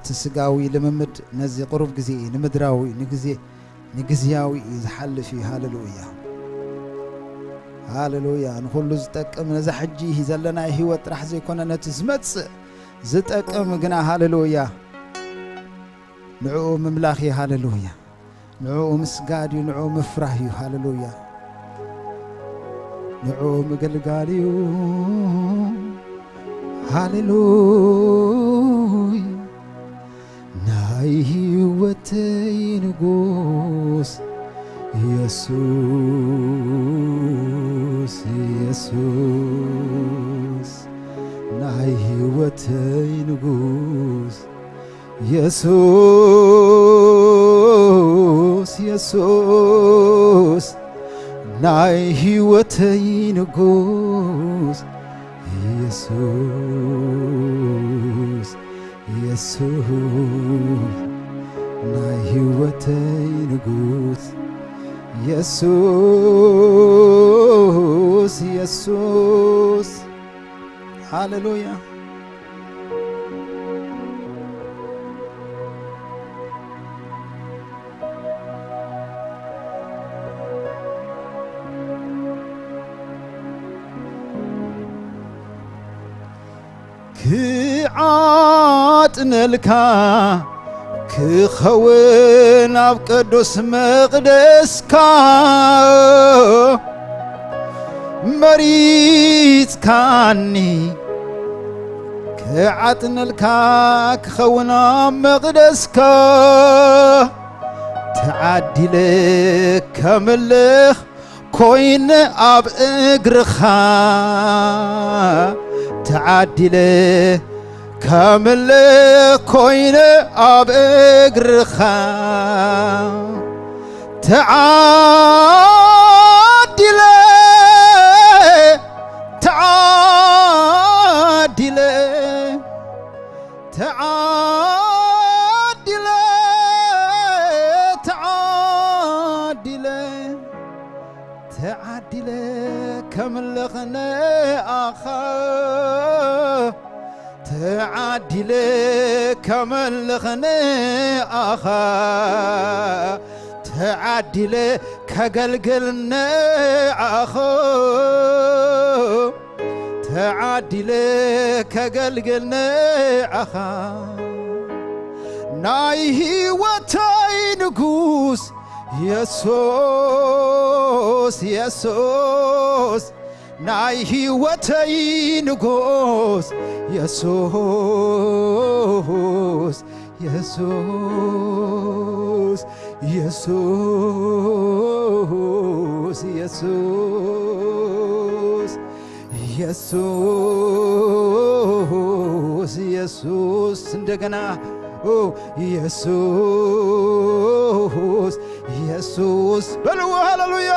እቲ ስጋዊ ልምምድ ነዚ ቁሩብ ግዜ እዩ፣ ንምድራዊ፣ ንግዜ-፣ ንግዝያዊ እዩ ዝሓልፍ እዩ። ሃሌሉያ፣ ሃሌሉያ። ንኹሉ ዝጠቅም፣ ነዛ ሕጂ ዘለናዮ ህይወት ጥራሕ ዘይኮነ፣ ነቲ ዝመጽእ ዝጠቅም ግና፣ ሃሌሉያ፣ ንዕኡ ምምላኽ እዩ። ሃሌሉያ። ንዕኡ ምስጋድ እዩ፣ ንዕኡ ምፍራህ እዩ። ሃሌሉያ። ንዕኡ ምግልጋል እዩ። ሃሌሉያ። ናይ ህይወተይ ንጉስ የሱስ፣ የሱስ፣ ናይ ህይወተይ ንጉስ የሱስ፣ የሱስ፣ ናይ ህይወተይ ንጉስ የሱስ፣ የሱስ፣ ናይ ህይወተይ ንጉስ የሱስ፣ የሱስ። ሃሌሉያ። ክዓጥነልካ ክኸውን ኣብ ቅዱስ መቕደስካ መሪጽካኒ፣ ክዓጥነልካ ክኸውን ኣብ መቕደስካ ተዓዲለ ከምልኽ ኮይነ ኣብ እግርኻ ተዓዲለ ከምልኽ ኮይነ ኣብ እግርኻ ተዓዲለ፣ ተዓዲለ፣ ተዓዲለ፣ ተዓዲለ፣ ተዓዲለ ከምልኽ ንኣኻ፣ ተዓዲለ ከመልኽ ንኣኻ፣ ተዓዲለ ከገልግል ንኣኻ፣ ተዓዲለ ከገልግል ንኣኻ። ናይ ህይወተይ ንጉስ የሱስ፣ የሱስ፣ ናይ ህይወተይ ንጉስ የሱስ፣ የሱስ፣ የሱስ፣ የሱስ፣ የሱስ፣ የሱስ፣ እንደገና፣ ኦ፣ የሱስ፣ የሱስ በልዎ፣ ሃሌሉያ።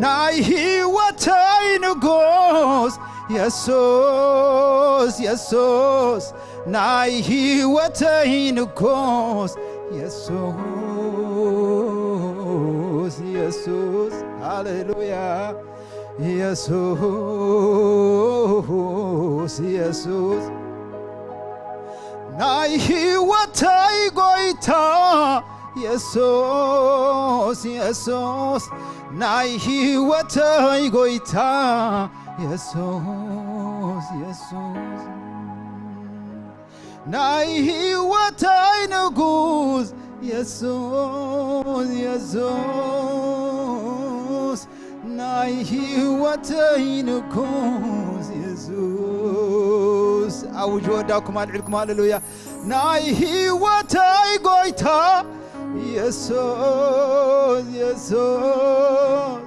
ናይ ህይወተይ ንጉስ የሱስ፣ የሱስ፣ ናይ ህይወተይ ንጉስ የሱስ፣ የሱስ፣ ሃሌሉያ። የሱስ፣ የሱስ፣ ናይ ህይወተይ ጎይታ የሱስ፣ የሱስ፣ ናይ ህይወተይ ጎይታ የሱስ፣ የሱስ፣ ናይ ህይወተይ ንጉስ የሱስ፣ የሱስ፣ ናይ ህይወተይ ንጉስ የሱስ። ኣውጅ ወዳኩም ኣልዒልኩም፣ ሃሌሉያ። ናይ ህይወተይ ጎይታ የሱስ፣ የሱስ፣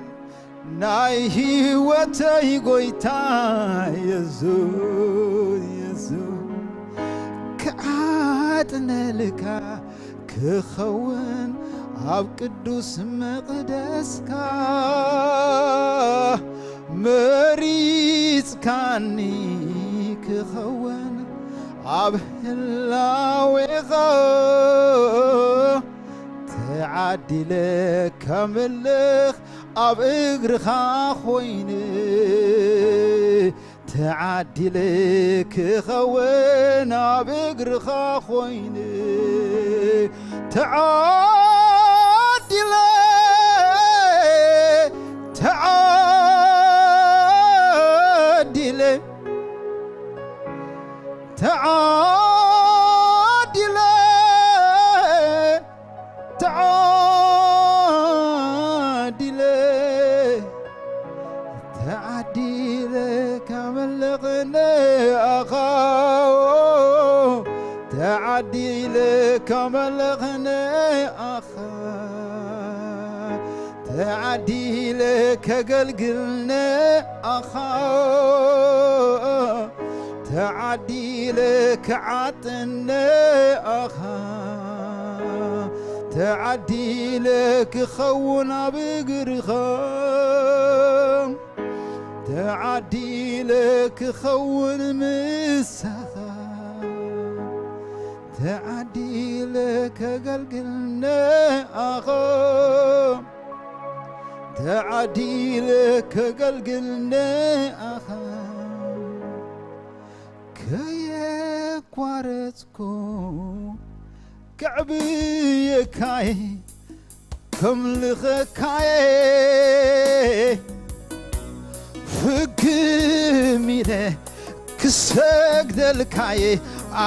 ናይ ህይወተይ ጎይታ የሱስ፣ የሱስ፣ ክዓጥነልካ ክኸውን ኣብ ቅዱስ መቕደስካ መሪጽካኒ ክኸውን ኣብ ህላዌኻ ተዓዲለ ከምልኽ ኣብ እግርኻ ኮይነ ተዓዲለ ክኸውን ኣብ እግርኻ ኮይነ። ተዓዲለ፣ ተዓዲለ፣ ተዓዲለ፣ ተዓዲለ፣ ተዓዲለ ከመልኽ ንኣኻ፣ ተዓዲለ ከመልኽ ንኣኻ፣ ተዓዲለ ከገልግል ንኣኻ፣ ተዓዲለ ክዓጥን ንኣኻ፣ ተዓዲለ ክኸውን ኣብ እግርኻ፣ ተዓዲለ ክኸውን ምሳኻ፣ ተዓዲለ ከገልግል ንኣኻ፣ ተዓዲለ ከገልግል ንኣኻ፣ ከየቋረጽኩ ከዕብየካየ ከምልኸካየ፣ ፍግም ኢለ ክሰግደልካየ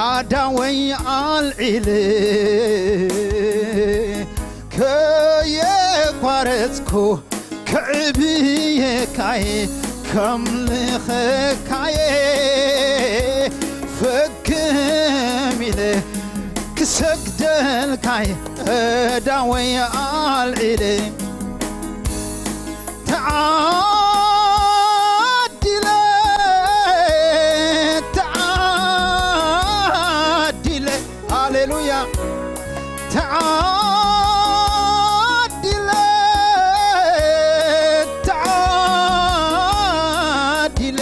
ኣዳወይ ኣልዒለ፣ ከየቋረጽኩ ክዕብየካየ ከምልኸካየ፣ ፍግም ኢለ ክሰግደልካየ ኣዳወይ ኣልዒለ፣ ተዓዲለ፣ ተዓዲለ፣ ሃሌሉያ፣ ተዓዲለ፣ ተዓዲለ፣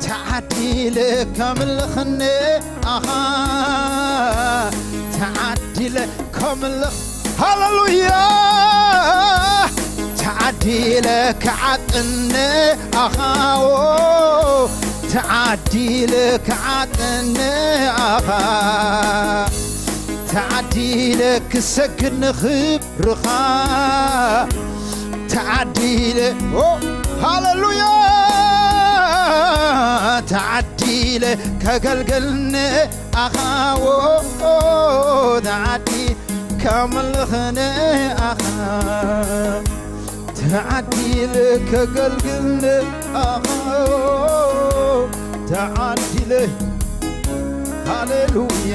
ተዓዲለ ከምልኽ ንኣኻ፣ ተዓዲለ ከምልኽ፣ ሃሌሉያ፣ ተዓዲለ ክዓጥን ንኣኻ፣ ኦ፣ ተዓዲለ ክዓጥን ንኣኻ፣ ተዓዲለ ክሰግድ ንኽብርኻ፣ ተዓዲለ፣ ኦ፣ ሃሌሉያ፣ ተዓዲለ ከገልግል ንኣኻ፣ ኦ፣ ተዓዲ ከምልኽ ንኣኻ፣ ተዓዲለ ከገልግል ንኣኻ፣ ተዓዲለ፣ ሃሌሉያ።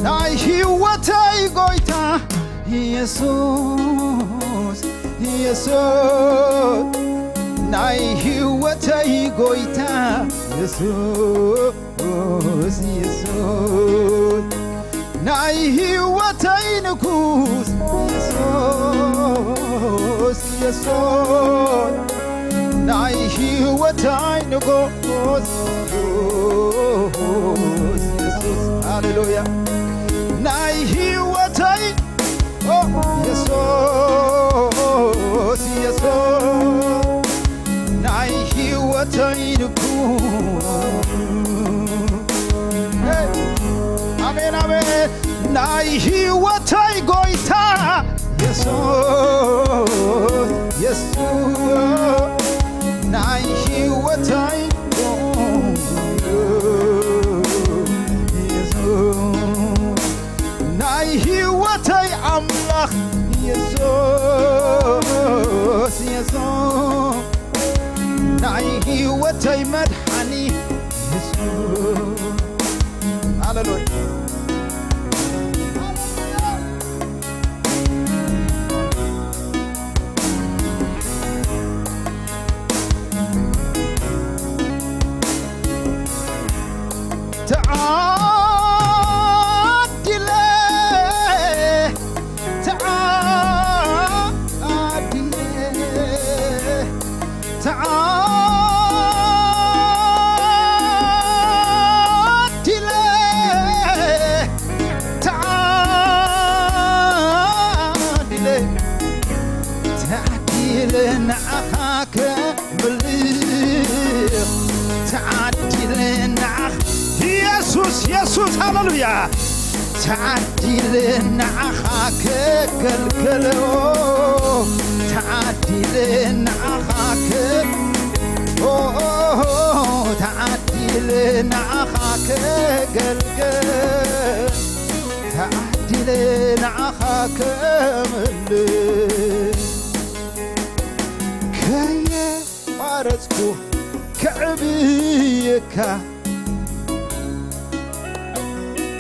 ናይ ህይወተይ ጎይታ የሱስ፣ የሱስ፣ ናይ ህይወተይ ጎይታ የሱስ፣ የሱስ፣ ናይ ህይወተይ ንጉስ የሱስ፣ የሱስ፣ ናይ ህይወተይ ንጉስ የሱስ፣ የሱስ፣ ሃሌሉያ፣ ናይ ህይወተይ፣ ኦ፣ የሱስ፣ የሱስ፣ ናይ ህይወተይ ንጉስ። ሄይ! ኣሜን፣ ኣሜን። ናይ ህይወተይ ጎይታ የሱስ፣ የሱስ፣ ናይ ህይወተይ የሱስ፣ ናይ ህይወተይ ኣምላኽ የሱስ፣ የሱስ፣ ናይ ህይወተይ መድሓኒ የሱስ። ሃሌሉያ። ተዓዲለ፣ ተዓዲለ፣ ተዓዲለ፣ ተዓዲለ፣ ተዓዲለ ንዓኻ ኢየሱስ ሃሌሉያ። ተዓዲለ ንዓኻ ከገልግሎ፣ ተዓዲለ ንዓኻ ከ-፣ ኦ፣ ተዓዲለ ንዓኻ ከገልግል፣ ተዓዲለ ንዓኻ ከመልክ፣ ከየቋረጽኩ ከዕብየካ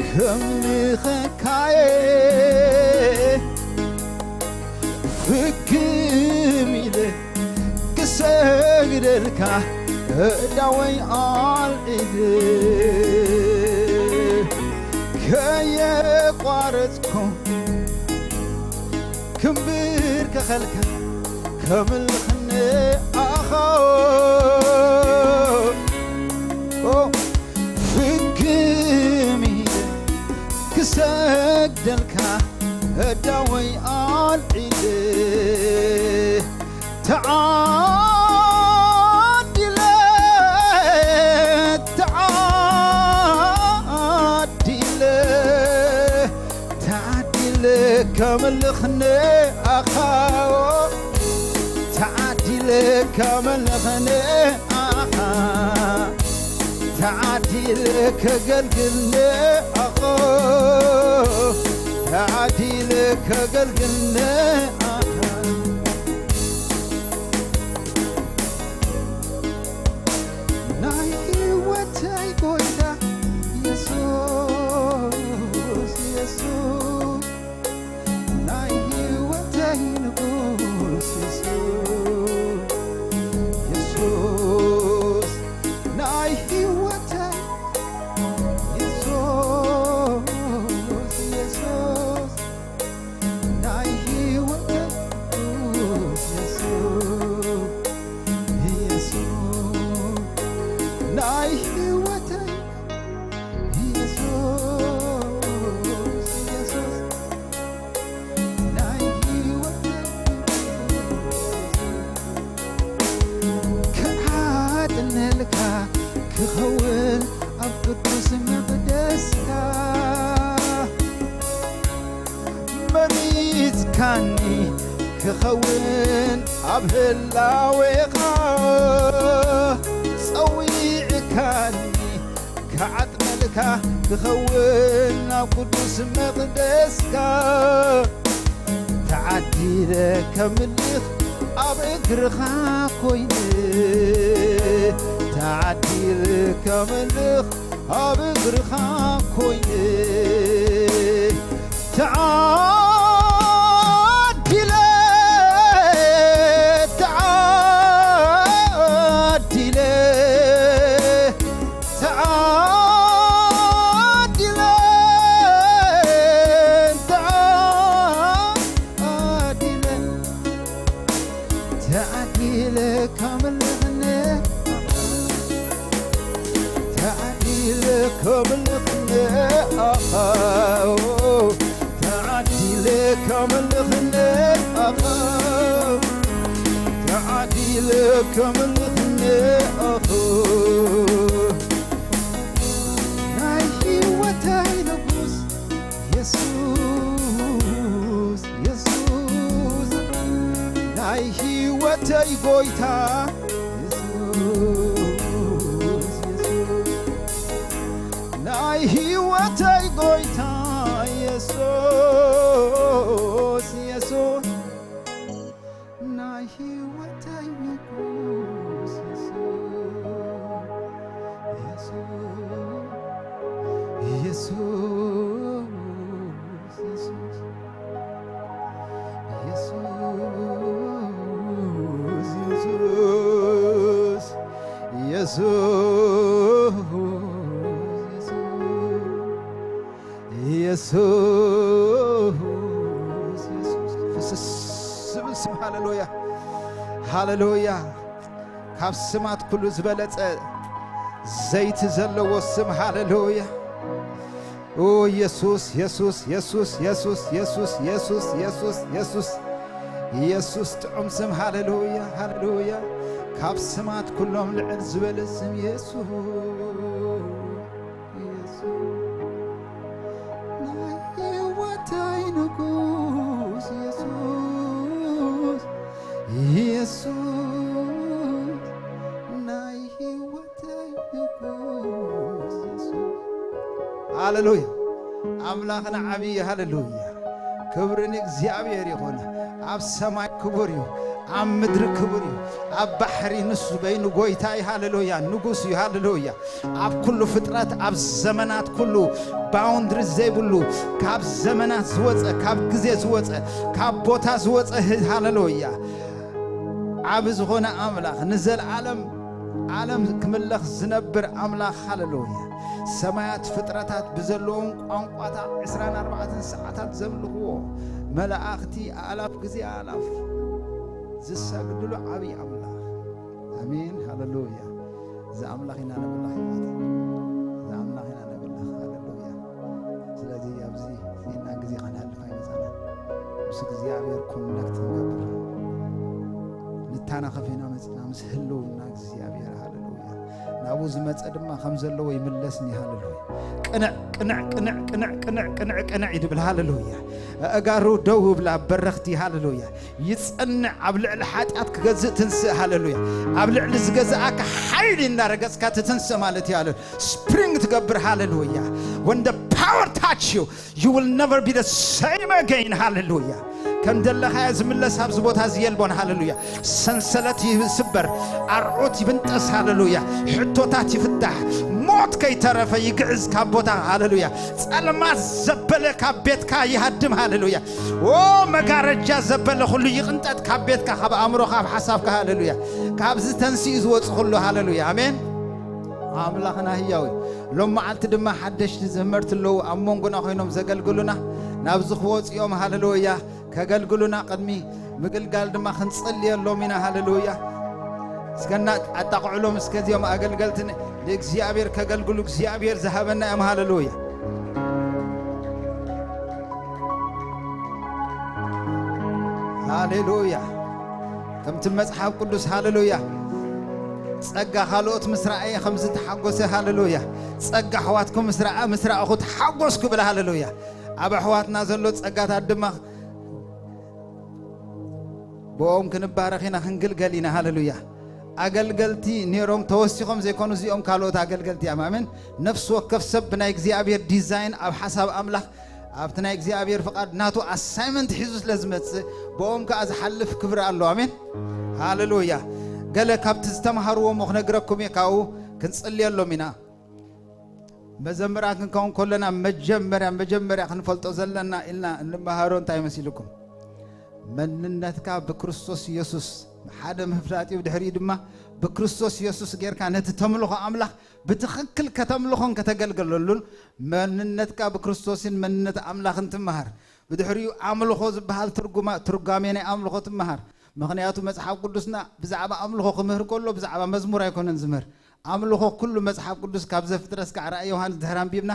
ከምልኸካየ ፍግም ኢለ ክሰግደልካ እዳወይ ኣልዒለ ከየቋረጽኩ ክምብርከኸልካ ከምልኽኒ ኣኻ ፍግም ኢለ ክሰግደልካ እዳወይ ኣልዒለ ተዓዲለ ተዓዲለ ተዓዲለ ከምልኽኒ ኣኻ ተዓዲለ ከምልኽኒ ኣኻ ተዓዲለ ከገልግልኒ ኣኾ ተዓዲለ ከገልግልኒ ኣኻ ናይ ህይወተይ ጎይታ ኢየሱስ ኢየሱስ ናይ ህይወተይ ንጉስ ኢየሱስ ኢየሱስ ናይ ህይወተይ ኢየሱስ ኢየሱስ ናይ ህይወተይ ንጉስ ኢየሱስ ኢየሱስ ናይ ህይወተይ ኢየሱስ ኢየሱስ ናይ ህይወት ክዓጥነልካ ክኸውን ኣብ ቅዱስ መቕደስካ መሪጽካኒ ክኸውን ኣብ ህላዌኻ ጸዊዕካኒ ክዓጥነልካ ክኸውን ኣብ ቅዱስ መቕደስካ ተዓዲለ ከምልኽ ኣብ እግርኻ ኮይነ ተዓዲለ ከምልኽ ኣብ እግርኻ ኮይነ ተዓዲለ ተዓዲለ ተዓዲለ ተዓዲለ ተዓዲለ ከምልኽኒ ተዓዲለ ከምልኽኒ ኣኻ ተዓዲለ ከምልኽኒ ኣኻ ተዓዲለ ከምልኽኒ ኣኻ ናይ ህይወተይ ንጉስ የሱስ የሱስ ናይ ህይወተይ ጎይታ የሱስ የሱስ ናይ ህይወተይ ጎይታ የሱስ የሱስ ናይ ህይወተይ ንጉስ የሱስ የሱስ የሱስ የሱስ የሱስ የሱስ የሱስ ፍስስ ዝብል ስም ሃሌሉያ ሃሌሉያ ካብ ስማት ኩሉ ዝበለጸ ዘይቲ ዘለዎ ስም ሃሌሉያ ኦ የሱስ የሱስ የሱስ የሱስ የሱስ የሱስ የሱስ የሱስ የሱስ ጥዑም ስም ሃሌሉያ ሃሌሉያ ካብ ስማት ኩሎም ልዕል ዝበለ ስም የሱስ የሱስ ሃሌሉያ። ኣምላኽና ዓብዪ እዩ። ሃሌሉያ። ክብሪ ንእግዚኣብሔር ይኹን። ኣብ ሰማይ ክቡር እዩ፣ ኣብ ምድሪ ክቡር እዩ። ኣብ ባሕሪ ንሱ በይኑ ጎይታ እዩ። ሃሌሉያ። ንጉስ እዩ። ሃሌሉያ። ኣብ ኩሉ ፍጥረት፣ ኣብ ዘመናት ኩሉ፣ ባውንድሪ ዘይብሉ፣ ካብ ዘመናት ዝወፀ፣ ካብ ግዜ ዝወፀ፣ ካብ ቦታ ዝወፀ፣ ሃሌሉያ። ዓቢ ዝኾነ ኣምላኽ፣ ንዘለዓለም ዓለም ክምለኽ ዝነብር ኣምላኽ፣ ሃሌሉያ። ሰማያት ፍጥረታት ብዘለዎም ቋንቋታት ዕስራን ኣርባዕተን ሰዓታት ዘምልኽዎ፣ መላእኽቲ ኣእላፍ ግዜ ኣእላፍ ዝሰግድሉ ዓቢ ኣምላኽ። ኣሜን፣ ሃሌሉያ። እዚ ኣምላኽ ኢና ነምልኽ፣ ኣሕዋት። እዚ ኣምላኽ ኢና ነምልኽ፣ ሃሌሉያ። ስለዚ ኣብዚ ኢድና ግዜ ከነሕልፍ ኣይመጻናን። ምስ እግዚኣብሔር ኮኔክት ንገብር። ንተናኸፍ ኢና መጺና ምስ ህልውና እግዚኣብሔር፣ ሃሌሉያ። ናብኡ ዝመጸ ድማ ከም ዘለዎ ይምለስኒ፣ ሃሌሉያ። ቅንዕ፣ ቅንዕ፣ ቅንዕ፣ ቅንዕ፣ ቅንዕ፣ ቅንዕ፣ ቅንዕ ይድብል፣ ሃሌሉያ። ኣእጋሩ ደው ይብላ በረኽቲ፣ ሃሌሉያ። ይጸንዕ፣ ኣብ ልዕሊ ሓጢኣት ክገዝእ ትንስእ፣ ሃሌሉያ። ኣብ ልዕሊ ዝገዝኣካ ሓይሊ እናረገጽካ ትትንስእ ማለት እዩ፣ ሃሌሉያ። ስፕሪንግ ትገብር፣ ሃሌሉያ። When the power touch you, you will never be the same again, ሃሌሉያ። ከም ዘለኻዮ ዝምለስ ኣብዚ ቦታ እዚ የልቦን፣ ሃሌሉያ። ሰንሰለት ይስበር፣ ኣርዑት ይብንጠስ፣ ሃሌሉያ። ሕቶታት ይፍታሕ፣ ሞት ከይተረፈ ይግዕዝ ካብ ቦታ፣ ሃሌሉያ። ጸልማት ዘበለ ካብ ቤትካ ይሃድም፣ ሃሌሉያ። ኦ መጋረጃ ዘበለ ኩሉ ይቕንጠጥ ካብ ቤትካ፣ ካብ ኣእምሮኻ፣ ካብ ሓሳብካ፣ ሃሌሉያ። ካብዚ ተንስኡ ዝወጽእ ኩሉ፣ ሃሌሉያ። ኣሜን። ኣምላኽና ህያው እዩ። ሎም መዓልቲ ድማ ሓደሽቲ ዘመርቲ ኣለዉ ኣብ መንጎና ኮይኖም ዘገልግሉና፣ ናብዚ ክወጹ እዮም፣ ሃሌሉያ። ከገልግሉና ቅድሚ ምግልጋል ድማ ክንጽልየሎም ኢና፣ ሃሌሉያ። እስከና ኣጣቕዕሎም እስከ እዚኦም ኣገልገልቲ ን-፣ ንእግዚኣብሔር ከገልግሉ እግዚኣብሔር ዝሃበና እዮም፣ ሃሌሉያ። ሃሌሉያ። ከምቲ መጽሓፍ ቅዱስ፣ ሃሌሉያ፣ ጸጋ ካልኦት ምስ ረኣየ ከም ዝተሓጎሰ፣ ሃሌሉያ፣ ጸጋ ኣሕዋትኩም ምስ ረኣ፣ ምስ ረኣኹ ተሓጎስኩ ይብል፣ ሃሌሉያ። ኣብ ኣሕዋትና ዘሎ ጸጋታት ድማ ብኦም ክንባረኽ ኢና፣ ክንግልገል ኢና፣ ሃሌሉያ። ኣገልገልቲ ነይሮም ተወሲኾም ዘይኮኑ፣ እዚኦም ካልኦት ኣገልገልቲ እዮም። ኣሜን። ነፍሲ ወከፍ ሰብ ብናይ እግዚኣብሔር ዲዛይን ኣብ ሓሳብ ኣምላኽ ኣብቲ ናይ እግዚኣብሔር ፍቓድ ናቱ ኣሳይመንት ሒዙ ስለ ዝመጽእ፣ ብኦም ከኣ ዝሓልፍ ክብሪ ኣሎ። ኣሜን። ሃሌሉያ። ገለ ካብቲ ዝተምሃርዎ እሞ ክነግረኩም እየ፣ ካብኡ ክንጽልየሎም ኢና። መዘምራን ክንከውን ከለና መጀመርያ፣ መጀመርያ ክንፈልጦ ዘለና ኢልና እንመሃሮ እንታይ መሲልኩም? መንነትካ ብክርስቶስ ኢየሱስ ሓደ ምፍላጥ እዩ። ብድሕሪኡ ድማ ብክርስቶስ ኢየሱስ ጌርካ ነቲ ተምልኾ ኣምላኽ ብትኽክል ከተምልኾን ከተገልግለሉን መንነትካ ብክርስቶስን መንነት ኣምላኽን ትመሃር። ብድሕሪኡ ኣምልኾ ዝበሃል ትርጉማ-፣ ትርጓሜ ናይ ኣምልኾ ትመሃር። ምኽንያቱ መጽሓፍ ቅዱስና ብዛዕባ ኣምልኾ ክምህር ከሎ ብዛዕባ መዝሙር ኣይኮነን ዝምህር። ኣምልኾ ኩሉ መጽሓፍ ቅዱስ ካብ ዘፍጥረት እስካዕ ራእይ ዮሃንስ ድሕሪ ኣንቢብና፣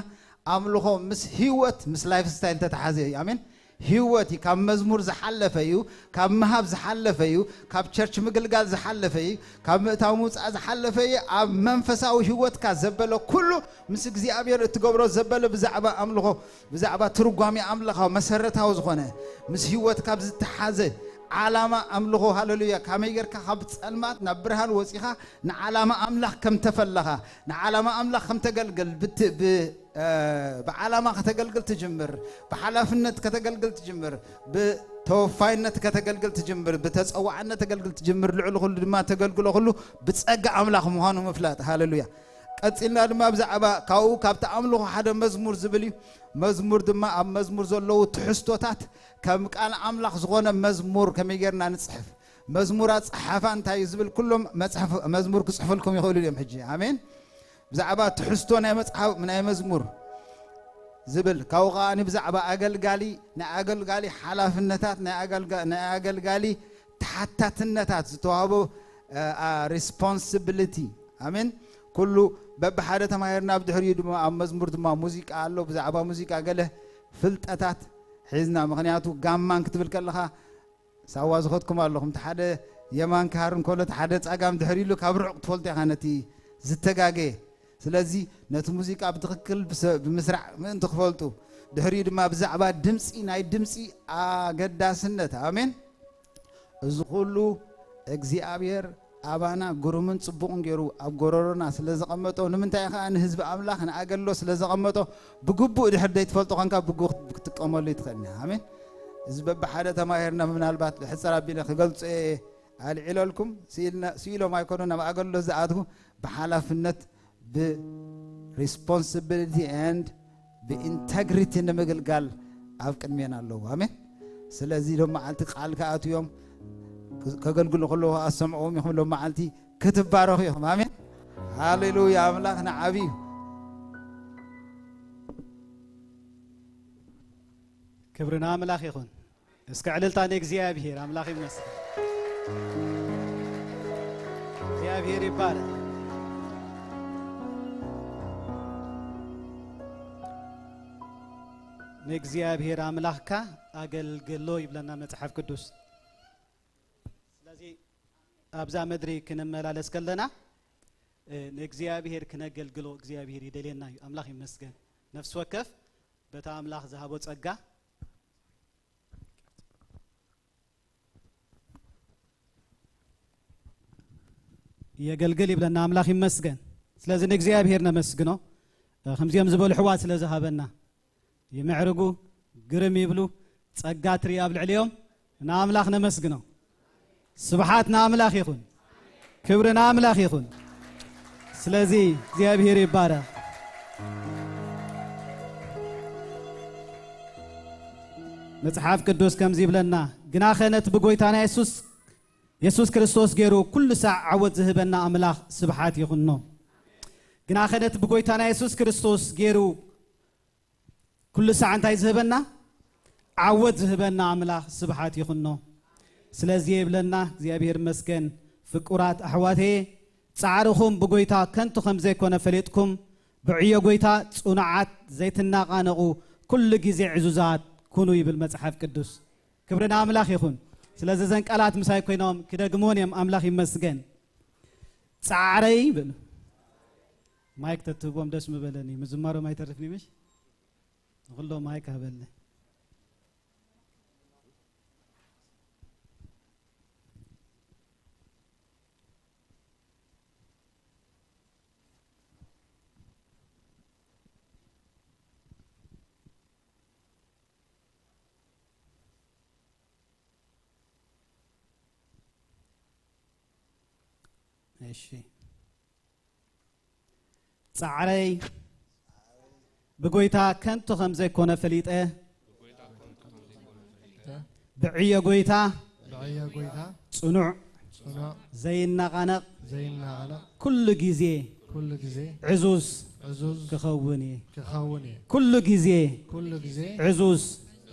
ኣምልኾ ምስ ህይወት፣ ምስ ላይፍ ስታይል ተተሓዘ እዩ። ኣሜን። ህይወት እዩ። ካብ መዝሙር ዝሓለፈ እዩ፣ ካብ ምሃብ ዝሓለፈ እዩ፣ ካብ ቸርች ምግልጋል ዝሓለፈ እዩ፣ ካብ ምእታው ምውጻእ ዝሓለፈ እዩ። ኣብ መንፈሳዊ ህይወትካ ዘበለ ኩሉ ምስ እግዚኣብሔር እትገብሮ ዘበለ ብዛዕባ ኣምልኾ፣ ብዛዕባ ትርጓሜ ኣምልኻዊ መሰረታዊ ዝኾነ ምስ ህይወት ካብ ዝተሓዘ ዓላማ ኣምልኾ፣ ሃሌሉያ፣ ከመይ ጌርካ ካብ ጸልማት ናብ ብርሃን ወጺኻ ንዓላማ ኣምላኽ ከም ተፈለኻ፣ ንዓላማ ኣምላኽ ከም ተገልግል ብት-፣ ብ-፣ እ፣ ብዓላማ ከተገልግል ትጅምር፣ ብሓላፍነት ከተገልግል ትጅምር፣ ብተወፋይነት ከተገልግል ትጅምር፣ ብተጸዋዕነት ተገልግል ትጅምር፣ ልዕሊ ኩሉ ድማ ተገልግሎ ኩሉ ብጸጋ ኣምላኽ ምዃኑ ምፍላጥ። ሃሌሉያ። ቀጺልና ድማ ብዛዕባ ካብኡ ካብቲ ኣምልኾ ሓደ መዝሙር ዝብል እዩ። መዝሙር ድማ ኣብ መዝሙር ዘለዉ ትሕዝቶታት ከም ቃል ኣምላኽ ዝኾነ መዝሙር ከመይ ጌርና ንጽሕፍ? መዝሙራት ጸሓፋ እንታይ እዩ ዝብል ኩሎም መጽሓፍ መዝሙር ክጽሕፉልኩም ይኽእሉ እዮም። ሕጂ ኣሜን። ብዛዕባ ትሕዝቶ ናይ መጽሓፍ ናይ መዝሙር ዝብል ካብኡ ከኣ ብዛዕባ ኣገልጋሊ ናይ ኣገልጋሊ ሓላፍነታት ናይ ኣገልጋ-፣ ናይ ኣገልጋሊ ተሓታትነታት ዝተዋህቦ ሪስፖንሲቢሊቲ ኣሜን። ኩሉ በብሓደ ተማሂርና ብድሕሪኡ ድማ ኣብ መዝሙር ድማ ሙዚቃ ኣሎ። ብዛዕባ ሙዚቃ ገለ ፍልጠታት ሒዝና፣ ምኽንያቱ ጋማን ክትብል ከለኻ ሳዋ ዝኸድኩም ኣለኹም። እቲ ሓደ የማን ክሃር እንከሎ፣ እቲ ሓደ ጸጋም ድሕር ኢሉ ካብ ርሑቕ ትፈልጦ ኢኻ ነቲ ዝተጋገየ። ስለዚ ነቲ ሙዚቃ ብትኽክል ብሰ-፣ ብምስራዕ ምእንቲ ክፈልጡ፣ ድሕሪኡ ድማ ብዛዕባ ድምጺ፣ ናይ ድምጺ ኣገዳስነት፣ ኣሜን። እዚ ኩሉ እግዚኣብሔር ኣባና ግሩምን ጽቡቕን ገይሩ ኣብ ጎረሮና ስለ ዘቐመጦ፣ ንምንታይ ከኣ ንህዝቢ ኣምላኽ ንኣገልግሎት ስለ ዘቐመጦ፣ ብግቡእ ድሕር ዘይትፈልጦ ኾንካ ብግቡእ ክትጥቀመሉ ይትኽእል። ኣሜን። እዚ በብሓደ ተማሂርና ምናልባት ብሕጽር ኣቢለ ክገልጾ እየ ኣልዒለልኩም። ስኢልና-፣ ስኢሎም ኣይኮኑን ኣብ ኣገልግሎት ዝኣትዉ፣ ብሓላፍነት፣ ብሪስፖንሲቢሊቲ ኤንድ ብኢንተግሪቲ ንምግልጋል ኣብ ቅድሜና ኣለዉ። ኣሜን። ስለዚ ሎም መዓልቲ ቃል ክኣትዉ እዮም፣ ከገልግሉ ከለዉ ኣሰምዕዎም ኢኹም። ሎም መዓልቲ ክትባረኹ ኢኹም። ኣሜን። ሃሌሉያ። ኣምላኽ ንዓቢ እዩ። ክብሪ ንኣምላኽ ይኹን። እስከ ዕልልታ ንእግዚኣብሔር ኣምላኽ ይመስገን። እግዚኣብሔር ይባረክ። ንእግዚኣብሔር ኣምላኽካ ኣገልግሎ ይብለና መጽሓፍ ቅዱስ። ስለዚ ኣብዛ ምድሪ ክንመላለስ ከለና፣ እ፣ ንእግዚኣብሔር ክነገልግሎ እግዚኣብሔር ይደልየና እዩ። ኣምላኽ ይመስገን። ነፍሲ ወከፍ በታ ኣምላኽ ዝሃቦ ጸጋ የገልግል ይብለና። ኣምላኽ ይመስገን። ስለዚ ንእግዚኣብሔር ነመስግኖ። እ፣ ከምዚኦም ዝበሉ ኣሕዋት ስለ ዝሃበና። ይምዕርጉ፣ ግርም ይብሉ፣ ጸጋ ትርኢ ኣብ ልዕሊኦም። ንኣምላኽ ነመስግኖ። ስብሓት ንኣምላኽ ይኹን። ክብሪ ንኣምላኽ ይኹን። ስለዚ እግዚኣብሔር ይባረኽ። መጽሓፍ ቅዱስ ከምዚ ይብለና፣ ግናኸ ነቲ ብጎይታና የሱስ፣ የሱስ ክርስቶስ ገይሩ ኩሉ ሳዕ ዓወት ዝህበና ኣምላኽ ስብሓት ይኹኖ። ግናኸ ነቲ ብጎይታና የሱስ ክርስቶስ ገይሩ ኩሉ ሳዕ እንታይ ዝህበና? ዓወት ዝህበና ኣምላኽ ስብሓት ይኹኖ። ስለዚ ይብለና እግዚኣብሔር ይመስገን። ፍቁራት ኣሕዋተየ፣ ጻዕርኹም ብጎይታ ከንቱ ከም ዘይኮነ ፈሊጥኩም፣ ብዕዮ ጎይታ ጽኑዓት ዘይትናቓነቑ፣ ኩሉ ግዜ ዕዙዛት ኩኑ ይብል መጽሓፍ ቅዱስ። ክብሪ ንኣምላኽ ይኹን። ስለዚ እዘን ቃላት ምሳይ ኮይኖም ክደግሞን እዮም። ኣምላኽ ይመስገን። ጻዕረይ ይብል። ማይክ ተትህቦም ደስ ምበለኒ። ምዝማሮም ኣይተርፍኒ ምሽ? ንኹሎም ማይክ ሃበለይ። እሺ። ጻዕረይ ብጎይታ ከንቱ ከም ዘይኮነ ፈሊጠ፣ ብዕዮ ጎይታ ብዕዮ ጎይታ ጽኑዕ ጽኑዕ ዘይናቓነቕ ዘይናቓነቕ ኩሉ ግዜ ኩሉ ግዜ ዕዙዝ ዕዙዝ ክኸውን እየ። ክኸውን እየ። ኩሉ ግዜ ኩሉ ግዜ ዕዙዝ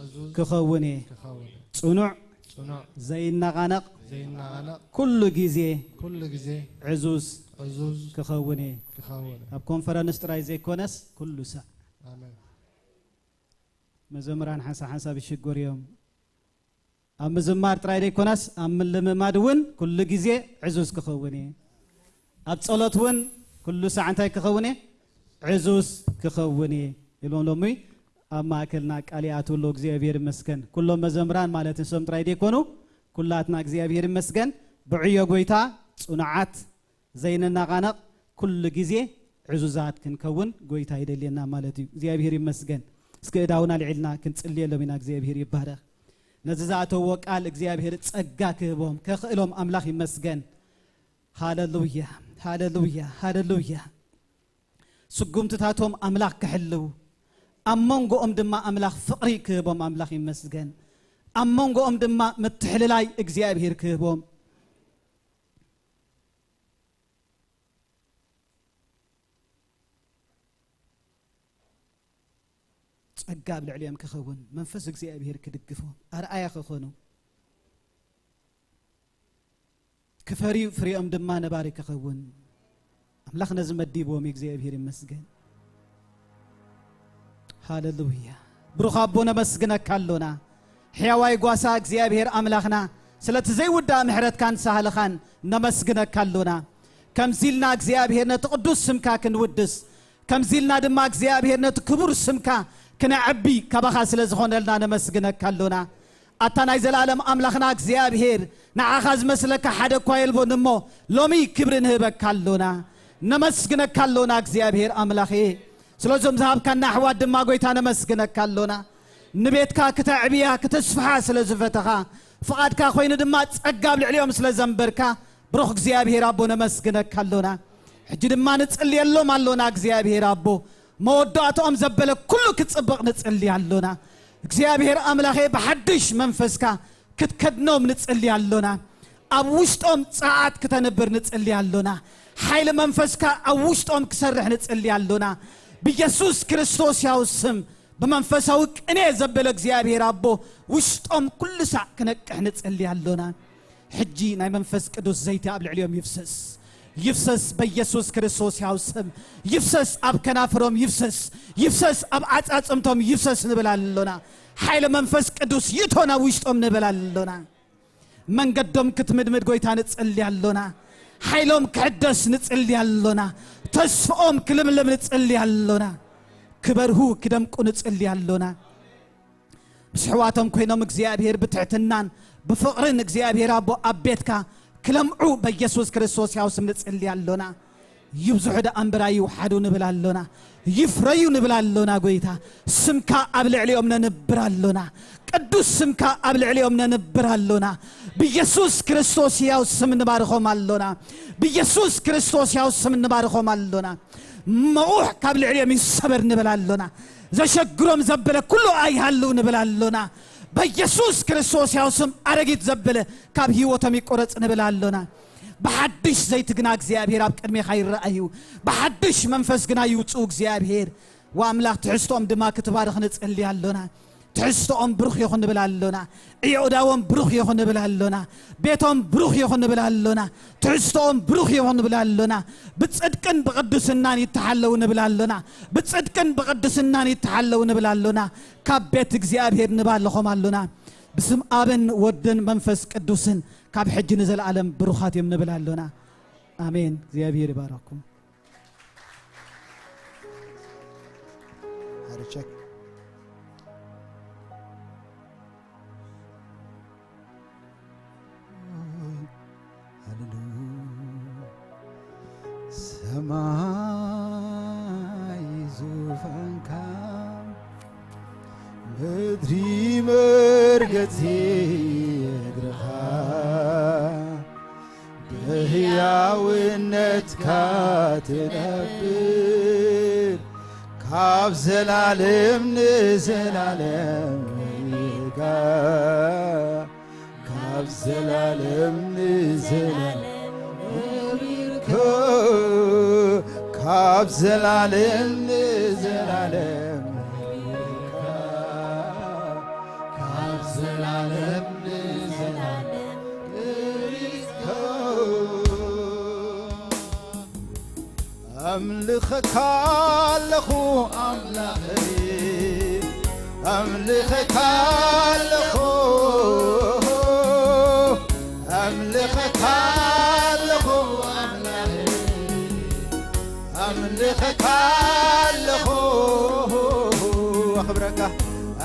ዕዙዝ ክኸውን እየ። ክኸውን እየ። ጽኑዕ ጽኑዕ ዘይናቓነቕ ዘይናቓነቕ ኩሉ ግዜ ኩሉ ግዜ ዕዙዝ ዕዙዝ ክኸውን እየ። ክኸውን እየ። ኣብ ኮንፈረንስ ጥራይ ዘይኮነስ ኩሉ ሳዕ። ኣሜን። መዘምራን ሓንሳብ ሓንሳብ ይሽገሩ እዮም። ኣብ ምዝማር ጥራይ ዘይኮነስ ኣብ ምልምማድ እውን ኩሉ ግዜ ዕዙዝ ክኸውን እየ። ኣብ ጸሎት እውን ኩሉ ሳዕ እንታይ ክኸውን እየ? ዕዙዝ ክኸውን እየ ኢሎም ሎሚ ኣብ ማእከልና ቃል ይኣትዉ ኣለዉ። እግዚኣብሔር ይመስገን። ኩሎም መዘምራን ማለት ንሶም ጥራይ ዘይኮኑ ኩላትና እግዚኣብሔር ይመስገን። ብዕዮ ጎይታ ጽኑዓት ዘይንናቓነቕ ኩሉ ግዜ ዕዙዛት ክንከውን ጎይታ ይደልየና ማለት እዩ። እግዚኣብሔር ይመስገን። እስኪ እዳውና ልዒልና ክንጽልየሎም ኢና። እግዚኣብሔር ይባረኽ። ነዚ ዝኣተውዎ ቃል እግዚኣብሔር ጸጋ ክህቦም ከኽእሎም ኣምላኽ ይመስገን። ሃለሉያ፣ ሃለሉያ፣ ሃለሉያ። ስጉምትታቶም ኣምላኽ ክሕልው፣ ኣብ መንጎኦም ድማ ኣምላኽ ፍቕሪ ክህቦም ኣምላኽ ይመስገን። ኣብ መንጎኦም ድማ ምትሕልላይ እግዚኣብሔር ክህቦም። ጸጋ ኣብ ልዕሊኦም ክኸውን፣ መንፈስ እግዚኣብሔር ክድግፎም፣ ኣርኣያ ክኾኑ፣ ክፈርዩ ፍሬኦም ድማ ነባሪ ክኸውን ኣምላኽ ነዚ መዲብዎም እዩ። እግዚኣብሔር ይመስገን። ሃሌሉያ። ብሩኽ ኣቦ ነመስግነካ ኣሎና። ሕያዋይ ጓሳ እግዚኣብሔር ኣምላኽና ስለቲ ዘይውዳእ ምሕረትካን ሳህልኻን ነመስግነካ ኣሎና። ከምዚ ኢልና እግዚኣብሔር ነቲ ቅዱስ ስምካ ክንውድስ፣ ከምዚ ኢልና ድማ እግዚኣብሔር ነቲ ክቡር ስምካ ክነዐቢ ካባኻ ስለ ዝኾነልና ነመስግነካ ኣሎና። ኣታ ናይ ዘላለም ኣምላኽና እግዚኣብሔር ንዓኻ ዝመስለካ ሓደ እኳ የልቦን እሞ፣ ሎሚ ክብሪ ንህበካ ኣሎና፣ ነመስግነካ ኣሎና እግዚኣብሔር ኣምላኽ። ስለዞም ዝሃብካና ኣሕዋት ድማ ጎይታ ነመስግነካ ኣሎና። ንቤትካ ክተዕብያ ክተስፍሓ ስለ ዝፈተኻ፣ ፍቓድካ ኮይኑ ድማ ጸጋ ኣብ ልዕሊኦም ስለ ዘንበርካ፣ ብሩኽ እግዚኣብሔር ኣቦ ነመስግነካ ኣሎና። ሕጂ ድማ ንጽልየሎም ኣሎና እግዚኣብሔር ኣቦ። መወዳእታኦም ዘበለ ኩሉ ክጽብቕ ንጽሊ ኣሎና። እግዚኣብሔር ኣምላኸ ብሓድሽ መንፈስካ ክትከድኖም ንጽሊ ኣሎና። ኣብ ውሽጦም ጸዓት ክተንብር ንጽሊ ኣሎና። ሓይሊ መንፈስካ ኣብ ውሽጦም ክሰርሕ ንጽሊ ኣሎና። ብየሱስ ክርስቶስ ያው ስም ብመንፈሳዊ ቅኔ ዘበለ እግዚኣብሔር ኣቦ ውሽጦም ኩሉ ሳዕ ክነቅሕ ንጽሊ ኣሎና። ሕጂ ናይ መንፈስ ቅዱስ ዘይቲ ኣብ ልዕሊኦም ይፍሰስ። ይፍሰስ በየሱስ ክርስቶስ ያው ስም። ይፍሰስ ኣብ ከናፍሮም ይፍሰስ። ይፍሰስ ኣብ ዓጻጽምቶም ይፍሰስ ንብል ኣሎና። ሓይሊ መንፈስ ቅዱስ ይእቶ ናብ ውሽጦም ንብል ኣሎና። መንገዶም ክትምድምድ ጎይታ ንጽሊ ኣሎና። ሓይሎም ክሕደስ ንጽሊ ኣሎና። ተስፍኦም ክልምልም ንጽሊ ኣሎና። ክበርሁ ክደምቁ ንጽሊ ኣሎና። ምስ ኣሕዋቶም ኮይኖም እግዚኣብሔር ብትሕትናን ብፍቕርን እግዚኣብሔር ኣቦ ኣብ ቤትካ ክለምዑ በየሱስ ክርስቶስ ያው ስም ንጽሊ ኣሎና። ይብዝሑ ደኣ እምበር ኣይውሓዱ ንብል ኣሎና። ይፍረዩ ንብል ኣሎና ጎይታ። ስምካ ኣብ ልዕሊኦም ነንብር ኣሎና። ቅዱስ ስምካ ኣብ ልዕሊኦም ነንብር ኣሎና። ብየሱስ ክርስቶስ ያው ስም ንባርኾም ኣሎና። ብየሱስ ክርስቶስ ያው ስም ንባርኾም ኣሎና። መቑሕ ካብ ልዕሊኦም ይሰበር ንብል ኣሎና። ዘሸግሮም ዘበለ ኩሉ ኣይሃልው ንብል ኣሎና። በየሱስ ክርስቶስ ያው ስም ኣረጊት ዘበለ ካብ ህይወቶም ይቆረጽ ንብል ኣሎና። ብሓድሽ ዘይቲ ግና እግዚኣብሔር ኣብ ቅድሜኻ ይረኣዩ። ብሓድሽ መንፈስ ግና ይውጽኡ እግዚኣብሔር። ወኣምላኽ ትሕዝቶኦም ድማ ክትባርኽ ንጽሊ ኣሎና። ትሕዝቶኦም ብሩኽ ይኹን ንብል ኣሎና። ዕዮዳዎም ብሩኽ ይኹን ንብል ኣሎና። ቤቶም ብሩኽ ይኹን ንብል ኣሎና። ትሕዝቶኦም ብሩኽ ይኹን ንብል ኣሎና። ብጽድቅን ብቕድስናን ይተሓለዉ ንብል ኣሎና። ብጽድቅን ብቕድስናን ይተሓለዉ ንብል ኣሎና። ካብ ቤት እግዚኣብሔር ንባልኾም ኣሎና። ብስም ኣብን ወድን መንፈስ ቅዱስን ካብ ሕጂ ንዘለኣለም ብሩኻት እዮም ንብል ኣሎና። ኣሜን። እግዚኣብሔር ይባረኩም። ሓደ ቸክ። ሃሌሉያ። ሰማይ ዙፋንካ፣ ምድሪ መርገጺ እግርኻ፣ ብህያውነትካ ትነብር፣ ካብ ዘላለም ንዘላለም ርጋ፣ ካብ ዘላለም ንዘላለም ርጋ፣ ካብ ዘላለም ንዘላለም ርጋ፣ ካብ ዘላለም ንዘላለም ርጋ። ኣምልኸካ ኣለኹ ኣምላኸይ፣ ኣምልኸካ ኣለኹ፣ ኣምልኸካ ኣለኹ ኣምላኸይ፣ ኣምልኸካ ኣለኹ፣ ኣኽብረካ፣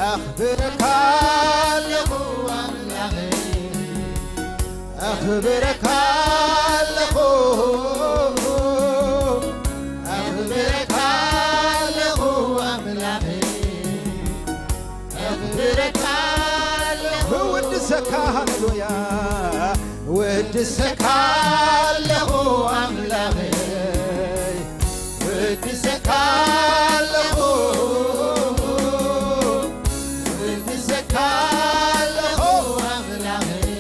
ኣኽብረካ ኣለኹ ኣምላኸይ። ኣኽብረካ ኣለኹ፣ ኣኽብረካ ኣለኹ ኣምላኸይ፣ ኣኽብረካ ኣለኹ። እውድሰካ፣ ሃሌሉያ፣ እውድሰካ ኣለኹ ኣምላኸይ። እወድሰካ ኣለኹ፣ እወድሰካ ኣለኹ ኣምላኸይ፣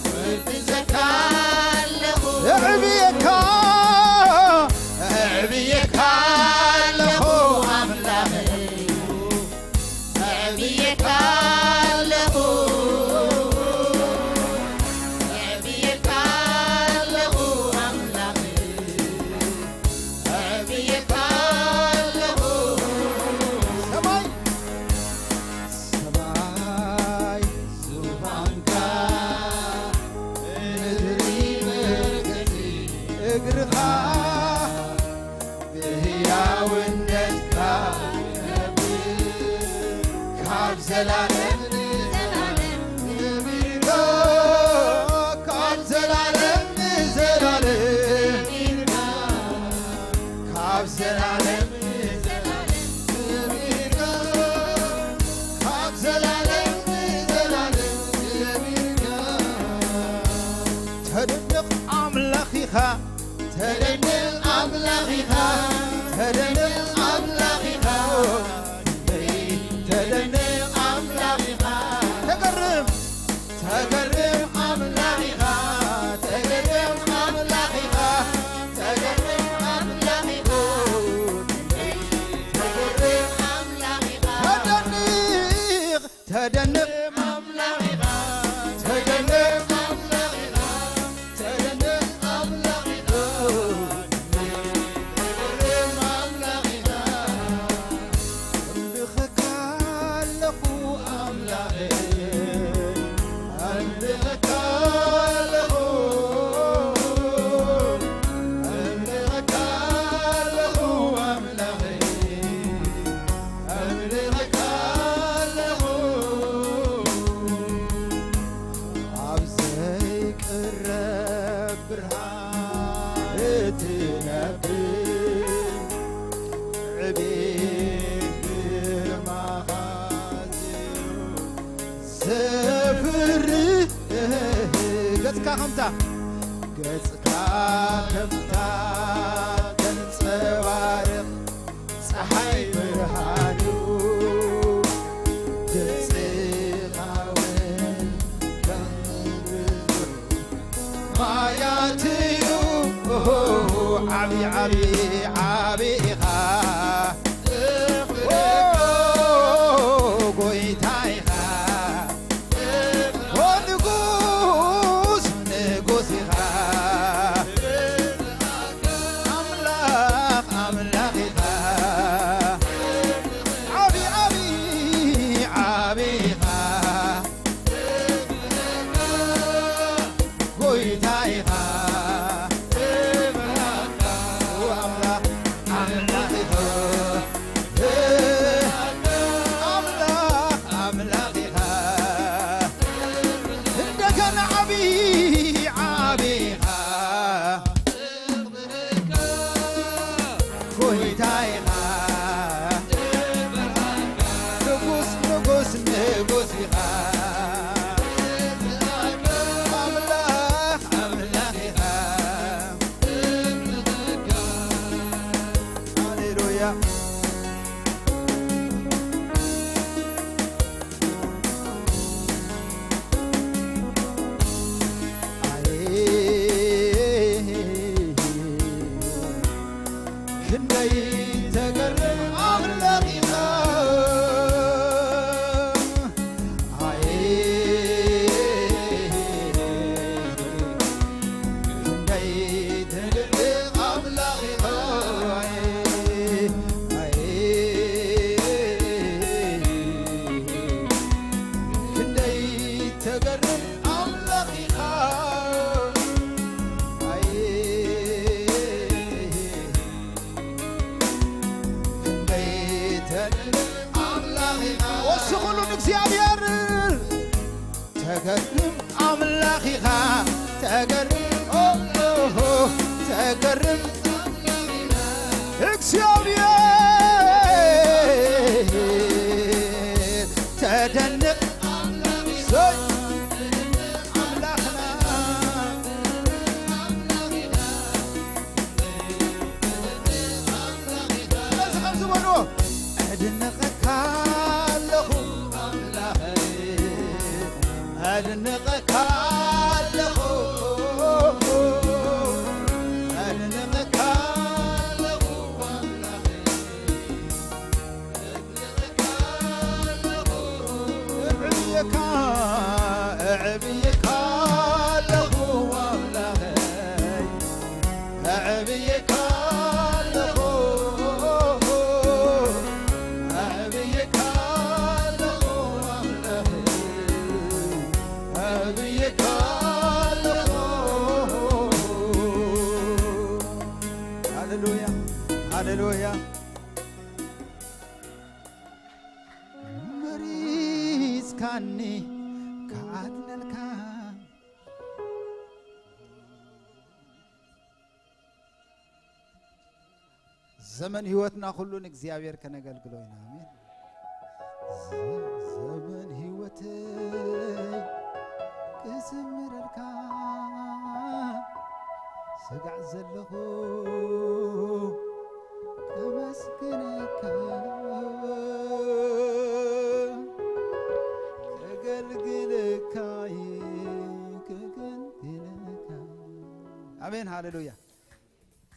እወድሰካ ኣለኹ። የዕብየካ፣ የዕብየካ ኣለኹ ኣምላኸይ። ኣዕብየካ ኣለኹ፣ ኣዕብየካ ኣለኹ ኣምላኸይ፣ ኣዕብየካ ኣለኹ። ሰማይ፣ ሰማይ ዙፋንካ፣ ምድሪ መርገጺ እግርኻ፣ ብህያውነትካ ትነብር፣ ካብ ዘላለም ንዘላለም ክብርካ ተደንቕ ኣምላኽ ኢኻ፣ ተደንቕ ኣምላኽ ኢኻ፣ ተደንቕ ኣምላኽ ኢኻ፣ ተደንቕ ኣምላኽ ኢኻ። እምልኸካ ኣለኹ ኣምላኸይ፣ እምልኸካ ኣለኹ፣ እምልኸካ ኣለኹ ኣምላኸይ። ኣምልኸካ ኣለኹ። ኣብ ዘይቅረብ ብርሃን እትነብር ዕቤት ግርማኻ ዘፍርህ። ገጽካ ከምታ፣ ገጽካ ከምታ ተንጸባርቕ ጸሓይ ብርሃኑ፣ ድምፅኻ እውን ከም ብዙሕ ማያት እዩ። ዓቢ፣ ዓቢ፣ ዓቢ ኢኻ። ኦ፣ ጎይታ ኢኻ። ኦ፣ ንጉስ፣ ንጉስ ኢኻ። ኣምላኽ፣ ኣምላኽ ኢኻ። ዓቢ፣ ዓቢ፣ ዓቢ ኢኻ። ጎይታ ኢኻ። ኣምላኽ፣ ኣምላኽ ኢኻ። ኣምላኽ፣ ኣምላኽ ኢኻ። እንደገና ዓቢ፣ ዓቢ ኢኻ። ጎይታ ኢኻ። ንጉስ፣ ንጉስ፣ ንጉስ ኢኻ። ኣምላኽ፣ ኣምላኽ ኢኻ። ሃሌሉያ። ኣይ፣ ክንደይ ተገርም ኣምላኽ ኢኻ። ኣይ፣ ክንደይ ትልቅ ኣምላኽ ኢኻ። ኣይ፣ ክንደይ ተገርም ኣምላኽ ኢኻ። ኣይ፣ ክንደይ ተገርም ኣምላኽ ኢኻ። ወስኹሉ ንእግዚኣብሔር። ተገርም ኣምላኽ ኢኻ፣ ተገርም፣ ኦ፣ ኦ፣ ተገርም እግዚኣብሔር፣ ተደንቕ ሰይ ኣምላኽና። ስለዚ ከምዚ በልዎ፣ "ኣድንቐካ ኣለኹ ኣምላኸይ፣ ኣድንቐካ ኣለኹ፣ ኣድንቐካ ኣለኹ ኣምላኸይ፣ ኣድንቐካ ኣለኹ፣ እዕብየካ፣ እዕብየካ ኣለኹ ኣምላኸይ።" ኣዕብየካ ኣለኹ፣ ኣዕብየካ ኣለኹ ኣምላኸይ፣ ኣዕብየካ ኣለኹ። ሃሌሉያ፣ ሃሌሉያ። መሪጽካኒ ክኣድነልካ ዘመን ህይወትና ኩሉ ንእግዚኣብሔር ከነገልግሎ ኢና። ኣሜን። ዘ-፣ ዘመን ህይወተይ ክዝምረልካ ስጋዕ ዘለኹ ከመስግነካ፣ ከገልግለካ እየ፣ ከገልግለካ። ኣሜን፣ ሃሌሉያ።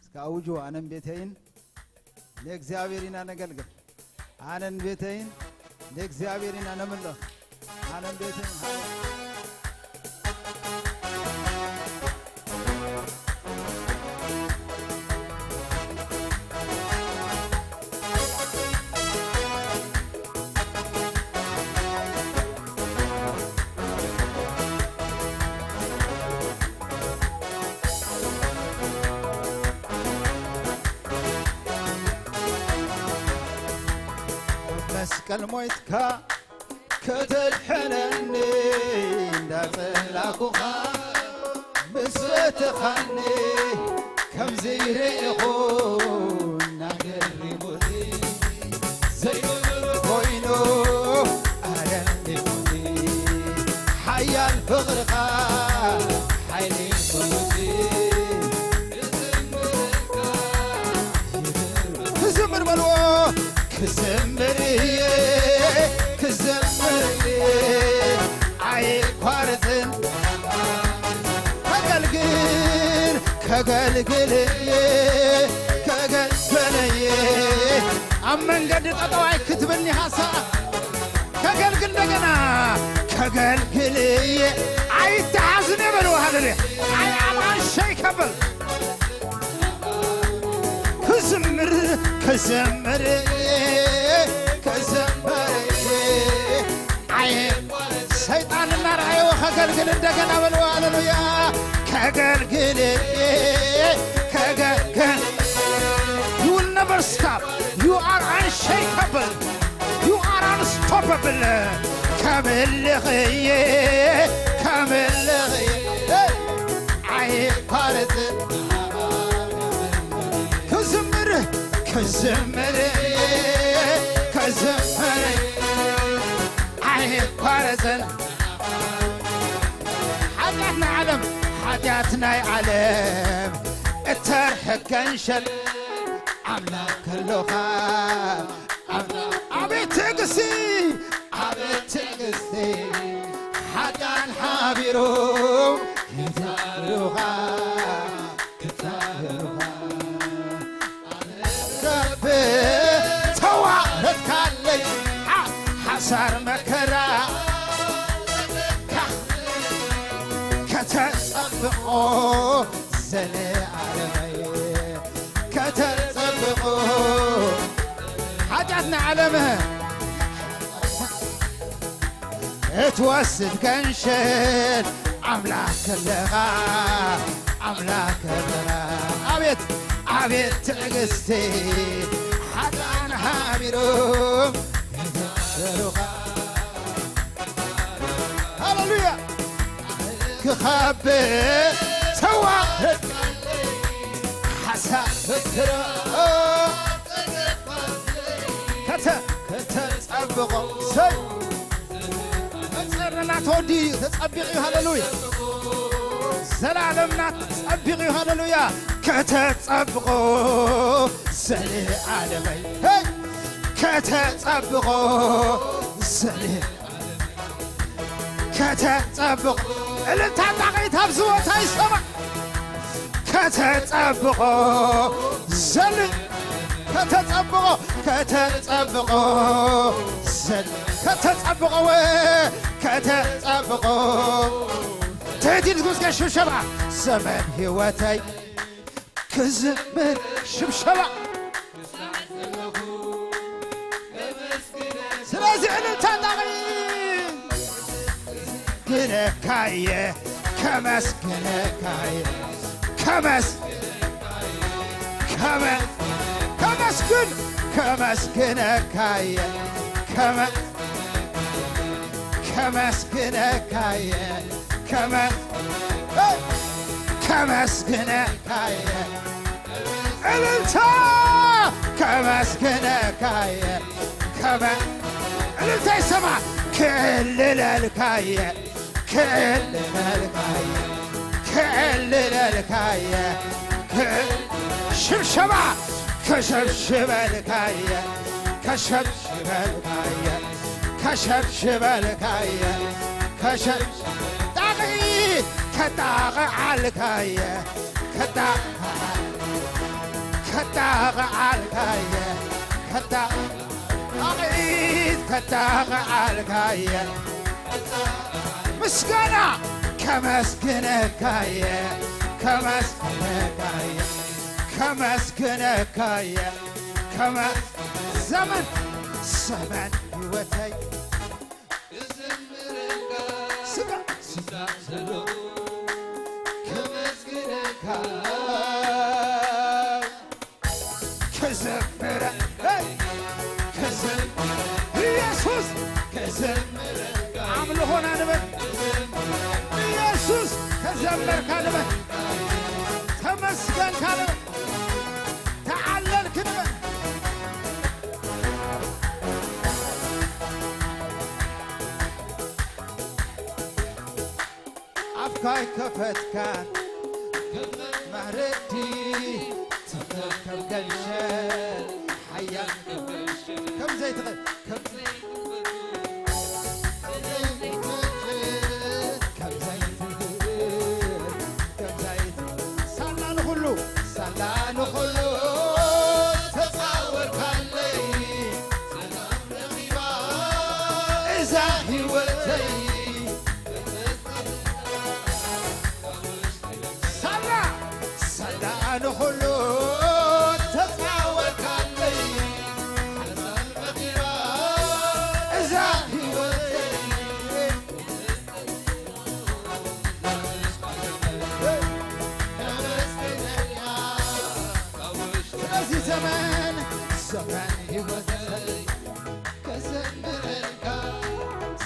እስከ አውጁ፣ "ኣነን ቤተይን ንእግዚኣብሔር ኢና ነገልግል። ኣነን ቤተይን ንእግዚኣብሔር ኢና ነምልኽ። ዓለም ቤትን መስቀል ሞይትካ ከተድሕነኒ እንዳጸላኩኻ ምስ ፈተኻኒ ከምዚ ርኢኹ እናገሪሙኒ ዘይብሉ ኮይኑ ኣደንዲሙኒ ሓያል ፍቕርኻ ሓይሊ ፍቕርኻ ክዝምር በልዎ ክዝምር እየ ክዝምር እየ ኣይቋርጽን ከገልግል ከገልግል እየ ከገልግል እየ ኣብ መንገዲ ጠጠው ኣይክትብልኒ ሃሳ ከገልግል እንደገና ከገልግል እየ ኣይተሓዝን እየ በልዎ ሃሌሉያ I am unshakable ክዝምር ክዝምር ክዝምር ኣይ ሰይጣን እናረኣየዎ ከገልግል እንደገና በልዎ ሃሌሉያ ከገልግል ከገልግል You will never stop. You are unshakable. You are unstoppable. ከምልኽዬ ከምልኽዬ ኣይቋረጽ ክዝምር ክዝምር ክዝምር ኣይቋረጽን ሓጢኣት ናይ ዓለም ሓጢኣት ናይ ዓለም እተርሕቀን ሸል ኣምላኽ ከሎኻ ኣቤት ትዕግስቲ ኣቤት ትዕግስቲ ሓጢኣን ሓቢሩ ክዛሩኻ ክዛሩኻ ረብ ተዋረድካለይ ሓሳር መከራ ከተጸብቆ ዘለዓለመይ ከተጸብቆ ሓጢኣት ናይ ዓለም እትወስድ ገንሸል ኣምላኽ ከለኻ ኣምላኽ ከለኻ ኣቤት ኣቤት ትዕግስቲ ሓጣን ሃቢሮም የዘሩኻ ሃሌሉያ ክኻብ ተዋረድ ሓሳብ ፍትሮ ከተጸብቖ ሰይ መጸርና ተወዲ ተጸቢቑ እዩ ሃሌሉያ ዘላለምና ተጸቢቑ እዩ ሃሌሉያ ከተጸብቖ ዘለዓለመይ ከተጸብቖ ዘለ ከተጸብቕ እልልታ ጣቒት ኣብዚ ቦታ ይሰማዕ ከተጸብቖ ዘል ከተጸብቖ ከተጸብቖ ዘል ከተጸብቖ ወ ከተጸብቖ ትህዲል ጉስገ ሽብሸባ ዘመን ህይወተይ ክዝምር ሽብሸባ ስለዚ እልልታ ጣቒ ግነካየ ከመስግነካየ ከመስ ከመ ከመስግን ከመስግነካየ ከመ ከመስግነካየ ከመ ከመስግነካየ እልልታ ከመስግነካየ ከመ እልልታ ይሰማ ክልለልካየ ክልለልካየ ክልለልካየ ክል ሽብሸባ ከሸብሽበልካየ ከሸብሽበልካየ ከሸብሽበልካየ ከሸብ ጣቒ ከጣቕዓልካየ ከጣ ከጣቕዓልካየ ከጣ ጣቒት ከጣቕዓልካየ ምስጋና ከመስግነካየ ከመስግነካየ ከመስግነካየ ከመ ዘመን ዘመን ህይወተይ ስጋ ስጋ ከመስግነካ ክዘምረ ክዘምረ ኢየሱስ ክዘምረ ኣምልኾና ንበል ኢየሱስ ተዘመርካ ንበል ተመስገንካ ንበል ተዓለልክ ንበል ኣፍካ ይከፈትካ መሕረዲ ትኽእል ከም ገንሸል ሓያል ከም ዘይትኽእል ከም ዘይትኽእል ከም ዘይትኽእል ከም ዘይትኽእል ሳላ ንኹሉ ሳላ ንኹሉ ተጻወርካለይ እዛ ህይወተይ ሳላ ሳላ ንኹሉ ተጻወርካለይ እዛ ህይወተይ ስለዚ ዘመን ዘመን ህይወተይ ከዘምረልካ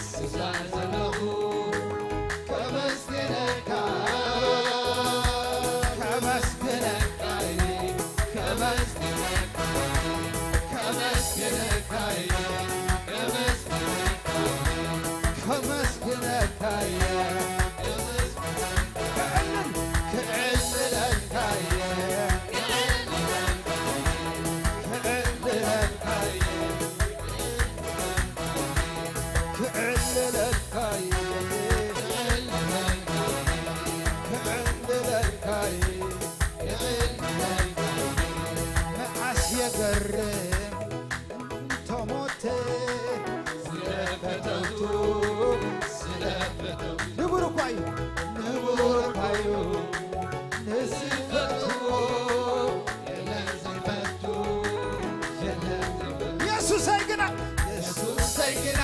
ስዛ ዘለኹ ከመስግነካ ከመስግነካ ከመስግነካ ከመስግነካ ከመስግነካ ከመስግነካ መዓስ የገርም ተሞተ ስለፈተውቱ ስለፈተውቱ ንቡር እኳ እዩ ንቡር እኳ እዩ ንዝፈትዎ የለን ዝፈቱ የለን ዝፈቱ የሱሰይ ግና የሱሰይ ግና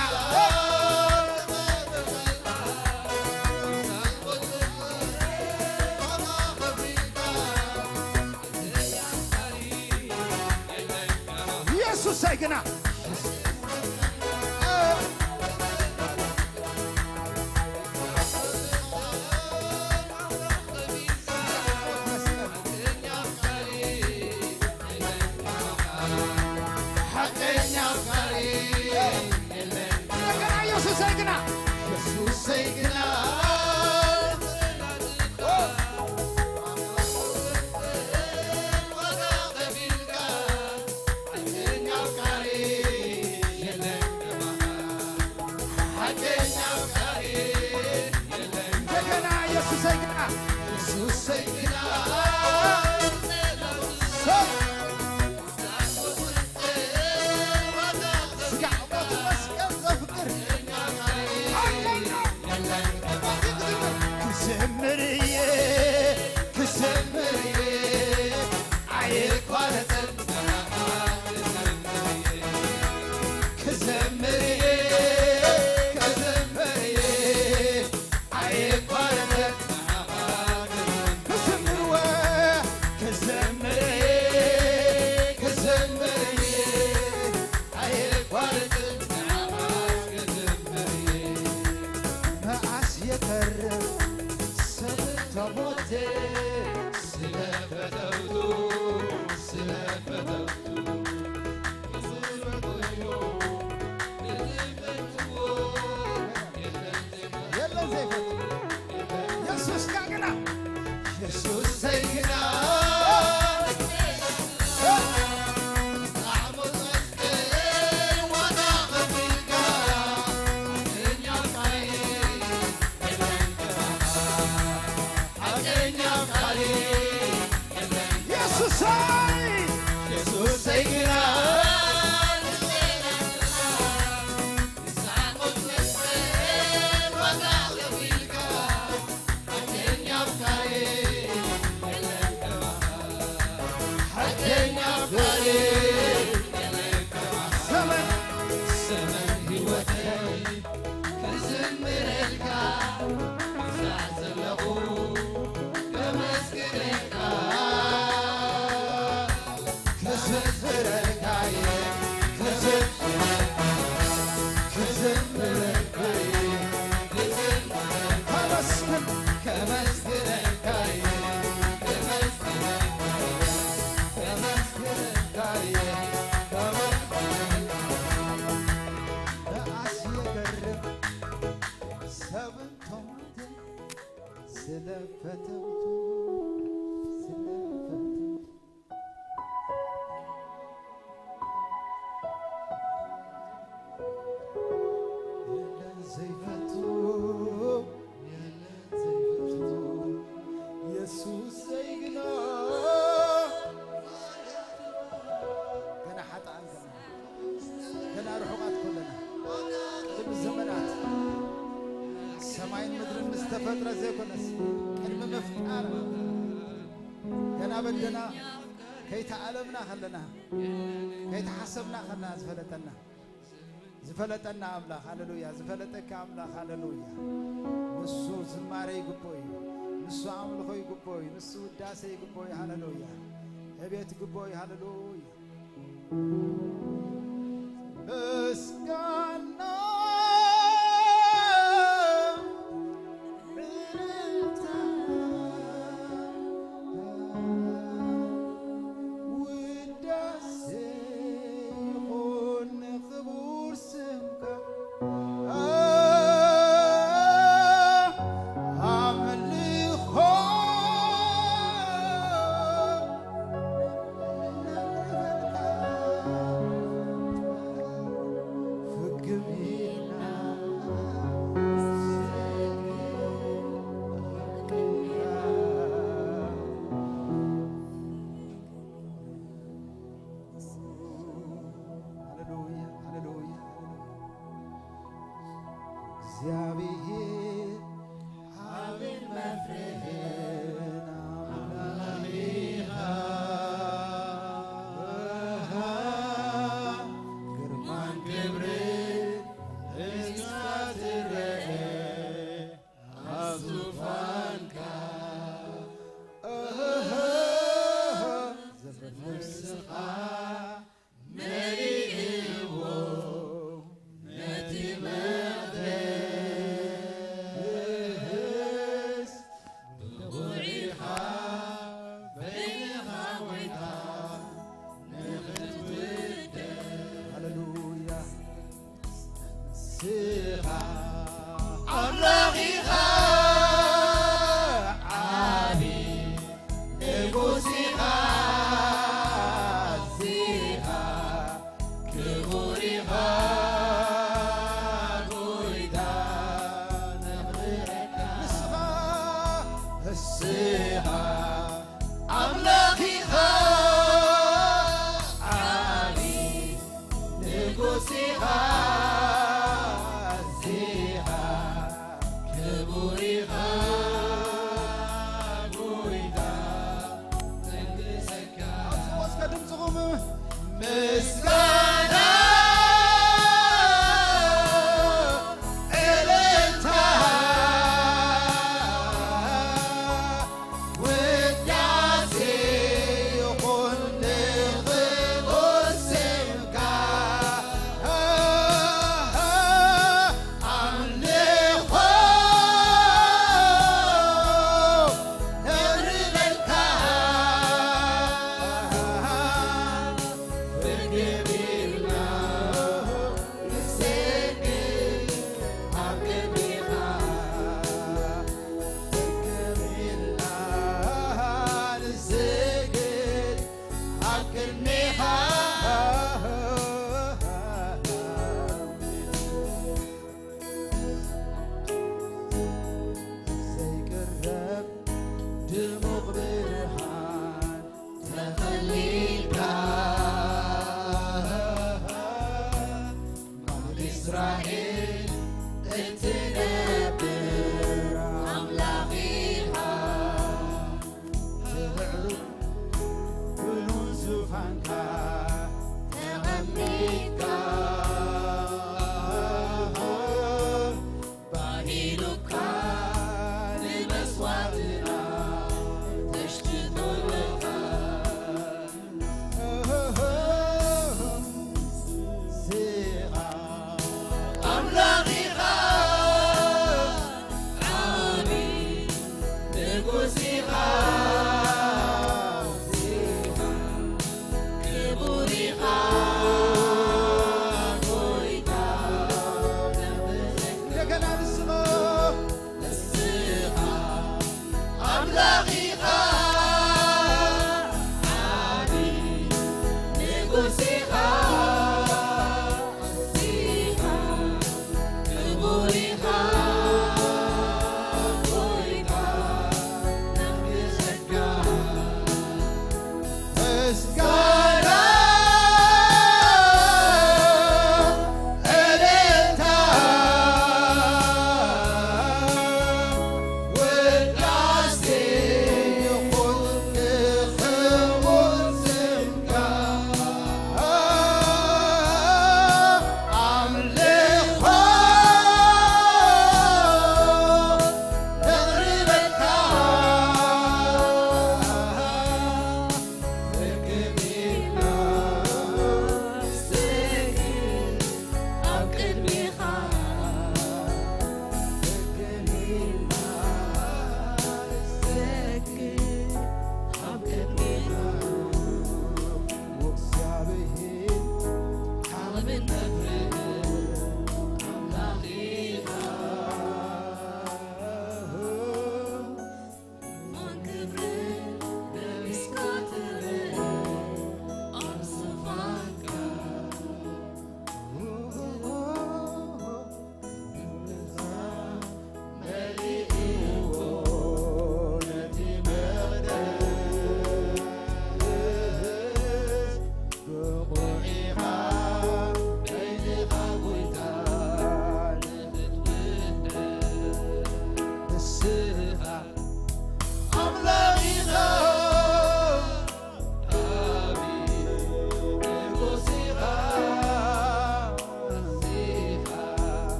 የሱሰይ ግና ሓቀኛ ኣፍቃሪ የለን። እንደገና ኢየሱሰይ ግና ኢየሱሰይ ግና እንደገና ኢየሱሰይ ግና ኢየሱሰይ ግና ስጋ ሞት መስቀል ዘፍቅር ክዘምርዬ ክዘምርዬ ኣይቋረጽን ክዘምርዬ ክዘምርዬ ኣይቋረጽን ክዘምርወ ክዘምርዬ ክዘምርዬ ኣይቋረጽን ክዘምርዬ መዓስ የቀርብ ሰብ ተሞተ ስለፈተውቱ ስለፈተውቱ ብዙ ኮይኑ ብዙ ፈትዎ የለን ዘይፈቱ የሱስ ጋግና የሱስ ዘይግና የሱሰይ የሱሰይ ግና ስለ ፈተውቱ፣ ስለ ፈተውቱ። የለን ዘይፈቱ፣ የለን ዘይፈቱ፣ የሱስ ዘይግኖ። ገና ሓጥኣን ከለና፣ ገና ርሑቓት ከለና፣ ቅድሚ ዘመናት ሰማይን ምድርን ምስ ተፈጥረ ዘይኮነስ፣ ቅድሚ ምፍጣር ገና በደና ከይተኣለምና ከለና፣ ከይተሓሰብና ከለና ዝፈለጠና፣ ዝፈለጠና ኣምላኽ፣ ሃሌሉያ፣ ዝፈለጠካ ኣምላኽ፣ ሃሌሉያ። ንሱ ዝማሬ ይግብኦ እዩ፣ ንሱ ኣምልኾ ይግብኦ እዩ፣ ንሱ ውዳሴ ይግብኦ እዩ፣ ሃሌሉያ። ዕቤት ይግብኦ እዩ፣ ሃሌሉያ። ምስጋና፣ እልልታ፣ ውዳሴ ይኹን ንኽቡር ስምካ። ኣምልኾ ሃሌሉያ፣ ሃሌሉያ፣ ሃሌሉያ። እግዚኣብሔር ዓብን መፍርህን ኣምላኽ ኢኻ። ግርማን ክብርን እስካ ትረአ ኣብ ዙፋንካ። ዘፍረት ነፍስኻ መሊእዎ ነቲ መቕደስ። ብቑዕ ኢኻ በይንኻ ጎይታ ንኽትውደድ። ሃሌሉያ። ንስኻ ኣምላኽ ኢኻ፣ ዓቢ ንጉስ ኢኻ፣ ኣዚኻ ክቡር ኢኻ ጎይታ ነኽብረካ። ንስኻ፣ ንስኻ ኣምላኽ ኢኻ፣ ዓቢ ንጉስ ኢኻ፣ ኣዚኻ ክቡር ኢኻ ጎይታ። ኣውፅዎ እስከ ድምፅኹም። ምስጋና፣ እልልታ፣ ውዳሴ ይኹን ንኽቡር ስምካ። ኣምልኾ ነቕርበልካ። ርክብ ኢልና ንሰግድ ኣብ ቅድሜኻ። ርክብ ኢልና ንሰግድ ኣብ ቅድሜኻ። ዘይቅረብ ድሙቕ ብርሃን ተኸሊልካ፣ ኣብ እስራኤል እትነብር ኣምላኽ ኢኻ። ብብዕሩግ ብሉል ዙፋንካ ተቐሚጥካ፣ ባሂሉካ ንመስዋእትና ተሽትቶ ኣለኻ። ንስኻ ኣምላኽ ኢኻ።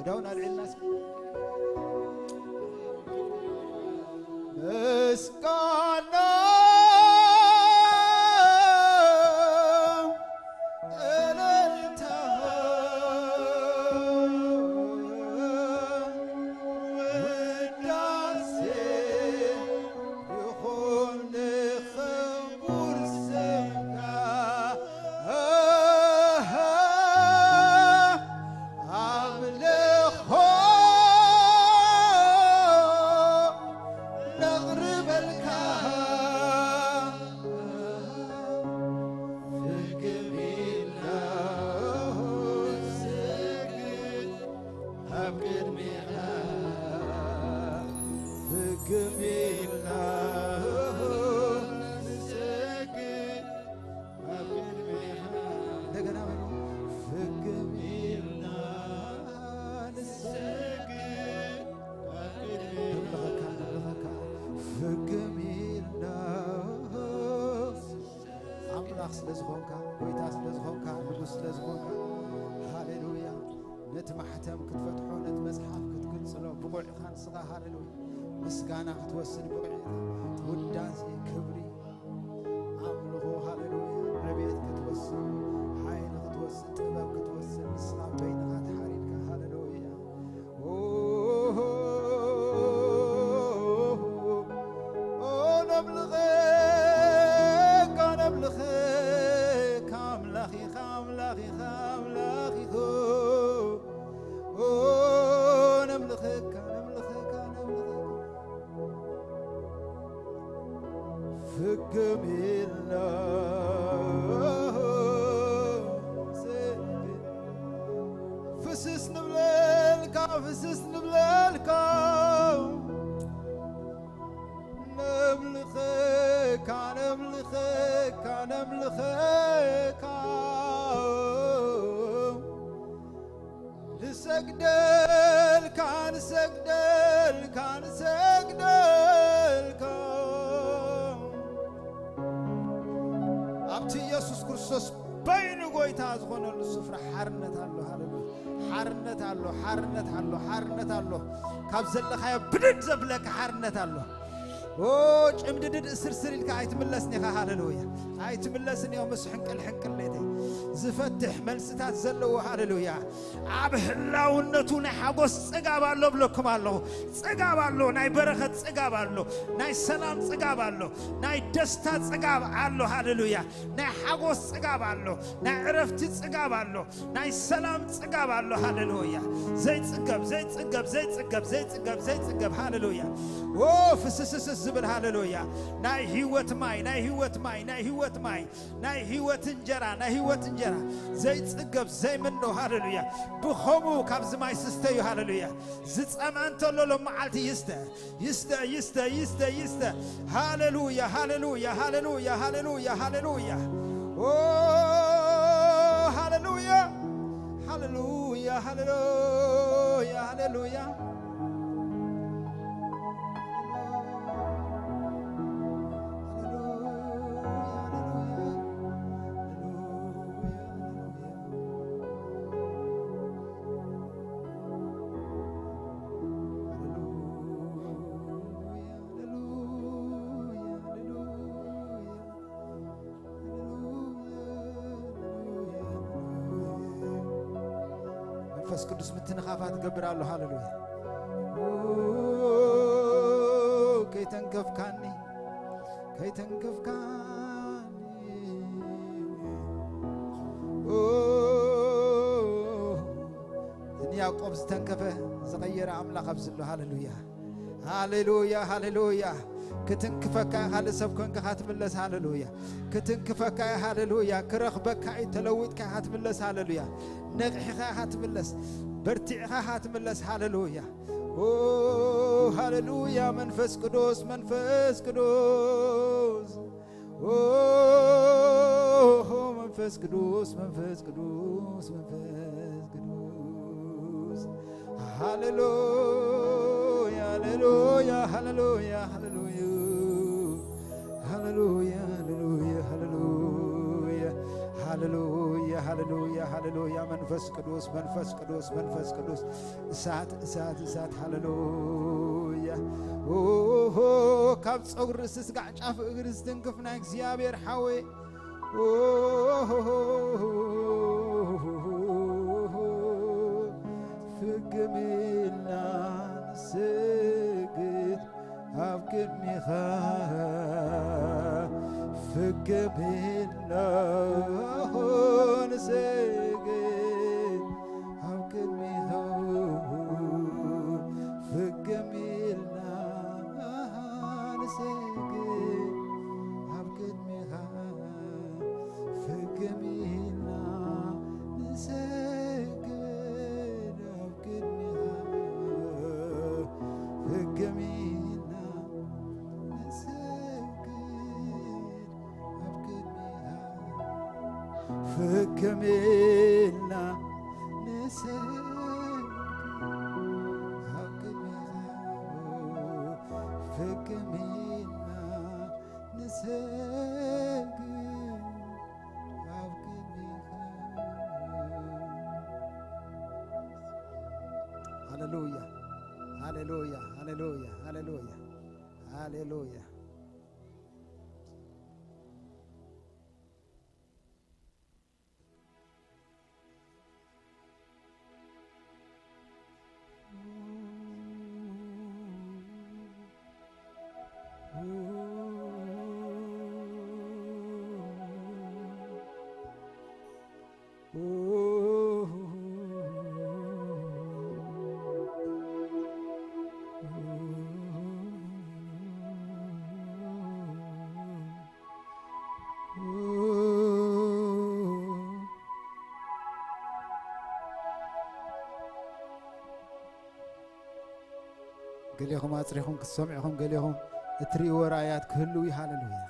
ዳውን ኣልዒልና እስኪ። ምስጋና እልልታ ውዳሴ ይኹን ንኽቡር ስምካ። ኣምልኾ ነቕርበልካ። ፍግም ኢልና ንሰግድ ኣብ ቅድሜኻ። ፍግም ኢልና ንሰግድ ኣብ ቅድሜኻ። እንደገና በሉ። ፍግም ኢልና ንሰግድ ኣብ ቅድሜኻ። ነምልኸካ፣ ነምልኸካ። ፍግም ኢልና ኣምላኽ ስለ ዝኾንካ፣ ጎይታ ስለ ዝኾንካ፣ ንጉስ ስለ ዝኾንካ፣ ሃሌሉያ። ነቲ ማሕተም ክትፈትሖ፣ ነቲ መጽሓፍ ክትግንጽሎ ብቑዕ ኢኻ ንስኻ። ሃሌሉያ። ምስጋና ክትወስድ ብቑዕ ኢኻ። ውዳሴ፣ ክብሪ፣ ኣምልኾ፣ ሃሌሉያ። ዕቤት ክትወስድ፣ ሓይሊ ክትወስድ፣ ጥበብ ክትወስድ፣ ንስኻ በይንኻ ተሓሪድካ። ሃሌሉያ። ኦ፣ ኦ፣ ነምልኸካ፣ ነምልኸካ፣ ኣምላኽ ኢኻ፣ ኣምላኽ ኢኻ፣ ኣምላኽ ኢኻ። ኦ፣ ነምልኸካ፣ ነምልኸካ፣ ነምልኸካ። ፍግም ኢልና ፍስስ ንብለልካ፣ ፍስስ ንብለልካ። ነምልኸካ፣ ነምልኸካ፣ ነምልኸካ። ንሰግደልካ፣ ንሰግደልካ፣ ንሰግደልካ። ኣብቲ ኢየሱስ ክርስቶስ በይኑ ጎይታ ዝኾነሉ ስፍራ ሓርነት ኣሎ። ሃሌሉያ። ሓርነት ኣሎ፣ ሓርነት ኣሎ፣ ሓርነት ኣሎ። ካብ ዘለኻዮ ብድድ ዘብለካ ሓርነት ኣሎ። ኦ፣ ጭምድድድ እስርስር ኢልካ ኣይትምለስን ኢኻ። ሃሌሉያ። ኣይትምለስን ኢኻ ምስ ሕንቅል ሕንቅል ቤተይ። ዝፈትሕ መልስታት ዘለዎ። ሃሌሉያ። ኣብ ህላውነቱ ናይ ሓጎስ ጽጋብ ኣሎ ብለኩም ኣለኹ። ጽጋብ ኣሎ፣ ናይ በረኸት ጽጋብ ኣሎ፣ ናይ ሰላም ጽጋብ ኣሎ፣ ናይ ደስታ ጽጋብ ኣሎ። ሃሌሉያ። ናይ ሓጎስ ጽጋብ ኣሎ፣ ናይ ዕረፍቲ ጽጋብ ኣሎ፣ ናይ ሰላም ጽጋብ ኣሎ። ሃሌሉያ። ዘይጽገብ፣ ዘይጽገብ፣ ዘይጽገብ፣ ዘይጽገብ፣ ዘይጽገብ። ሃሌሉያ። ኦ፣ ፍስስስስ ዝብል። ሃሌሉያ። ናይ ህይወት ማይ፣ ናይ ህይወት ማይ፣ ናይ ህይወት ማይ፣ ናይ ህይወት እንጀራ፣ ናይ ህይወት እንጀራ። ዘይጽገብ፣ ዘይምኖ። ሃሌሉያ። ብኸምኡ ካብዚ ማይ ስስተዩ። ሃሌሉያ። ዝጸምአ እንተሎ ሎም መዓልቲ ይስተ፣ ይስተ፣ ይስተ፣ ይስተ፣ ይስተ። ሃሌሉያ፣ ሃሌሉያ፣ ሃሌሉያ፣ ሃሌሉያ፣ ሃሌሉያ። ኦ፣ ሃሌሉያ፣ ሃሌሉያ፣ ሃሌሉያ፣ ሃሌሉያ። መንፈስ ቅዱስ ምትንኻፋት ገብር ኣሎ። ሃሌሉያ። ኦ፣ ከይተንከፍካኒ፣ ከይተንከፍካኒ። ኦ፣ ንያዕቆብ ዝተንከፈ ዝቐየረ ኣምላኽ ኣብዚ ኣሎ። ሃሌሉያ። ሃሌሉያ፣ ሃሌሉያ። ክትንክፈካ ኢኻ፣ ልሰብ ኮንካ ኢኻ ትምለስ። ሃሌሉያ። ክትንክፈካ ኢኻ። ሃሌሉያ። ክረኽበካ እዩ፣ ተለዊጥካ ኢኻ ትምለስ። ሃሌሉያ። ነቕሒኻ ኢኻ ትምለስ፣ በርቲዕኻ ኢኻ ትምለስ። ሃሌሉያ። ኦ፣ ሃሌሉያ። መንፈስ ቅዱስ፣ መንፈስ ቅዱስ። ኦ፣ መንፈስ ቅዱስ፣ መንፈስ ቅዱስ፣ መንፈስ ቅዱስ። ሃሌሉያ፣ ሃሌሉያ፣ ሃሌሉያ፣ ሃሌሉያ። ሃሌሉያ፣ ሃሌሉያ፣ ሃሌሉያ። ሃሌሉያ፣ ሃሌሉያ፣ ሃሌሉያ። መንፈስ ቅዱስ፣ መንፈስ ቅዱስ፣ መንፈስ ቅዱስ፣ እሳት፣ እሳት፣ እሳት። ሃሌሉያ። ኦሆ፣ ካብ ጸጉሪ ርእሲ ስጋዕ ጫፍ እግሪ ዝትንክፍ ናይ እግዚኣብሔር ሓወይ። ኦሆ፣ ፍግም ኢልና ንስግድ ኣብ ቅድሜኻ፣ ፍግም ኢልና ንስግድ ኣብ ቅድሜኻ፣ ፍግም ኢልና ንስግድ ኣብ ቅድሜኻ፣ ፍግም ኢልና ንስግድ ኣብ ቅድሜኻ፣ ፍግም ኢልና ንስግድ ኣብ ቅድሜኻ፣ ፍግም ኢልና ንስግድ ኣብ ቅድሜኻ፣ ፍግም ኢልና ንስግድ ኣብ ቅድሜኻ። ሃሌሉያ፣ ሃሌሉያ፣ ሃሌሉያ፣ ሃሌሉያ፣ ሃሌሉያ። ገሌኹም ኣጽሪኹም ክትሰምዑ ኢኹም፣ ገሌኹም እትርእይዎ ራእያት ክህልው እዩ። ሃሌሉያ።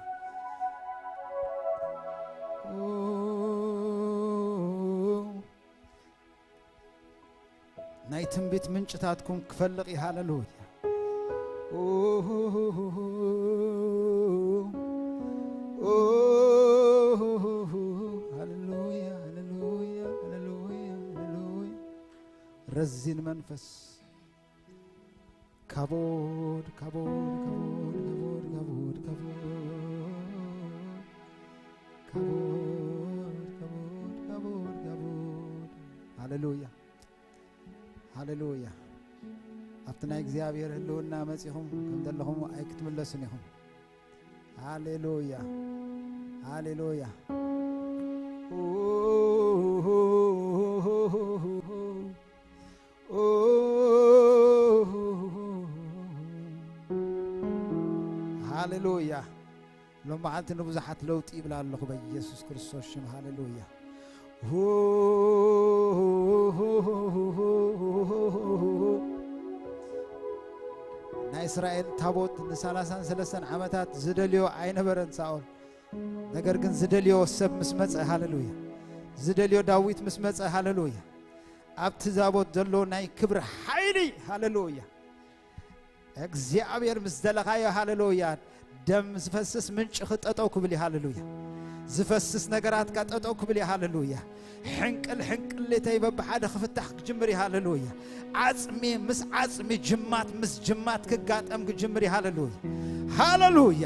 ናይ ትንቢት ምንጭታትኩም ክፈልቕ እዩ። ሃሌሉያ። ሃሌሉያ፣ ሃሌሉያ፣ ሃሌሉያ፣ ሃሌሉያ። ረዚን መንፈስ። ካቦድ፣ ካቦድ፣ ካቦድ፣ ካቦድ፣ ካቦድ፣ ካቦድ። ካቦድ፣ ካቦድ፣ ካቦድ፣ ካቦድ። ሃሌሉያ፣ ሃሌሉያ። ኣብቲ ናይ እግዚኣብሔር ህልውና መጺኹም ከም ዘለኹም ኣይክትምለሱን ኢኹም። ሃሌሉያ፣ ሃሌሉያ። ሃሌሉያ። ሎም መዓልቲ ንብዙሓት ለውጢ ይብላ ኣለኹ በኢየሱስ ክርስቶስ ሽም። ሃሌሉያ። ናይ እስራኤል ታቦት ንሳላሳን ሰለስተን ዓመታት ዝደልዮ ኣይነበረን ሳኦል። ነገር ግን ዝደልዮ ሰብ ምስ መጸ፣ ሃሌሉያ። ዝደልዮ ዳዊት ምስ መጸ፣ ሃሌሉያ። ኣብቲ ታቦት ዘሎ ናይ ክብሪ ሓይሊ፣ ሃሌሉያ። እግዚኣብሔር ምስ ደለኻዮ፣ ሃሌሉያ፣ ደም ዝፈስስ ምንጭ ክጠጠው ክብል እዩ። ሃሌሉያ። ዝፈስስ ነገራትካ ጠጠው ክብል እዩ። ሃሌሉያ። ሕንቅል ሕንቅሊተይ በብሓደ ክፍታሕ ክጅምር እዩ። ሃሌሉያ። ዓጽሚ ምስ ዓጽሚ፣ ጅማት ምስ ጅማት ክጋጠም ክጅምር እዩ። ሃሌሉያ፣ ሃሌሉያ።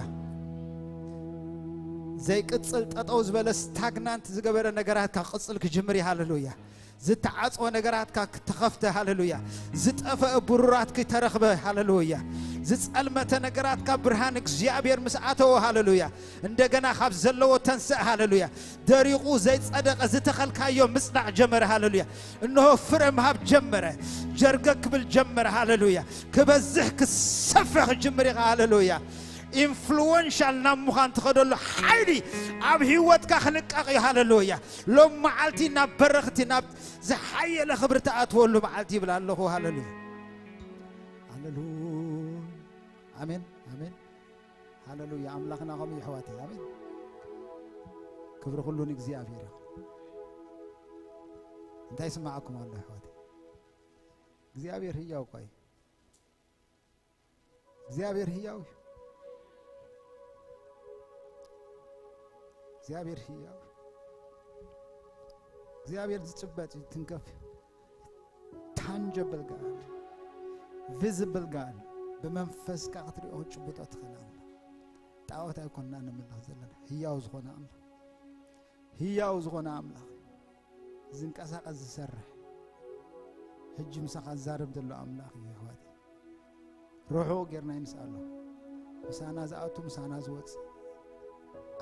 ዘይቅጽል ጠጠው ዝበለ ስታግናንት ዝገበረ ነገራትካ ክቕጽል ክጅምር እዩ። ሃሌሉያ። ዝተዓጽወ ነገራትካ ክተኸፍተ፣ ሃሌሉያ። ዝጠፈአ ብሩራት ክተረኽበ፣ ሃሌሉያ። ዝጸልመተ ነገራትካ ብርሃን እግዚኣብሔር ምስ ኣተወ፣ ሃሌሉያ። እንደገና ካብ ዘለዎ ተንስእ፣ ሃሌሉያ። ደሪቑ ዘይጸደቐ ዝተኸልካዮ ምጽዳቕ ጀመረ፣ ሃሌሉያ። እንሆ ፍረ ምሃብ ጀመረ። ጀርገ ክብል ጀመረ፣ ሃሌሉያ። ክበዝሕ ክሰፍሕ ክጅምር ኢኻ፣ ሃሌሉያ። ኢንፍሉወንሻል ናብ ምዃን ትኸደሉ ሓይሊ ኣብ ህይወትካ ክልቀቕ እዩ፣ ሃሌሉያ። ሎም መዓልቲ ናብ በረኽቲ፣ ናብ ዝሓየለ ክብሪ ትኣትወሉ መዓልቲ ይብል ኣለኹ። ሃሌሉያ፣ ሃሌሉያ። ኣሜን፣ ኣሜን። ሃሌሉያ። ኣምላኽና ከምኡ እዩ፣ ኣሕዋተይ። ኣሜን። ክብሪ ኩሉ ንእግዚኣብሔር ይኹን። እንታይ ይስምዓኩም ኣሎ፣ ኣሕዋተይ? እግዚኣብሔር ህያው እኳ እዩ። እግዚኣብሔር ህያው እዩ። እግዚኣብሔር ህያው እዩ። እግዚኣብሔር ዝጭበጥ እዩ፣ ትንከፍ እዩ። Tangible God, visible God፣ ብመንፈስካ ክትሪኦ ክትጭብጦ ትኽእል ኣምላኽ። ጣዖት ኣይኮንና ንምልኽ ዘለና፣ ህያው ዝኾነ ኣምላኽ፣ ህያው ዝኾነ ኣምላኽ፣ ዝንቀሳቐስ ዝሰርሕ፣ ሕጂ ምሳኻ ዝዛረብ ዘሎ ኣምላኽ እዩ ኣሕዋት። ርሑቕ ጌርና ይንስኣሎ። ምሳና ዝኣቱ ምሳና ዝወጽእ፣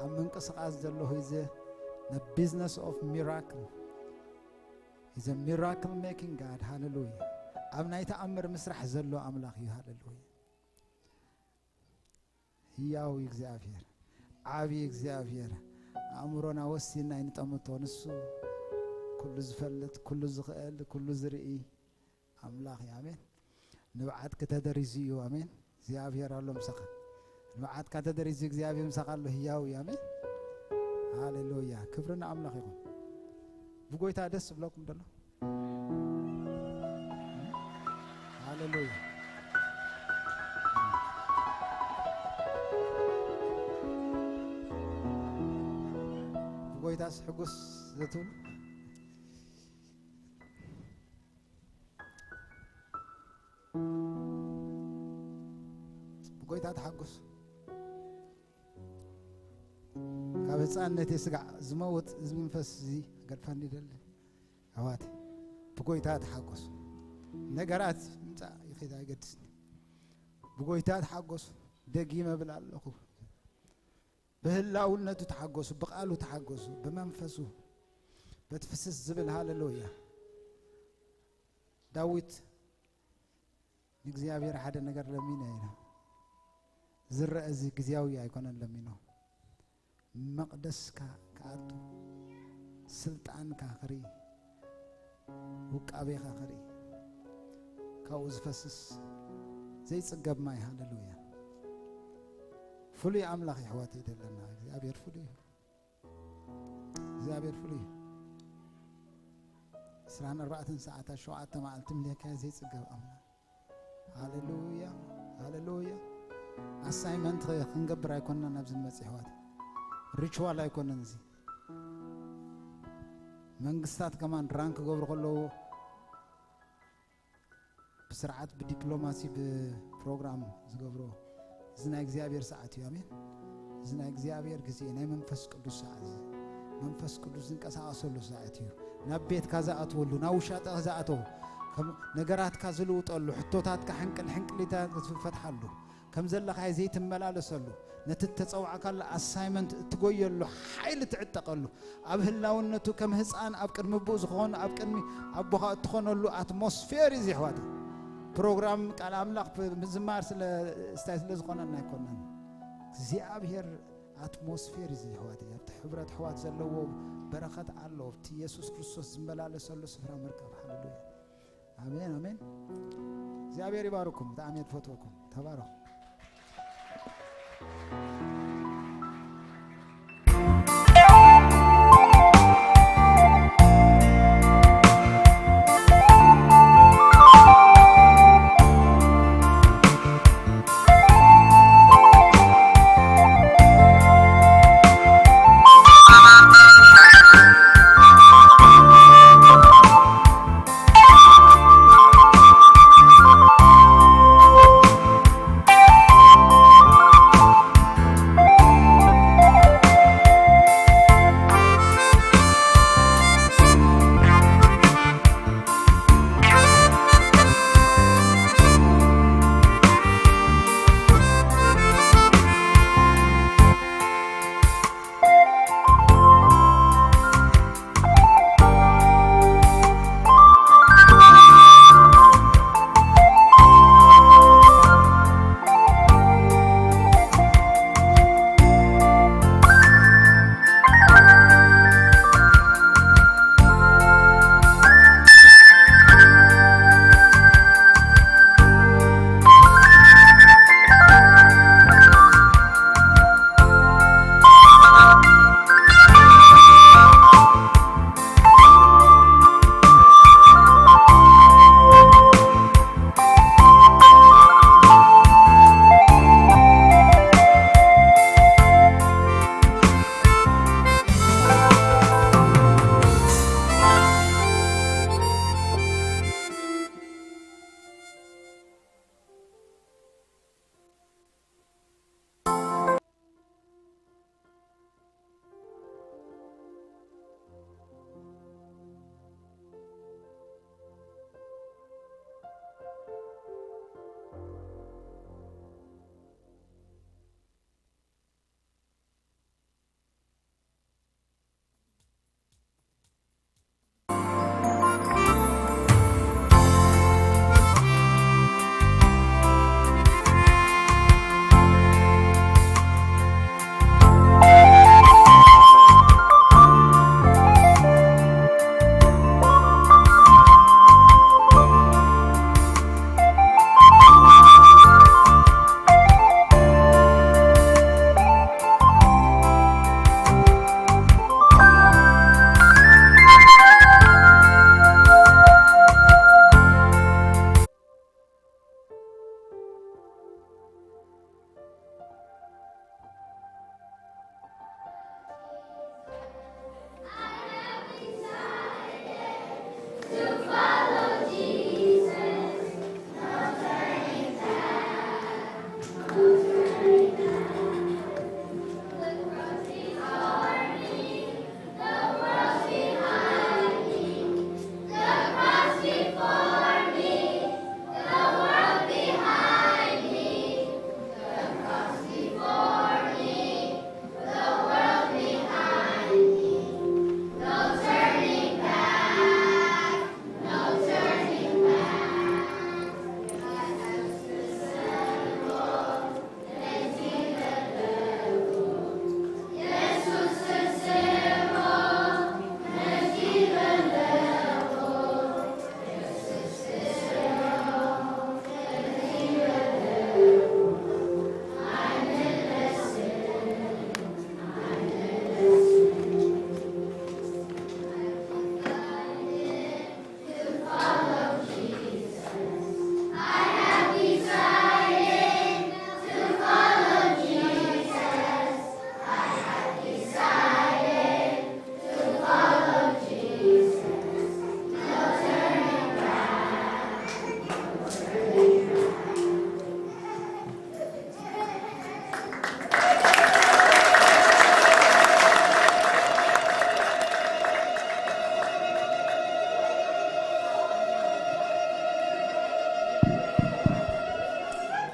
ኣብ ምንቅስቓስ ዘሎ ሂዘ፣ the business of miracle። He's a miracle making God. ሃሌሉያ። ኣብ ናይ ተኣምር ምስራሕ ዘሎ ኣምላኽ እዩ። ሃሌሉያ። ህያው እዩ እግዚኣብሔር፣ ዓብዪ እግዚኣብሔር። ኣእምሮና ወሲንና ይንጠምቶ። ንሱ ኩሉ ዝፈልጥ፣ ኩሉ ዝኽእል፣ ኩሉ ዝርኢ ኣምላኽ እዩ። ኣሜን። ንብዓትኪ ተደሪዙ እዩ። ኣሜን። እግዚኣብሔር ኣሎ ምሳኻ። ንብዓትካ ተደሪዙ እግዚኣብሔር ምሳኻ ኣሎ። ህያው እዩ። ኣሜን። ሃሌሉያ። ክብሪ ንኣምላኽ ይኹን። ብጎይታ ደስ ዝብለኩም ደሎ? ሃሌሉያ። ብጎይታስ ሕጉስ ዘትብሉ? ብጎይታ ተሓጎሱ። ካብ ህፃንነተይ ስጋዕ ዝመውት እዚ መንፈስ እዚ ገድፋኒ ይደሊ። ኣሕዋት፣ ብጎይታ ተሓጎሱ። ነገራት ምፃእ ይኸይድ ኣይገድስን። ብጎይታ ተሓጎሱ። ደጊመ እብል ኣለኹ። ብህላውነቱ ተሓጎሱ፣ ብቃሉ ተሓጎሱ፣ ብመንፈሱ በቲ ፍስስ ዝብል ሃሌሉያ። ዳዊት ንእግዚኣብሔር ሓደ ነገር ለሚነ ኢሉ። ዝረአ እዚ ግዝያዊ ኣይኮነን ለሚኖ። መቕደስካ ክኣቱ፣ ስልጣንካ ክርኢ፣ ውቃቤኻ ክርኢ፣ ካብኡ ዝፈስስ ዘይጽገብ ማይ። ሃሌሉያ። ፍሉይ ኣምላኽ የሕዋተይ ደለና። እግዚኣብሔር ፍሉይ እዩ። እግዚኣብሔር ፍሉይ እዩ። ዕስራን ኣርባዕተን ሰዓታት ሸውዓተ መዓልቲ ምልካይ ዘይጽገብ ኣምላኽ። ሃሌሉያ፣ ሃሌሉያ። ኣሳይመንት ክንገብር ኣይኮንና ናብዚ ንመጽእ ኣሕዋት። ሪቹዋል ኣይኮነን እዚ። መንግስታት ከማን ራንክ ክገብሩ ከለዉ ብስርዓት ብዲፕሎማሲ ብፕሮግራም ዝገብሮ። እዚ ናይ እግዚኣብሔር ሰዓት እዩ። ኣሜን። እዚ ናይ እግዚኣብሔር ግዜ፣ ናይ መንፈስ ቅዱስ ሰዓት እዩ። መንፈስ ቅዱስ ዝንቀሳቐሰሉ ሰዓት እዩ። ናብ ቤትካ ዝኣትወሉ፣ ናብ ውሻጠ ዝኣተው፣ ከም ነገራትካ ዝልውጠሉ፣ ሕቶታትካ ሕንቅል ሕንቅሊታ ዝፈትሓሉ፣ ከም ዘለኻዮ ዘይትመላለሰሉ፣ ነቲ እተጸውዓካሉ ኣሳይመንት እትጎየሉ ሓይሊ ትዕጠቐሉ፣ ኣብ ህላውነቱ ከም ህፃን ኣብ ቅድሚ ኣቦኡ ዝኾን ኣብ ቅድሚ ኣቦኻ እትኾነሉ ኣትሞስፌር እዩ። እዚ ኣሕዋት፣ ፕሮግራም ቃል ኣምላኽ ምዝማር ስለ ስታይ ስለ ዝኾነና ኣይኮነን። እግዚኣብሔር ኣትሞስፌር እዩ። እዚ ኣሕዋት፣ ኣብቲ ሕብረት ኣሕዋት ዘለዎ በረኸት ኣሎ። ኣብቲ የሱስ ክርስቶስ ዝመላለሰሉ ስፍራ ምርካብ። ሃሌሉያ። ኣሜን፣ ኣሜን። እግዚኣብሔር ይባርኩም። ብጣዕሚ እየ ዝፈትወኩም። ተባረኹ።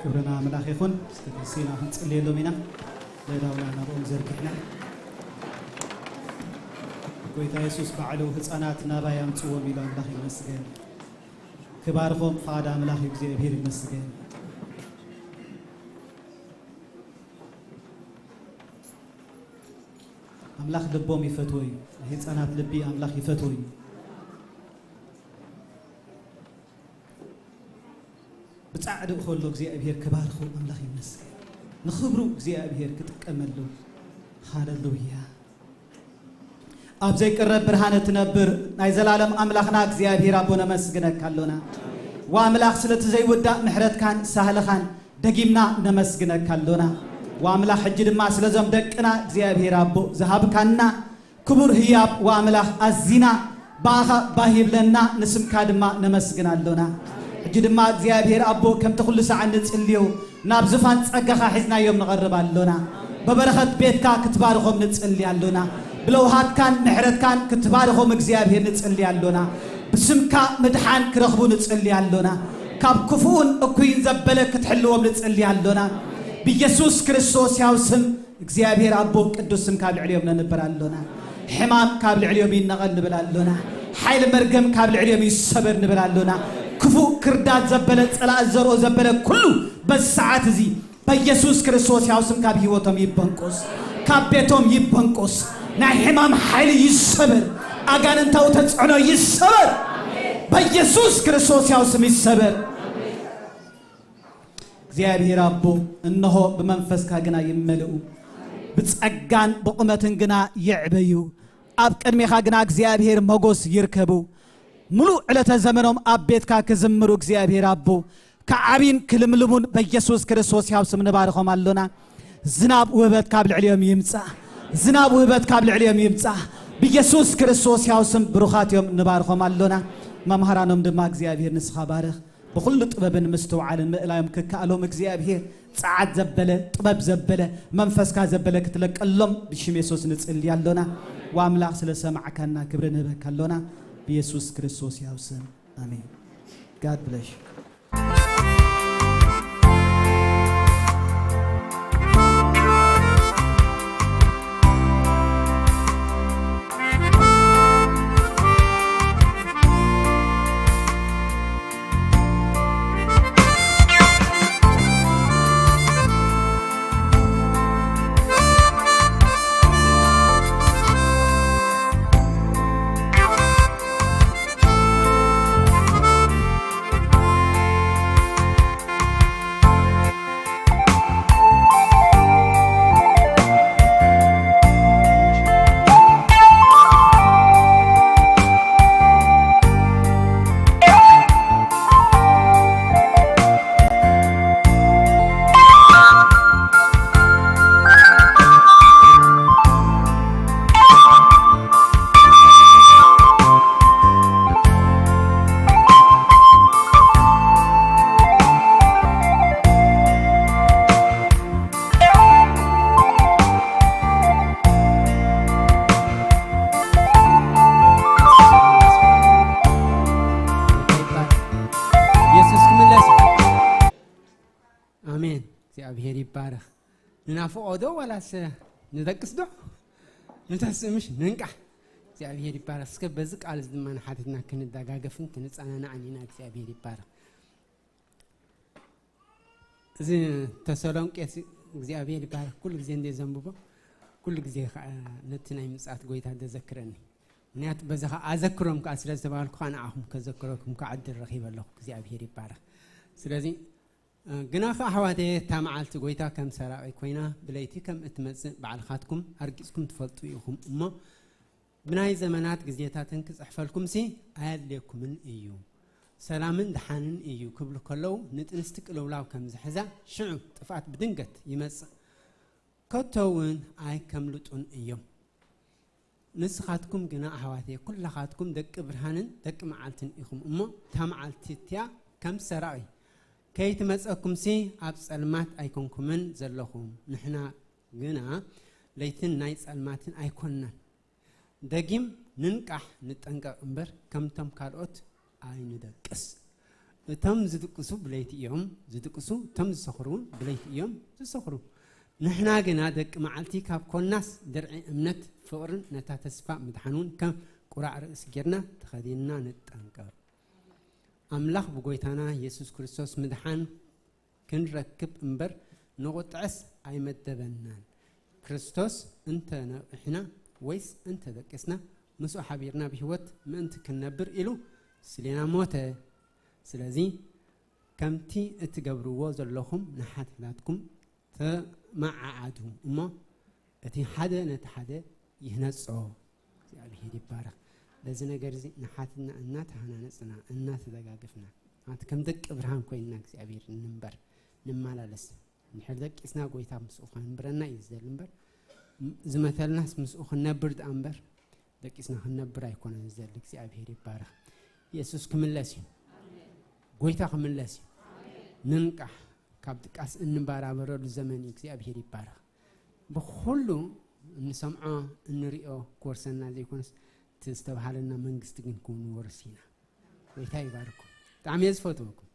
ክብርና ኣምላኽ ይኹን። እስከ ተሲና ክንጽልየሎም ኢና። ለዳውና ናብኦም ዘርጊሕና። ጎይታ የሱስ ባዕሉ ህፃናት ናባይ ኣምጽዎም ኢሉ ኣምላኽ ይመስገን። ክባርኾም ፍቓድ ኣምላኽ እግዚኣብሔር ይመስገን። ኣምላኽ ልቦም ይፈትዎ እዩ። ናይ ህፃናት ልቢ ኣምላኽ ይፈትዎ እዩ። ብጻዕድኡ ከሎ እግዚኣብሔር ክባርኹ ኣምላኽ ይመስገን። ንኽብሩ እግዚኣብሔር ክጥቀመሉ። ሃለሉያ። ኣብ ዘይቅረብ ብርሃን እትነብር ናይ ዘላለም ኣምላኽና እግዚኣብሔር ኣቦ ነመስግነካ ኣሎና። ወኣምላኽ ስለቲ ዘይውዳእ ምሕረትካን ሳህልኻን ደጊምና ነመስግነካ ኣሎና። ወኣምላኽ ሕጂ ድማ ስለዞም ደቅና እግዚኣብሔር ኣቦ ዝሃብካና ክቡር ህያብ ወኣምላኽ ኣዚና ብኣኻ ባህ ይብለና፣ ንስምካ ድማ ነመስግን ኣሎና። ሕጂ ድማ እግዚኣብሔር ኣቦ ከምቲ ኩሉ ሰዓት ንጽልዮ ናብ ዝፋን ጸጋኻ ሒዝናዮም ንቐርብ ኣሎና። ብበረኸት ቤትካ ክትባርኾም ንጽሊ ኣሎና። ብለውሃትካን ምሕረትካን ክትባርኾም እግዚኣብሔር ንጽሊ ኣሎና። ብስምካ ምድሓን ክረኽቡ ንጽሊ ኣሎና። ካብ ክፉኡን እኩይን ዘበለ ክትሕልዎም ንጽሊ ኣሎና። ብየሱስ ክርስቶስ ያው ስም እግዚኣብሔር ኣቦ ቅዱስ ስም ካብ ልዕሊኦም ነንብር ኣሎና። ሕማም ካብ ልዕሊኦም ይነቐል ንብል ኣሎና። ሓይሊ መርገም ካብ ልዕሊኦም ይሰበር ንብል ኣሎና። ክፉእ ክርዳድ ዘበለ ጸላእ ዘርኦ ዘበለ ኩሉ በዚ ሰዓት እዚ በኢየሱስ ክርስቶስ ያው ስም ካብ ህይወቶም ይበንቁስ፣ ካብ ቤቶም ይበንቁስ። ናይ ሕማም ሓይሊ ይሰበር፣ ኣጋንንታዊ ተጽዕኖ ይሰበር፣ በኢየሱስ ክርስቶስ ያው ስም ይሰበር። እግዚኣብሔር ኣቦ እንሆ ብመንፈስካ ግና ይመልኡ፣ ብጸጋን ብቑመትን ግና ይዕበዩ። ኣብ ቅድሜኻ ግና እግዚኣብሔር መጎስ ይርከቡ። ምሉእ ዕለተ ዘመኖም ኣብ ቤትካ ክዝምሩ እግዚኣብሔር ኣቦ ክዓብን ክልምልሙን በኢየሱስ ክርስቶስ ያው ስም ንባርኾም ኣሎና። ዝናብ ውህበት ካብ ልዕሊኦም ይምጻእ። ዝናብ ውህበት ካብ ልዕሊኦም ይምጻእ። ብኢየሱስ ክርስቶስ ያው ስም ብሩኻት እዮም ንባርኾም ኣሎና። መምሃራኖም ድማ እግዚኣብሔር ንስኻ ባርኽ። ብኹሉ ጥበብን ምስትውዓልን ምእላዮም ክከኣሎም እግዚኣብሔር ጸዓት ዘበለ ጥበብ ዘበለ መንፈስካ ዘበለ ክትለቀሎም ብሽም የሱስ ንጽሊ ኣሎና። ወኣምላኽ ስለ ሰማዕካና ክብሪ ንህበካ ኣሎና ብየሱስ ክርስቶስ ያው ስም ኣሜን። God bless you። የሱስ ክምለስ እዩ። ኣሜን። እግዚኣብሔር ይባረኽ። ንናፍቖ ዶ ዋላስ ንደቅስ ዶ? ንተስእ ምሽ ንንቃሕ። እግዚኣብሔር ይባረኽ። እስከ በዚ ቃል እዚ ድማ ንሓትትና ክንደጋገፍን ክንጸናናዕን ኢና። እግዚኣብሔር ይባረኽ። እዚ ተሰሎንቄ ሲ እግዚኣብሔር ይባረኽ። ኩሉ ግዜ እንደ ዘንብቦ ኩሉ ግዜ ከዓ ነቲ ናይ ምጽኣት ጎይታ ዘዘክረኒ። ምክንያቱ በዚ ከዓ ኣዘክሮም ከዓ ስለ ዝተባህልኩ ከዓ ንዓኹም ከዘክረኩም ከዓ ዕድል ረኺበ ኣለኹ። እግዚኣብሔር ይባረኽ። ስለዚ ግናኸ ኣሕዋተየ፣ እታ መዓልቲ ጐይታ ከም ሰራቒ ኰይና፣ ብለይቲ ከም እትመጽእ ባዕልኻትኩም ኣርጊጽኩም ትፈልጡ ኢኹም እሞ፣ ብናይ ዘመናት ግዜታትን ክጽሕፈልኩምሲ ኣየድልየኩምን እዩ፣ ሰላምን ደሓንን እዩ ክብሉ ከለዉ፣ ንጥንስቲ ቅልውላው ከም ዝሕዛ፣ ሽዑ ጥፍኣት ብድንገት ይመጽእ፣ ከቶ እውን ኣይከምልጡን እዮም። ንስኻትኩም ግና ኣሕዋተየ፣ ኵላኻትኩም ደቂ ብርሃንን ደቂ መዓልትን ኢኹም እሞ፣ እታ መዓልቲ እቲኣ ከም ሰራቒ ከይትመጸኩምሲ ኣብ ጸልማት ኣይኮንኩምን ዘለኹም። ንሕና ግና ለይትን ናይ ጸልማትን ኣይኮንናን። ደጊም ንንቃሕ፣ ንጠንቀቕ እምበር፣ ከምቶም ካልኦት ኣይንደቅስ። እቶም ዝድቅሱ ብለይቲ እዮም ዝድቅሱ፣ እቶም ዝሰኽሩ እውን ብለይቲ እዮም ዝሰኽሩ። ንሕና ግና ደቂ መዓልቲ ካብ ኮናስ፣ ድርዒ እምነት፣ ፍቕርን ነታ ተስፋ ምድሓን እውን ከም ቁራዕ ርእሲ ጌርና ተኸዲንና ንጠንቀቕ። ኣምላኽ ብጎይታና የሱስ ክርስቶስ ምድሓን ክንረክብ እምበር፣ ንቑጥዐስ ኣይመደበናን። ክርስቶስ እንተ ነቒሕና ወይስ እንተ ደቂስና፣ ምስኡ ሓቢርና ብህይወት ምእንቲ ክንነብር ኢሉ ስሌና ሞተ። ስለዚ ከምቲ እትገብርዎ ዘለኹም ንሓድሕዳትኩም ተመዓዓዱ እሞ፣ እቲ ሓደ ነቲ ሓደ ይህነጾ። እግዚኣብሔር ይባረኽ። በዚ ነገር እዚ ንሓትና እናተሃናነጽና፣ እናተደጋገፍና፣ ማለት ከም ደቂ ብርሃን ኮይንና እግዚኣብሔር እንንበር፣ ንመላለስ። እንድሕር ደቂስና ጎይታ ምስኡ ከንብረና እዩ ዝደሊ እምበር፣ ዝመተልናስ ምስኡ ክንነብር ደኣ እምበር፣ ደቂስና ክንነብር ኣይኮነን ዝደሊ። እግዚኣብሔር ይባረኽ። የሱስ ክምለስ እዩ። ጎይታ ክምለስ እዩ። ንንቃሕ። ካብ ድቃስ እንበራበረሉ ዘመን እዩ። እግዚኣብሔር ይባረኽ። ብኹሉ እንሰምዖ እንሪኦ ክወርሰና ዘይኮነስ፣ እቲ ዝተባሃለና መንግስቲ ግን ክንወርስ ኢና። ጎይታ ይባርኩም። ብጣዕሚ እየ ዝፈትወኩም።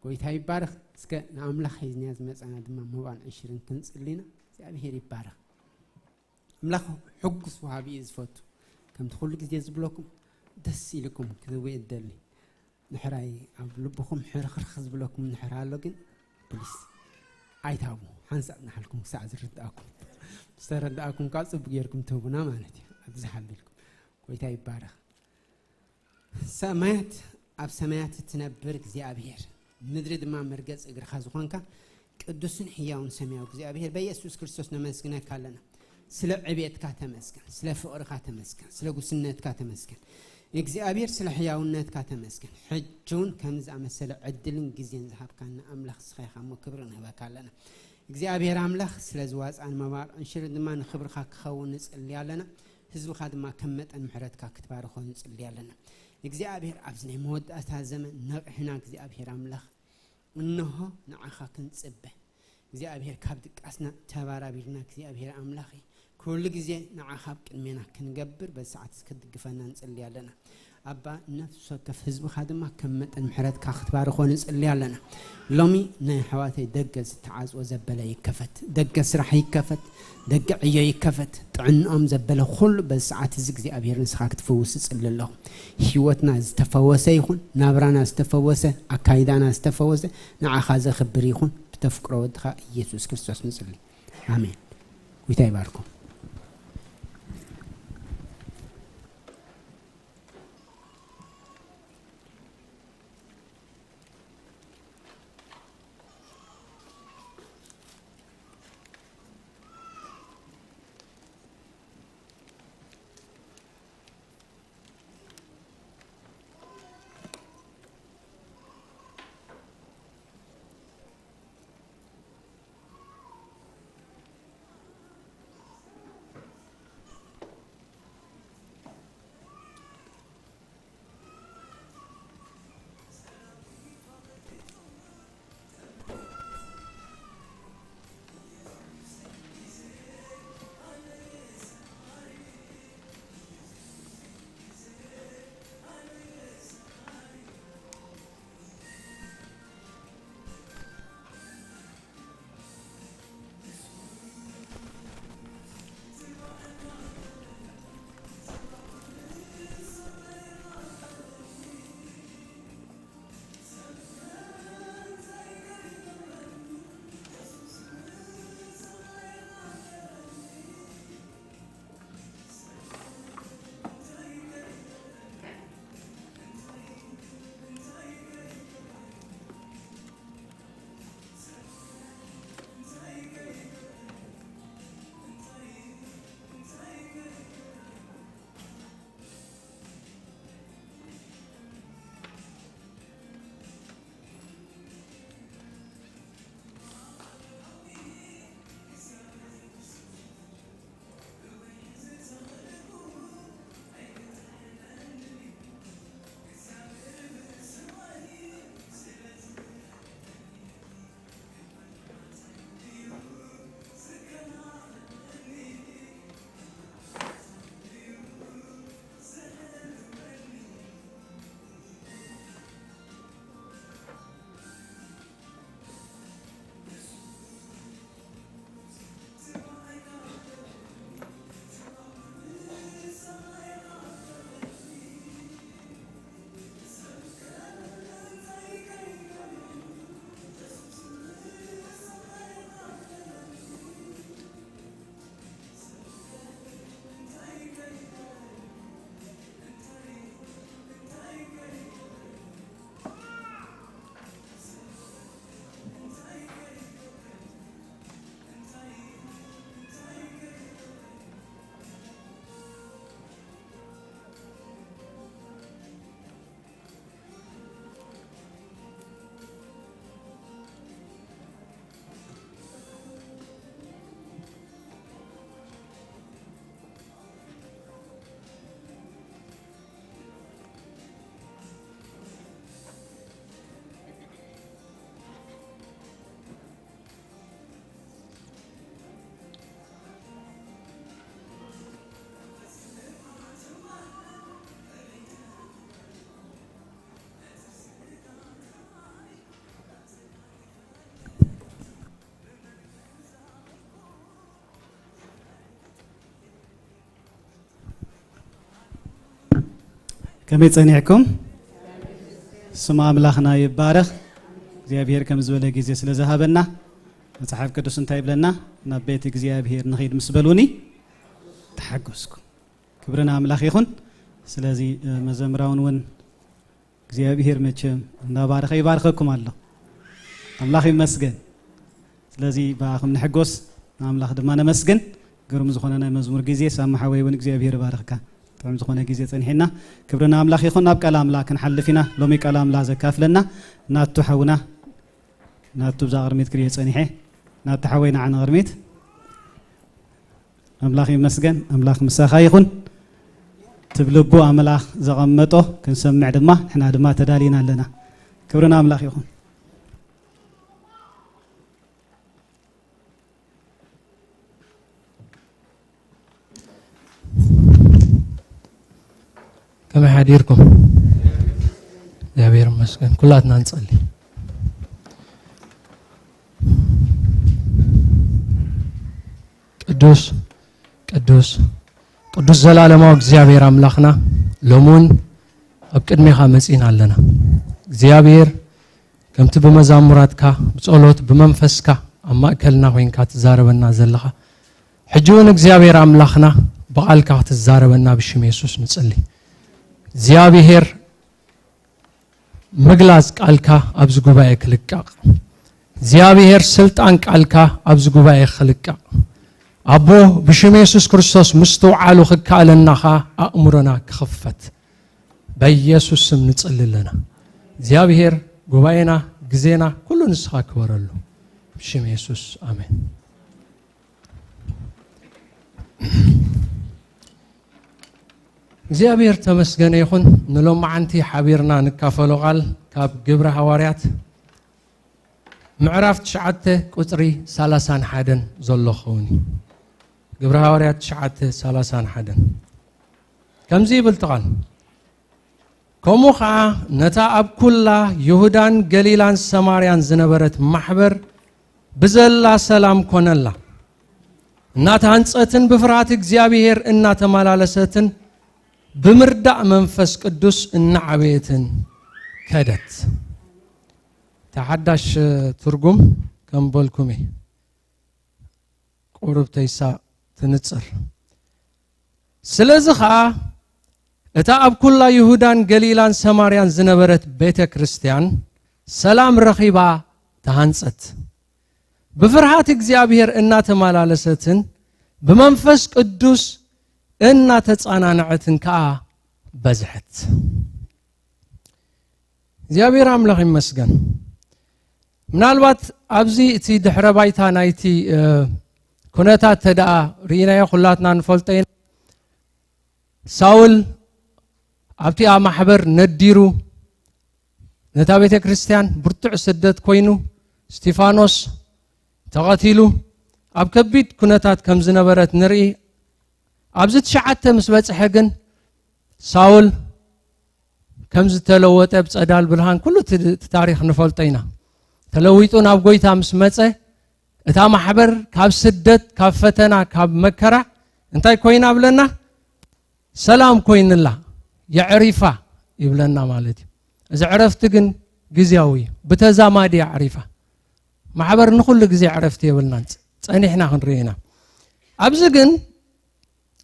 ጎይታ ይባረኽ። እስከ ንኣምላኽ ሒዝናያ ዝመጻና ድማ መባን ዕሽርን ክንጽሊ ኢና። እግዚኣብሔር ይባረኽ። ኣምላኽ ሕጉስ ወሃቢ እዩ ዝፈቱ። ከምቲ ኩሉ ግዜ ዝብለኩም፣ ደስ ኢልኩም ክትህቡ እየ ዝደሊ። ድሕራይ ኣብ ልብኹም ሕርኽርኽ ዝብለኩም እንድሕር ኣሎ ግን፣ ፕሊስ ኣይትሃቡ። ሓንሳእ እናሓልኩም ክሳዕ ዝርድኣኩም። ምስ ተረድኣኩም ከዓ ጽቡቅ ጌርኩም ትህቡና ማለት እዩ። ኣብዚ ሓቢልኩም። ጎይታ ይባረኽ። ሰማያት፣ ኣብ ሰማያት እትነብር እግዚኣብሔር፣ ምድሪ ድማ መርገጽ እግርኻ ዝኾንካ ቅዱስን ሕያውን ሰማያዊ እግዚኣብሔር፣ በኢየሱስ ክርስቶስ ነመስግነካ ኣለና። ስለ ዕቤትካ ተመስገን፣ ስለ ፍቕርኻ ተመስገን፣ ስለ ጉስነትካ ተመስገን። እግዚኣብሔር፣ ስለ ሕያውነትካ ተመስገን። ሕጂ እውን ከም ዝኣመሰለ ዕድልን ግዜን ዝሃብካና ኣምላኽ ንስኻ ኢኻ እሞ ክብሪ ንህበካ ኣለና። እግዚኣብሔር ኣምላኽ፣ ስለዚ ዋፃን መባርዕን ሽርን ድማ ንኽብርኻ ክኸውን ንጽሊ ኣለና። ህዝብኻ ድማ ከም መጠን ምሕረትካ ክትባርኾ ንጽሊ ኣለና። እግዚኣብሔር፣ ኣብዚ ናይ መወዳእታ ዘመን ነቕሕና እግዚኣብሔር ኣምላኽ፣ እንሆ ንዓኻ ክንጽበ። እግዚኣብሔር፣ ካብ ድቃስና ተባራቢርና እግዚኣብሔር ኣምላኽ፣ ኩሉ ግዜ ንዓኻ ኣብ ቅድሜና ክንገብር በዚ ሰዓት እዚ ክትድግፈና ንጽሊ ኣለና። ኣባ፣ ነፍሲ ወከፍ ህዝብኻ ድማ ከም መጠን ምሕረትካ ክትባርኾ ንጽሊ ኣለና። ሎሚ ናይ ኣሕዋተይ ደገ ዝተዓጽወ ዘበለ ይከፈት፣ ደገ ስራሕ ይከፈት፣ ደገ ዕዮ ይከፈት። ጥዕንኦም ዘበለ ኩሉ በዚ ሰዓት እዚ እግዚኣብሔር ንስኻ ክትፍውስ እጽሊ ኣለኹ። ህይወትና ዝተፈወሰ ይኹን፣ ናብራና ዝተፈወሰ፣ ኣካይዳና ዝተፈወሰ፣ ንዓኻ ዘኽብር ይኹን። ብተፍቅሮ ወድኻ ኢየሱስ ክርስቶስ ንጽሊ። ኣሜን። ጎይታ ይባርኩም። ከመይ ጸኒሕኩም? ስም ኣምላኽና ይባረኽ። እግዚኣብሔር ከም ዝበለ ግዜ ስለ ዝሃበና፣ መጽሓፍ ቅዱስ እንታይ ይብለና? ናብ ቤት እግዚኣብሔር ንኺድ ምስ በሉኒ ተሓጎስኩ። ክብሪ ንኣምላኽ ይኹን። ስለዚ፣ እ፣ መዘምራውን እውን እግዚኣብሔር መቸም እንዳባረኸ ይባርኸኩም ኣሎ። ኣምላኽ ይመስገን። ስለዚ ብኣኹም ንሕጎስ፣ ንኣምላኽ ድማ ነመስግን። ግሩም ዝኾነ ናይ መዝሙር ግዜ፣ ሳሚ ሓወይ እውን እግዚኣብሔር ይባርኽካ። ጥዑም ዝኾነ ግዜ ጸኒሕና። ክብሪ ንኣምላኽ ይኹን። ናብ ቃል ኣምላኽ ክንሓልፍ ኢና። ሎሚ ቃል ኣምላኽ ዘካፍለና ናቱ ሓውና፣ ናቱ ብዛ ቅድሚት ክሪኦ ጸኒሐ። ናቱ ሓወይ ንዓ ንቕድሚት። ኣምላኽ ይመስገን። ኣምላኽ ምሳኻ ይኹን። ትብልቡ ኣምላኽ ዘቐመጦ ክንሰምዕ ድማ ንሕና ድማ ተዳሊና ኣለና። ክብሪ ንኣምላኽ ይኹን። ከመይ ሓዲርኩም? እግዚኣብሔር ይመስገን። ኩላትና ንጸሊ። ቅዱስ፣ ቅዱስ፣ ቅዱስ ዘላለማዊ እግዚኣብሔር ኣምላኽና፣ ሎሚ እውን ኣብ ቅድሜኻ መጺና ኣለና። እግዚኣብሔር፣ ከምቲ ብመዛሙራትካ፣ ብጸሎት፣ ብመንፈስካ ኣብ ማእከልና ኮይንካ ትዛረበና ዘለኻ፣ ሕጂ እውን እግዚኣብሔር ኣምላኽና፣ ብቓልካ ክትዛረበና ብሽም የሱስ ንጽሊ። እግዚኣብሔር፣ ምግላጽ ቃልካ ኣብዚ ጉባኤ ክልቀቕ፣ እግዚኣብሔር፣ ስልጣን ቃልካ ኣብዚ ጉባኤ ክልቀቕ፣ ኣቦ፣ ብሽም የሱስ ክርስቶስ ምስትውዓሉ ክከኣለና ኸኣ ኣእምሮና ክኽፈት በኢየሱስ ስም ንጽሊ ኣለና። እግዚኣብሔር፣ ጉባኤና፣ ግዜና፣ ኩሉ ንስኻ ክበረሉ። ብሽም የሱስ፣ ኣሜን። እግዚኣብሔር ተመስገነ ይኹን። ንሎማዓንቲ ሓቢርና ንካፈሎ ቃል ካብ ግብረ ሃዋርያት ምዕራፍ ትሽዓተ ቁጽሪ ሰላሳን ሓደን ዘሎ ክኸውን እዩ። ግብረ ሃዋርያት ትሽዓተ ሰላሳን ሓደን። ከምዚ ይብል እቲ ቃል። ከምኡ ኸዓ ነታ ኣብ ኩላ ይሁዳን ገሊላን ሰማርያን ዝነበረት ማሕበር ብዘላ ሰላም ኮነላ። እናተሃንጸትን ብፍርሃት እግዚኣብሔር እናተመላለሰትን ብምርዳእ መንፈስ ቅዱስ እናዓበየትን ከደት። እታ ሓዳሽ ትርጉም ከም በልኩም እየ። ቁሩብ ተይሳ ትንጽር። ስለዚ ኸኣ እታ ኣብ ኩላ ይሁዳን ገሊላን ሰማርያን ዝነበረት ቤተ ክርስቲያን ሰላም ረኺባ ተሃንጸት። ብፍርሃት እግዚኣብሔር እናተመላለሰትን ብመንፈስ ቅዱስ እናተጸናንዐትን ከኣ በዝሐት። እግዚኣብሔር ኣምላኽ ይመስገን። ምናልባት ኣብዚ እቲ ድሕረ ባይታ ናይቲ፣ እ፣ ኩነታት ተደኣ ርኢናዮ፣ ኩላትና ንፈልጦ ኢና። ሳውል ኣብቲኣ ማሕበር ነዲሩ፣ ነታ ቤተ ክርስቲያን ብርቱዕ ስደት ኮይኑ፣ እስቲፋኖስ ተቐቲሉ፣ ኣብ ከቢድ ኩነታት ከም ዝነበረት ንርኢ። ኣብዚ ትሽዓተ ምስ በጽሐ ግን ሳውል ከም ዝተለወጠ ብጸዳል ብርሃን ኩሉ እቲ፣ እቲ ታሪኽ ንፈልጦ ኢና። ተለዊጡ ናብ ጎይታ ምስ መጸ፣ እታ ማሕበር ካብ ስደት፣ ካብ ፈተና፣ ካብ መከራ እንታይ ኮይና ብለና? ሰላም ኮይንላ፣ የዕሪፋ ይብለና ማለት እዩ። እዚ ዕረፍቲ ግን ግዝያዊ እዩ። ብተዛማዲ የዕሪፋ። ማሕበር ንኹሉ ግዜ ዕረፍቲ የብልናን። ጸ-፣ ጸኒሕና ክንርኢ ኢና። ኣብዚ ግን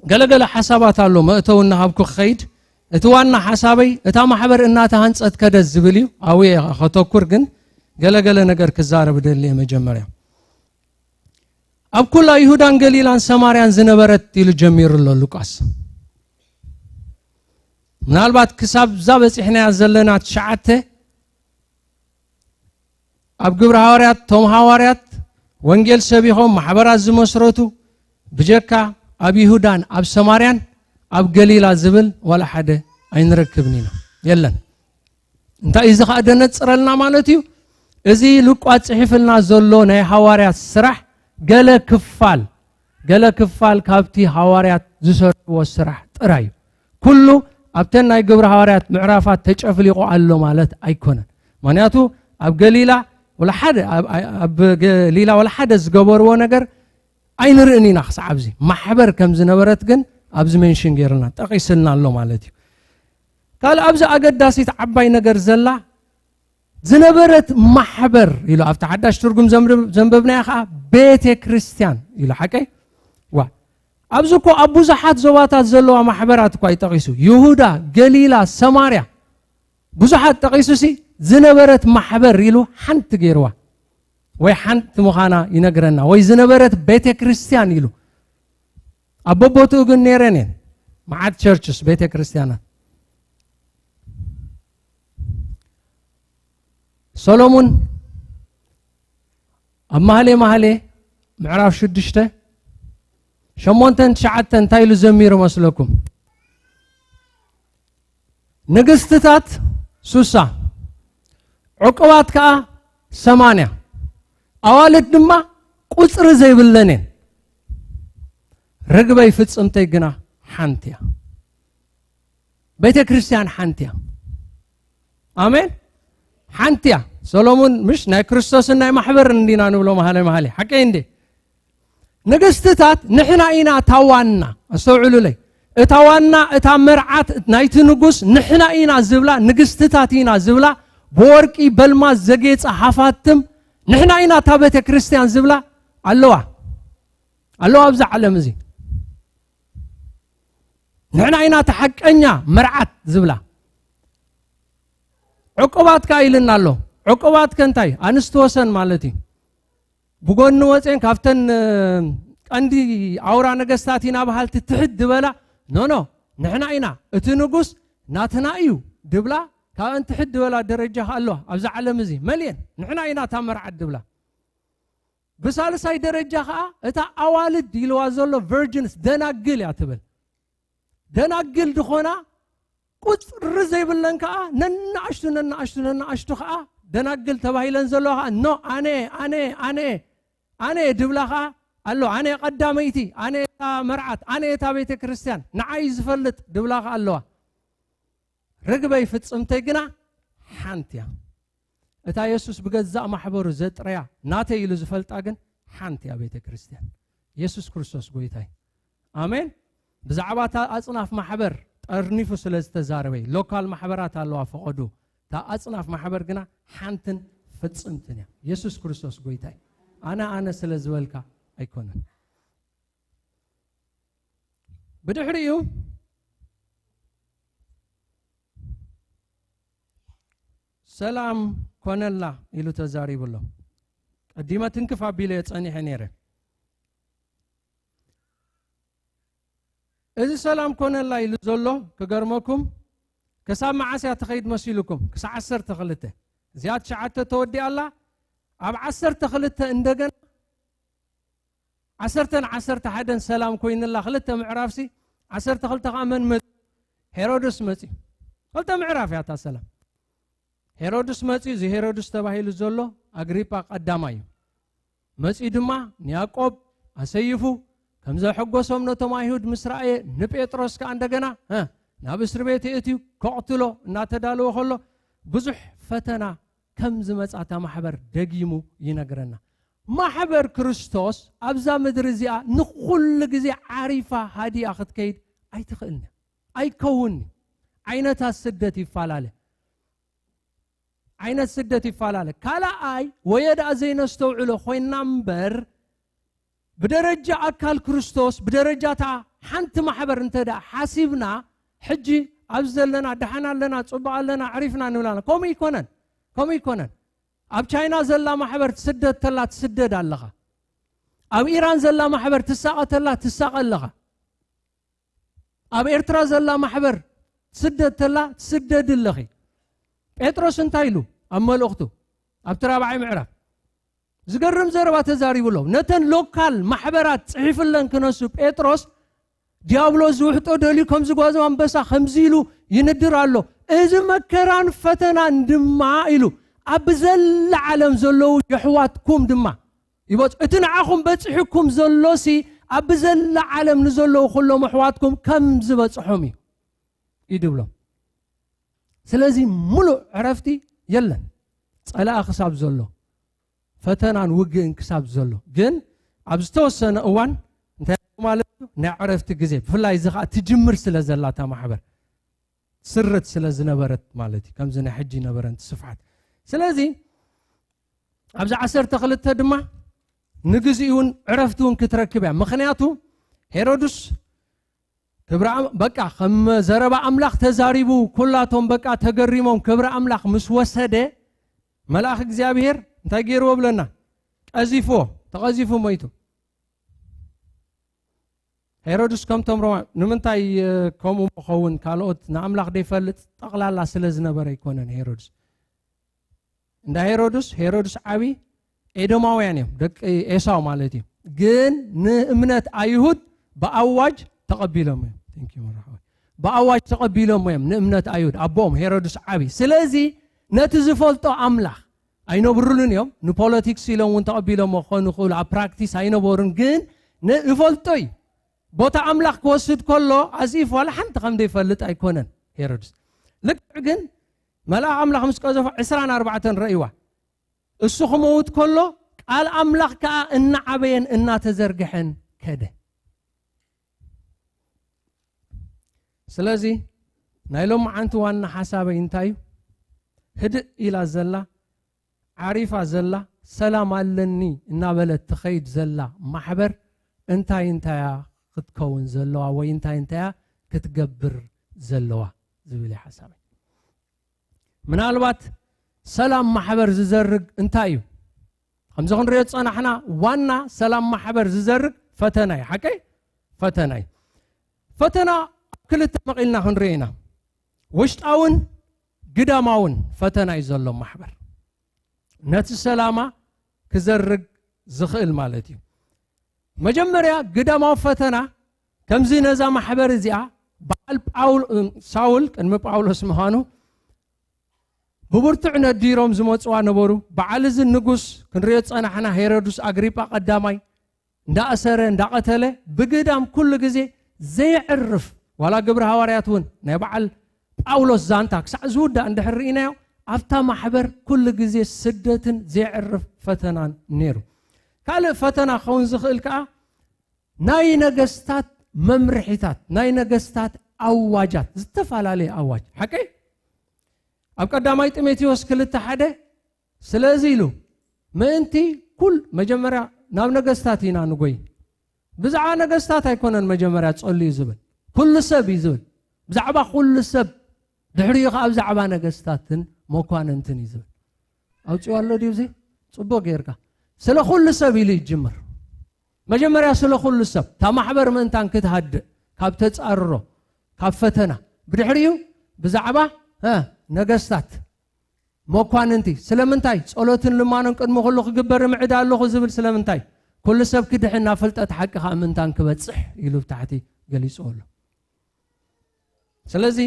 ገለገለ ሓሳባት ኣሎ፣ መእተዊ እናሃብኩ ክኸይድ። እቲ ዋና ሓሳበይ እታ ማሕበር እናተሃንጸት ከደት ዝብል እዩ። ኣብኡ እየ ከተኩር፣ ግን ገለገለ ነገር ክዛረብ ደሊ እየ መጀመርያ። ኣብ ኩላ ይሁዳን ገሊላን ሰማርያን ዝነበረት ኢሉ ጀሚሩ ኣሎ ሉቃስ። ምናልባት ክሳብ እዛ በጺሕናያ ዘለና ትሽዓተ ኣብ ግብሪ ሃዋርያት፣ እቶም ሃዋርያት ወንጌል ሰቢኾም ማሕበራት ዝመስረቱ ብጀካ ኣብ ይሁዳን ኣብ ሰማርያን ኣብ ገሊላ ዝብል ዋላ ሓደ ኣይንረክብን ኢና። የለን። እንታይ እዩ እዚ ኸኣ ደነጽረልና ማለት እዩ? እዚ ሉቃስ ጽሒፍልና ዘሎ ናይ ሃዋርያት ስራሕ ገለ ክፋል፣ ገለ ክፋል ካብቲ ሃዋርያት ዝሰርሕዎ ስራሕ ጥራይ እዩ። ኩሉ ኣብተን ናይ ግብሪ ሃዋርያት ምዕራፋት ተጨፍሊቑ ኣሎ ማለት ኣይኮነን። ምኽንያቱ ኣብ ገሊላ ወላ ሓደ፣ ኣብ፣ ኣብ ገሊላ ወላ ሓደ ዝገበርዎ ነገር ኣይንርእን ኢና ክሳዕ ኣብዚ። ማሕበር ከም ዝነበረት ግን ኣብዚ ሜንሽን ገይርና፣ ጠቒስልና ኣሎ ማለት እዩ። ካልእ ኣብዚ ኣገዳሲት ዓባይ ነገር ዘላ ዝነበረት ማሕበር ኢሉ ኣብቲ ሓዳሽ ትርጉም ዘንብብ-፣ ዘንበብናዮ ኸዓ ቤተ ክርስቲያን ኢሉ። ሓቀይ? ዋ፣ ኣብዚ እኮ ኣብ ብዙሓት ዞባታት ዘለዋ ማሕበራት እኳ ይጠቒሱ። ይሁዳ፣ ገሊላ፣ ሰማርያ፣ ብዙሓት ጠቒሱሲ ዝነበረት ማሕበር ኢሉ ሓንቲ ገይርዋ። ወይ ሓንቲ ምዃና ይነግረና። ወይ ዝነበረት ቤተ ክርስቲያን ኢሉ። ኣብ በቦትኡ ግን ነይረን እየን። መዓት ቸርችስ፣ ቤተ ክርስቲያናት። ሰሎሙን ኣብ ማህሌ ማህሌ ምዕራፍ ሽዱሽተ፣ ሸሞንተን ትሽዓተን እንታይ ኢሉ ዘሚሩ መስለኩም? ንግስትታት ሱሳ፣ ዕቁባት ከኣ ሰማንያ፣ ኣዋልድ ድማ ቁጽሪ ዘይብለን እየን። ርግበይ ፍጽምተይ ግና ሓንቲ እያ። ቤተ ክርስቲያን ሓንቲ እያ። ኣሜን። ሓንቲ እያ። ሰሎሙን ምሽ ናይ ክርስቶስን ናይ ማሕበርን እንዲና ንብሎ መሃለ መሃለ። ሓቀይ እንዴ? ንግስትታት ንሕና ኢና እታ ዋና። ኣስተውዕሉለይ። እታ ዋና፣ እታ መርዓት ናይቲ ንጉስ ንሕና ኢና ዝብላ፣ ንግስትታት ኢና ዝብላ፣ ብወርቂ በልማዝ ዘጌጸ ሃፋትም ንሕና ኢና እታ ቤተ ክርስቲያን ዝብላ ኣለዋ። ኣለዋ ኣብዚ ዓለም እዚ። ንሕና ኢና እታ ሓቀኛ መርዓት ዝብላ። ዕቁባት ከኣ ኢልና ኣሎ። ዕቁባት ከ እንታይ? ኣንስቲ ወሰን ማለት እዩ። ብጎኒ ወፅኤን ካብተን፣ እ፣ ቀንዲ ኣውራ ነገስታት ኢና በሃልቲ ትሕት ዝበላ፣ ኖ፣ ኖ፣ ንሕና ኢና፣ እቲ ንጉስ ናትና እዩ ድብላ፣ ካብአን ትሕት ዝበላ ደረጃ ከ ኣለዋ ኣብዚ ዓለም እዚ። መሊኤን፣ ንሕና ኢና እታ መርዓት ድብላ። ብሳልሳይ ደረጃ ከኣ እታ ኣዋልድ ኢልዋ ዘሎ ቨርጅንስ፣ ደናግል እያ ትብል። ደናግል ዝኾና ቁጽሪ ዘይብለን ከኣ ነናኣሽቱ፣ ነናኣሽቱ፣ ነናኣሽቱ ከኣ ደናግል ተባሂለን ዘለዋ ከኣ ኖ፣ ኣነ፣ ኣነ፣ ኣነ፣ ኣነ ድብላ ከኣ ኣሎ። ኣነ ቀዳመይቲ፣ ኣነ እታ መርዓት፣ ኣነ እታ ቤተ ክርስቲያን፣ ንዓይ ዝፈልጥ ድብላ ከኣ ኣለዋ። ርግበይ ፍጽምተይ ግና ሓንቲ እያ። እታ የሱስ ብገዛእ ማሕበሩ ዘጥረያ ናተይ ኢሉ ዝፈልጣ ግን ሓንቲ እያ ቤተ ክርስቲያን። የሱስ ክርስቶስ ጎይታይ። ኣሜን። ብዛዕባ እታ ኣጽናፍ ማሕበር ጠርኒፉ ስለ ዝተዛረበ፣ ሎካል ማሕበራት ኣለዋ ፈቐዱ። እታ ኣጽናፍ ማሕበር ግና ሓንትን ፍጽምትን እያ። የሱስ ክርስቶስ ጎይታይ። ኣነ፣ ኣነ ስለ ዝበልካ ኣይኮነን። ብድሕሪኡ ሰላም ኮነላ ኢሉ ተዛሪቡ ኣሎ። ቀዲመ ትንክፍ ኣቢለ እየ ጸኒሐ ነይረ። እዚ ሰላም ኮነላ ኢሉ ዘሎ ክገርመኩም ክሳብ መዓስ እያ ትኸይድ መሲልኩም? ክሳብ ዓሰርተ ክልተ። እዚኣ ትሽዓተ ተወዲኣ ኣላ። ኣብ ዓሰርተ ክልተ እንደገና ዓሰርተን ዓሰርተ ሓደን ሰላም ኮይንላ ክልተ ምዕራፍሲ፣ ዓሰርተ ክልተ ከኣ መን መጽ-? ሄሮድስ መጽዩ። ክልተ ምዕራፍ እያ እታ ሰላም። ሄሮድስ መጽዩ፣ እዚ ሄሮድስ ተባሂሉ ዘሎ ኣግሪጳ ቀዳማይ እዩ። መጽዩ ድማ ንያዕቆብ ኣሰይፉ ከም ዘሐጎሶም ነቶም ኣይሁድ ምስ ረኣየ፣ ንጴጥሮስ ከኣ እንደገና፣ እ፣ ናብ እስሪ ቤት የእትዩ ከቕትሎ እናተዳለወ ከሎ ብዙሕ ፈተና ከም ዝመጻ እታ ማሕበር ደጊሙ ይነግረና። ማሕበር ክርስቶስ ኣብዛ ምድሪ እዚኣ ንኹሉ ግዜ ዓሪፋ ሃዲኣ ክትከይድ ኣይትኽእልን እያ። ኣይከውን'ዩ። ዓይነታት ስደት ይፈላለ። ዓይነት ስደት ይፈላለ። ካልኣይ ወየ ደኣ ዘይነስተውዕሎ ኮይንና እምበር፣ ብደረጃ ኣካል ክርስቶስ፣ ብደረጃ እታ ሓንቲ ማሕበር እንተ ደኣ ሓሲብና፣ ሕጂ ኣብዚ ዘለና፣ ደሓን ኣለና፣ ጽቡቕ ኣለና፣ ኣዕሪፍና ንብል ኣለና። ከምኡ ይኮነን። ከምኡ ይኮነን። ኣብ ቻይና ዘላ ማሕበር ትስደድ ተላ ትስደድ ኣለኻ። ኣብ ኢራን ዘላ ማሕበር ትሳቐ ተላ ትሳቐ ኣለኻ። ኣብ ኤርትራ ዘላ ማሕበር ትስደድ ተላ ትስደድ ኣለኺ። ጴጥሮስ እንታይ ኢሉ ኣብ መልእኽቱ ኣብቲ ራብዓይ ምዕራፍ? ዝገርም ዘረባ ተዛሪቡ ኣሎ። ነተን ሎካል ማሕበራት ጽሒፍለን ክነሱ ጴጥሮስ ዲያብሎስ ዝውሕጦ ደልዩ ከምዚ ጓዝም ኣንበሳ ከምዚ ኢሉ ይንድር ኣሎ። እዚ መከራን ፈተናን ድማ ኢሉ ኣብ ዘላ ዓለም ዘለዉ የሕዋትኩም ድማ ይበጽ-፣ እቲ ንዓኹም በጺሑኩም ዘሎሲ ኣብ ዘላ ዓለም ንዘለዉ ኩሎም ኣሕዋትኩም ከም ዝበጽሖም እዩ፣ እዩ ድብሎም። ስለዚ ምሉእ ዕረፍቲ የለን፣ ጸላኢ ክሳብ ዘሎ፣ ፈተናን ውግእን ክሳብ ዘሎ። ግን ኣብ ዝተወሰነ እዋን እንታይ ማለት እዩ? ናይ ዕረፍቲ ግዜ፣ ብፍላይ እዚ ኸኣ ትጅምር ስለ ዘላ እታ ማሕበር፣ ትስርት ስለ ዝነበረት ማለት እዩ። ከምዚ ናይ ሕጂ ነበረን ስፍሓት። ስለዚ ኣብዚ ዓሰርተ ክልተ ድማ ንግዚኡ እውን ዕረፍቲ እውን ክትረክብ እያ። ምኽንያቱ ሄሮድስ ክብሪ ኣም- በቃ ከም ዘረባ ኣምላኽ ተዛሪቡ፣ ኩላቶም በቃ ተገሪሞም፣ ክብሪ ኣምላኽ ምስ ወሰደ፣ መልኣኽ እግዚኣብሔር እንታይ ገይርዎ ብለና? ቀዚፍዎ። ተቐዚፉ ሞይቱ። ሄሮድስ ከምቶም ሮማ ንምንታይ እ፣ ከምኡ ምኸውን? ካልኦት ንኣምላኽ ደይፈልጥ ጠቕላላ ስለ ዝነበረ ኣይኮነን። ሄሮድስ እንዳ ሄሮድስ ሄሮድስ ዓቢ ኤዶማውያን እዮም፣ ደቂ ኤሳው ማለት እዩ። ግን ንእምነት ኣይሁድ ብኣዋጅ ተቐቢሎም እዮም። Thank you፣ መራሕወይ። ብኣዋጅ ተቐቢሎም እዮም ንእምነት ኣይሁድ፣ ኣቦኦም ሄሮድስ ዓቢ። ስለዚ ነቲ ዝፈልጦ ኣምላኽ ኣይነብርሉን እዮም። ንፖለቲክስ ኢሎም እውን ተቐቢሎሞ ክኾኑ ይኽእሉ፣ ኣብ ፕራክቲስ ኣይነበሩን። ግን ን- ይፈልጦ እዩ። ቦታ ኣምላኽ ክወስድ ከሎ ኣዚፍ ዋላ ሓንቲ ከም ዘይፈልጥ ኣይኮነን ሄሮድስ። ልክዕ ግን መልኣኽ ኣምላኽ ምስ ቀዘፎ ዕስራን ኣርባዕተን ረእይዋ። እሱ ክመውት ከሎ ቃል ኣምላኽ ከኣ እናዓበየን እናተዘርግሐን ከደ። ስለዚ ናይ ሎማዓንቲ ዋና ሓሳበይ እንታይ እዩ? ህድእ ኢላ ዘላ፣ ዓሪፋ ዘላ፣ ሰላም ኣለኒ እናበለት ትኸይድ ዘላ ማሕበር እንታይ እንታያ ክትከውን ዘለዋ ወይ እንታይ እንታያ ክትገብር ዘለዋ ዝብል እዩ ሓሳበይ። ምናልባት ሰላም ማሕበር ዝዘርግ እንታይ እዩ? ከምዚ ክንሪኦ ዝጸናሕና ዋና ሰላም ማሕበር ዝዘርግ ፈተና እዩ። ሓቀይ? ፈተና እዩ። ፈተና ኣብ ክልተ መቒልና ክንሪኦ ኢና። ውሽጣውን ግዳማውን ፈተና እዩ ዘሎ ማሕበር። ነቲ ሰላማ ክዘርግ ዝኽእል ማለት እዩ። መጀመርያ ግዳማዊ ፈተና ከምዚ ነዛ ማሕበር እዚኣ በዓል ጳውል-፣ እም፣ ሳውል ቅድሚ ጳውሎስ ምዃኑ ብብርቱዕ ነዲሮም ዝመጽዋ ነበሩ። በዓል እዚ ንጉስ ክንሪኦ ዝጸናሕና ሄሮድስ ኣግሪጳ ቀዳማይ እንዳኣሰረ እንዳቐተለ ብግዳም ኩሉ ግዜ ዘየዕርፍ፣ ዋላ ግብሪ ሃዋርያት እውን ናይ በዓል ጳውሎስ ዛንታ ክሳዕ ዝውዳእ እንድሕር ርኢናዮ፣ ኣብታ ማሕበር ኩሉ ግዜ ስደትን ዘየዕርፍ ፈተናን ነይሩ። ካልእ ፈተና ክኸውን ዝኽእል ከኣ ናይ ነገስታት መምርሒታት፣ ናይ ነገስታት ኣዋጃት፣ ዝተፈላለየ ኣዋጅ። ሓቀይ? ኣብ ቀዳማይ ጢሞቴዎስ ክልተ ሓደ ስለዚ ኢሉ ምእንቲ ኩል-፣ መጀመርያ ናብ ነገስታት ኢና ንጎይ። ብዛዕባ ነገስታት ኣይኮነን መጀመርያ ጸልዩ ዝብል፣ ኩሉ ሰብ እዩ ዝብል። ብዛዕባ ኩሉ ሰብ፣ ድሕሪኡ ኸዓ ብዛዕባ ነገስታትን መኳንንትን እዩ ዝብል። ኣውጺኡ ኣሎ ድዩ እዚ? ጽቡቕ ጌርካ። ስለ ኩሉ ሰብ ኢሉ ይጅምር። መጀመርያ ስለ ኩሉ ሰብ፣ እታ ማሕበር ምእንታን ክትሃድእ፣ ካብ ተጻርሮ፣ ካብ ፈተና። ብድሕሪኡ ብዛዕባ፣ እ፣ ነገስታት፣ መኳንንቲ። ስለምንታይ? ጸሎትን ልማኖን ቅድሚ ኩሉ ክግበር እምዕድ ኣለኹ ዝብል ስለምንታይ? ኩሉ ሰብ ክድሕን ናብ ፍልጠት ሓቂ ኸኣ ምእንታን ክበጽሕ ኢሉ ብታሕቲ ገሊጽዎ ኣሎ። ስለዚ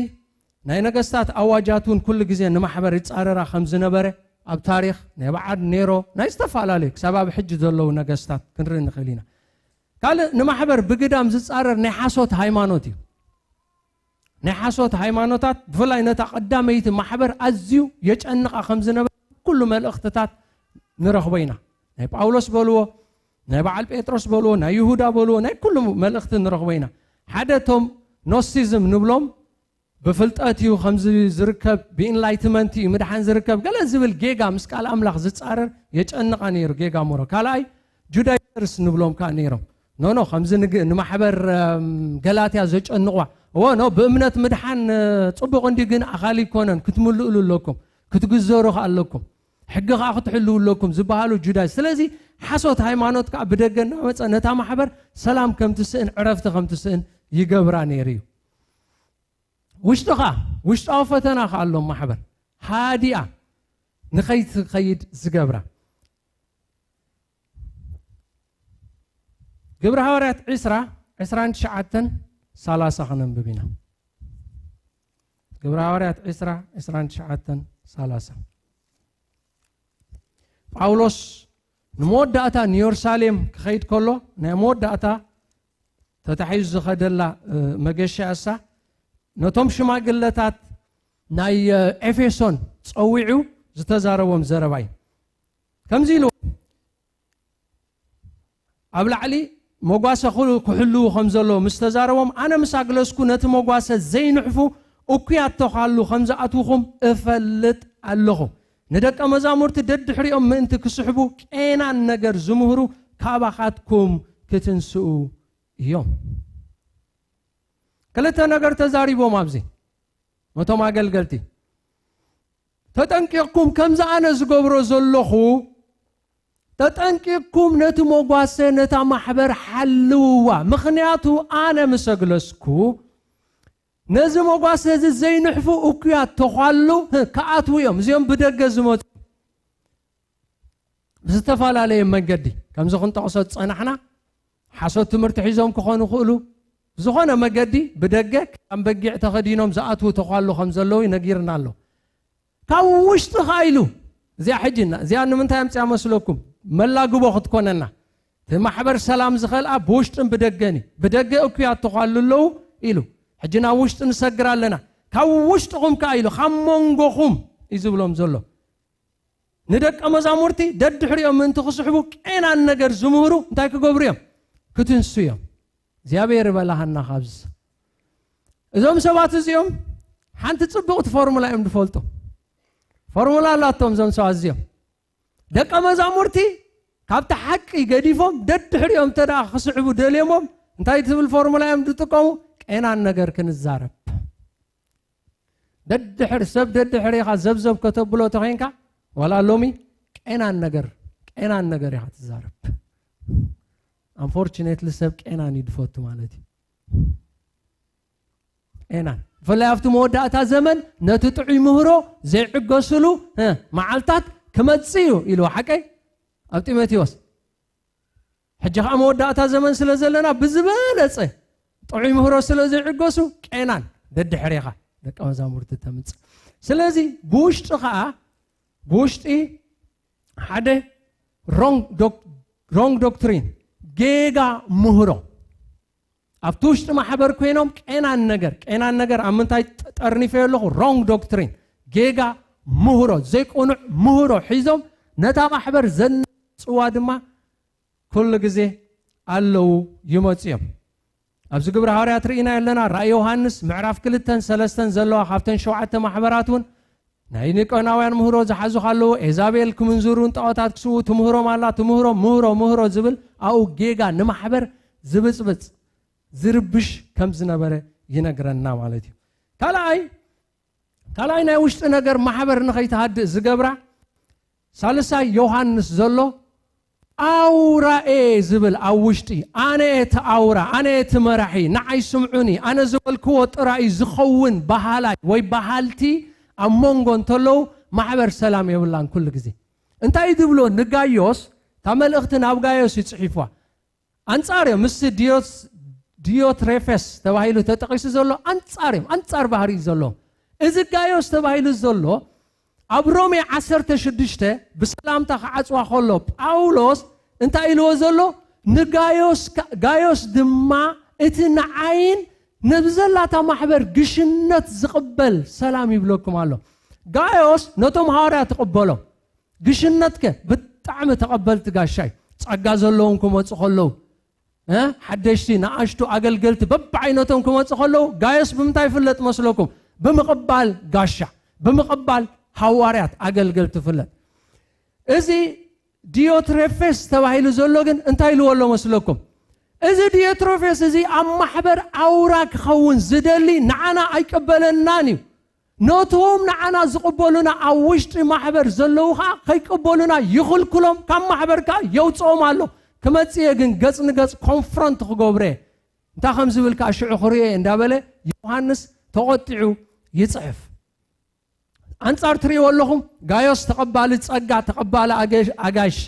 ናይ ነገስታት ኣዋጃት እውን ኩሉ ግዜ ንማሕበር ይጻረራ ከም ዝነበረ ኣብ ታሪኽ ናይ በዓል ኔሮ ናይ ዝተፈላለዩ ክሳብ ኣብ ሕጂ ዘለዉ ነገስታት ክንርኢ ንኽእል ኢና። ካልእ ንማሕበር ብግዳም ዝጻረር ናይ ሓሶት ሃይማኖት እዩ። ናይ ሓሶት ሃይማኖታት ብፍላይ ነታ ቀዳመይቲ ማሕበር ኣዝዩ የጨንቓ ከም ዝነበረ ኩሉ መልእኽትታት ንረኽቦ ኢና። ናይ ጳውሎስ በልዎ፣ ናይ በዓል ጴጥሮስ በልዎ፣ ናይ ይሁዳ በልዎ፣ ናይ ኩሉ መልእኽቲ ንረኽቦ ኢና። ሓደ እቶም ኖስቲዝም ንብሎም ብፍልጠት እዩ ከምዚ ዝርከብ፣ ብኢንላይትመንት እዩ ምድሓን ዝርከብ፣ ገለ ዝብል ጌጋ ምስ ቃል ኣምላኽ ዝጻረር የጨንቓ ነይሩ ጌጋ ሞሮ። ካልኣይ ጁዳይዘርስ ንብሎም ከኣ ነይሮም። ኖ፣ ኖ፣ ከምዚ ንግ-፣ ንማሕበር፣ እም፣ ገላትያ ዘጨንቕዋ። እዎ፣ ኖ፣ ብእምነት ምድሓን፣ እ፣ ጽቡቕ እንዲ ግን ኣኻሊ ይኮነን፣ ክትምልእሉ ኣለኩም፣ ክትግዘሩ ከኣ ኣለኩም፣ ሕጊ ከኣ ክትሕልው ኣለኩም ዝበሃሉ ጁዳይ። ስለዚ ሓሶት ሃይማኖት ከኣ ብደገ እናመጸ ነታ ማሕበር ሰላም ከም ትስእን ዕረፍቲ ከም ትስእን ይገብራ ነይሩ እዩ። ውሽጥኻ፣ ውሽጣዊ ፈተና ከኣ ኣሎ ማሕበር። ሃዲኣ ንኸይትኸይድ ዝገብራ። ግብሪ ሃዋርያት ዕስራ፣ ዕስራን ትሽዓተን፣ ሰላሳ ከነንብብ ኢና። ግብሪ ሃዋርያት ዕስራ፣ ዕስራን ትሽዓተን፣ ሰላሳ። ጳውሎስ ንመወዳእታ ንየሩሳሌም ክኸይድ ከሎ፣ ናይ መወዳእታ ተታሒዙ ዝኸደላ፣ እ፣ መገሻ እሳ፣ ነቶም ሽማግለታት ናይ፣ እ፣ ኤፌሶን ጸዊዑ ዝተዛረቦም ዘረባ እዩ። ከምዚ ኢሉ ኣብ ላዕሊ መጓሰ ኩሉ ክሕልዉ ከም ዘለዎ ምስ ተዛረቦም፣ ኣነ ምስ ኣግለስኩ ነቲ መጓሰ ዘይንሕፉ እኩያት ተዃሉ ከም ዝኣትውኹም እፈልጥ ኣለኹ። ንደቀ መዛሙርቲ ደድሕሪኦም ምእንቲ ክስሕቡ ቄናን ነገር ዝምህሩ ካባኻትኩም ክትንስኡ እዮም። ክልተ ነገር ተዛሪቦም ኣብዚ ነቶም ኣገልገልቲ። ተጠንቂቕኩም ከምዚ ኣነ ዝገብሮ ዘለኹ፣ ተጠንቂቕኩም ነቲ መጓሰ ነታ ማሕበር ሓልውዋ። ምኽንያቱ ኣነ ምስ ኣግለስኩ፣ ነዚ መጓሰ እዚ ዘይንሕፉ እኩያት ተዃሉ፣ ህ፣ ክኣትዉ እዮም። እዚኦም ብደገ ዝመጹ ብዝተፈላለየ መንገዲ፣ ከምዚ ክንጠቕሶ ዝጸናሕና፣ ሓሶት ትምህርቲ ሒዞም ክኾኑ ይኽእሉ። ዝኾነ መገዲ ብደገ ከም በጊዕ ተኸዲኖም ዝኣትዉ ተዃሉ ከም ዘለዉ ነጊርና ኣሎ። ካብ ውሽጢ ኸኣ ኢሉ፣ እዚኣ ሕጂ እና፣ እዚኣ ንምንታይ ኣምጽያ መስለኩም? መላግቦ ክትኮነና። እቲ ማሕበር ሰላም ዝኸልኣ ብውሽጥን ብደገን እዩ። ብደገ እኩያት ተዃሉ ኣለዉ ኢሉ። ሕጂ ናብ ውሽጢ ንሰግር ኣለና። ካብ ውሽጥኹም ከኣ ኢሉ፣ ካብ መንጎኹም እዩ ዝብሎም ዘሎ። ንደቀ መዛሙርቲ ደድሕሪኦም ምእንቲ ክስሕቡ ቄናን ነገር ዝምህሩ እንታይ ክገብሩ እዮም? ክትንሱ እዮም። እግዚኣብሔር ይበላሃና ካብዚ። እዞም ሰባት እዚኦም ሓንቲ ጽብቕቲ ፎርሙላ እዮም ዝፈልጡ። ፎርሙላ ኣላቶም እዞም ሰባት እዚኦም። ደቀ መዛሙርቲ ካብቲ ሓቂ ገዲፎም ደድሕሪኦም እንተ ደኣ ክስዕቡ ደልዮሞም እንታይ ትብል ፎርሙላ እዮም ዝጥቀሙ? ቄናን ነገር ክንዛረብ። ደድሕር፣ ሰብ ደድሕሪኻ ዘብዘብ ከተብሎ ተኾይንካ፣ ዋላ ሎሚ ቄናን ነገር፣ ቄናን ነገር ኢኻ ትዛረብ። Unfortunately ሰብ ቄናን እዩ ዝፈቱ ማለት እዩ። ቄናን። ብፍላይ ኣብቲ መወዳእታ ዘመን ነቲ ጥዑይ ምህሮ ዘይዕገስሉ፣ እ፣ መዓልታት ክመጽእ እዩ ኢልዎ። ሓቀይ? ኣብ ጢሞቴዎስ። ሕጂ ኸኣ መወዳእታ ዘመን ስለ ዘለና ብዝበለጸ ጥዑይ ምህሮ ስለ ዘይዕገሱ ቄናን ደድሕሬኻ ደቀ መዛሙርቲ ተምጽእ። ስለዚ ብውሽጢ ኸኣ፣ ብውሽጢ ሓደ wrong doc-፣ wrong doctrine፣ ጌጋ ምህሮ። ኣብቲ ውሽጢ ማሕበር ኮይኖም ቄናን ነገር፣ ቄናን ነገር ኣብ ምንታይ ጠ-፣ ጠርኒፈዮ ኣለኹ? Wrong doctrine፣ ጌጋ ምህሮ፣ ዘይቅኑዕ ምህሮ ሒዞም ነታ ማሕበር ዘንጽዋ ድማ ኩሉ ግዜ ኣለዉ፣ ይመጹ እዮም። ኣብዚ ግብሪ ሃዋርያት ርኢና ኣለና። ራእይ ዮሃንስ ምዕራፍ ክልተን ሰለስተን ዘለዋ ካብተን ሸውዓተ ማሕበራት እውን ናይ ኒቆናውያን ምህሮ ዝሓዙ ኣለዉ። ኤዛቤል ክምንዝሩን ጣዖታት ክስዉ ትምህሮም ኣላ። ትምህሮም ምህሮ፣ ምህሮ ዝብል ኣብኡ ጌጋ ንማሕበር ዝብጽብጽ፣ ዝርብሽ ከም ዝነበረ ይነግረና ማለት እዩ። ካልኣይ፣ ካልኣይ ናይ ውሽጢ ነገር ማሕበር ንኸይትሃድእ ዝገብራ፣ ሳልሳይ ዮሃንስ ዘሎ ኣውራኤ ዝብል ኣብ ውሽጢ፣ ኣነ እቲ ኣውራ፣ ኣነ እቲ መራሒ፣ ንዓይ ስምዑኒ፣ ኣነ ዝበልክዎ ጥራይ ዝኸውን በሃላይ ወይ በሃልቲ ኣብ መንጎ እንተለዉ ማሕበር ሰላም የብላን ኩሉ ግዜ። እንታይ ዝብሎ ንጋዮስ፣ እታ መልእኽቲ ናብ ጋዮስ እዩ ጽሒፍዋ። ኣንጻር እዮም። ምስቲ ዲዮስ-፣ ዲዮትሬፈስ ተባሂሉ ተጠቒሱ ዘሎ ኣንጻር እዮም። ኣንጻር ባህሪ እዩ ዘሎ። እዚ ጋዮስ ተባሂሉ ዘሎ ኣብ ሮሜ ዓሰርተ ሽዱሽተ ብሰላምታ ክዓጽዋ ከሎ ጳውሎስ እንታይ ኢልዎ ዘሎ? ንጋዮስ ከ-፣ ጋዮስ ድማ እቲ ንዓይን ነብዘላታ ማሕበር ግሽነት ዝቕበል ሰላም ይብለኩም ኣሎ። ጋዮስ ነቶም ሃዋርያ ትቕበሎም። ግሽነትከ ብጣዕሚ ተቐበልቲ ጋሻይ። ጸጋ ዘለዎም ክመጹ ከለዉ፣ እ፣ ሓደሽቲ ንኣሽቱ ኣገልገልቲ በብዓይነቶም ክመጹ ከለዉ፣ ጋዮስ ብምንታይ ይፍለጥ መስለኩም? ብምቕባል ጋሻ፣ ብምቕባል ሃዋርያት ኣገልገልቲ ይፍለጥ። እዚ ዲዮትሬፌስ ተባሂሉ ዘሎ ግን እንታይ ኢልዎ ኣሎ መስለኩም? እዚ ዲዮትሬፌስ እዚ ኣብ ማሕበር ኣውራ ክኸውን ዝደሊ ንዓና ኣይቅበለናን እዩ። ነቶም ንዓና ዝቕበሉና ኣብ ውሽጢ ማሕበር ዘለዉ ኸኣ ከይቅበሉና ይኽልክሎም፣ ካብ ማሕበር ከኣ የውጽኦም ኣሎ። ክመጽእ እየ ግን ገጽ ንገጽ ኮንፍሮንት ክገብሮ እየ። እንታይ ከም ዝብል ከኣ ሽዑ ክርእዮ እየ እንዳበለ ዮሃንስ ተቖጢዑ ይጽሕፍ። ኣንጻር ትርእይዎ ኣለኹም፣ ጋዮስ ተቐባሊ ጸጋ፣ ተቐባሊ ኣገ-፣ ኣጋይሽ፣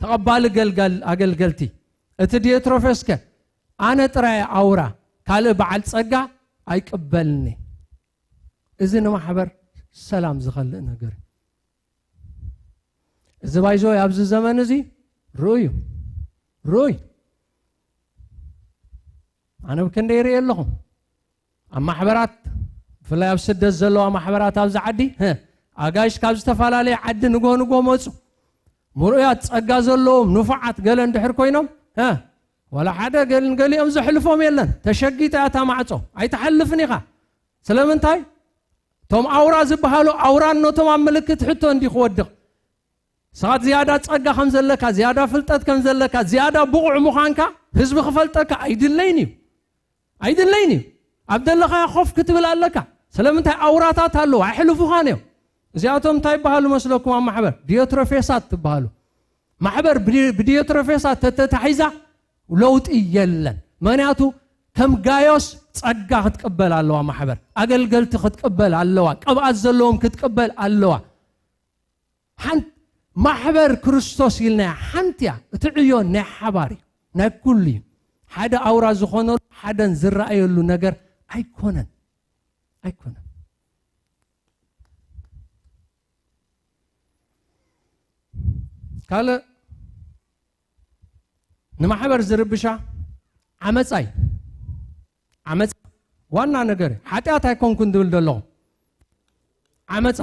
ተቐባሊ ገልገል-፣ ኣገልገልቲ። እቲ ዲዮትሮፌስከ፣ ኣነ ጥራይ ኣውራ፣ ካልእ በዓል ጸጋ ኣይቅበልኒ። እዚ ንማሕበር ሰላም ዝኸልእ ነገር እዩ። እዚ ባይዞ ኣብዚ ዘመን እዚ ርኡይ እዩ። ርኡይ። ኣነ ብክንደይ ይርኢ ኣለኹ። ኣብ ማሕበራት፣ ብፍላይ ኣብ ስደት ዘለዋ ማሕበራት ኣብዚ ዓዲ፣ ህ፣ ኣጋይሽ ካብ ዝተፈላለየ ዓዲ ንግሆ ንግሆ መጹ። ምርኡያት ጸጋ ዘለዎም ንፉዓት ገለ እንድሕር ኮይኖም፣ ህ፣ ዋላ ሓደ ገል-፣ ገሊኦም ዘሕልፎም የለን። ተሸጊጣ እያ እታ ማዕጾ። ኣይትሓልፍን ኢኻ። ስለምንታይ? እቶም ኣውራ ዝበሃሉ ኣውራነቶም ኣብ ምልክት ሕቶ እንዲ ክወድቕ። ንስኻት ዝያዳ ጸጋ ከም ዘለካ፣ ዝያዳ ፍልጠት ከም ዘለካ፣ ዝያዳ ብቑዕ ምዃንካ ህዝቢ ክፈልጠካ ኣይድለይን እዩ። ኣይድለይን እዩ። ኣብ ዘለኻዮ ኮፍ ክትብል ኣለካ። ስለምንታይ? ኣውራታት ኣለዉ፣ ኣሕልፉኻን እዮም። እዚኣቶም እንታይ ይበሃሉ መስለኩም? ኣብ ማሕበር ዲዮትሮፌሳት ትበሃሉ። ማሕበር ብዲ-፣ ብዲዮትሮፌሳት ተተታሒዛ ለውጢ የለን። ምኽንያቱ ከም ጋዮስ ጸጋ ክትቅበል ኣለዋ ማሕበር። ኣገልገልቲ ክትቅበል ኣለዋ። ቅብኣት ዘለዎም ክትቅበል ኣለዋ። ሓንቲ ማሕበር ክርስቶስ ኢልናያ ሓንቲ እያ። እቲ ዕዮ ናይ ሓባር እዩ፣ ናይ ኩሉ እዩ። ሓደ ኣውራ ዝኾነሉ፣ ሓደን ዝረኣየሉ ነገር ኣይኮነን፣ ኣይኮነን። ካልእ ንማሕበር ዝርብሻ ዓመፃ እዩ። ዓመፃ ዋና ነገር እዩ። ሓጢኣት ኣይኮንኩን ዝብል ዘለኹ። ዓመፃ፣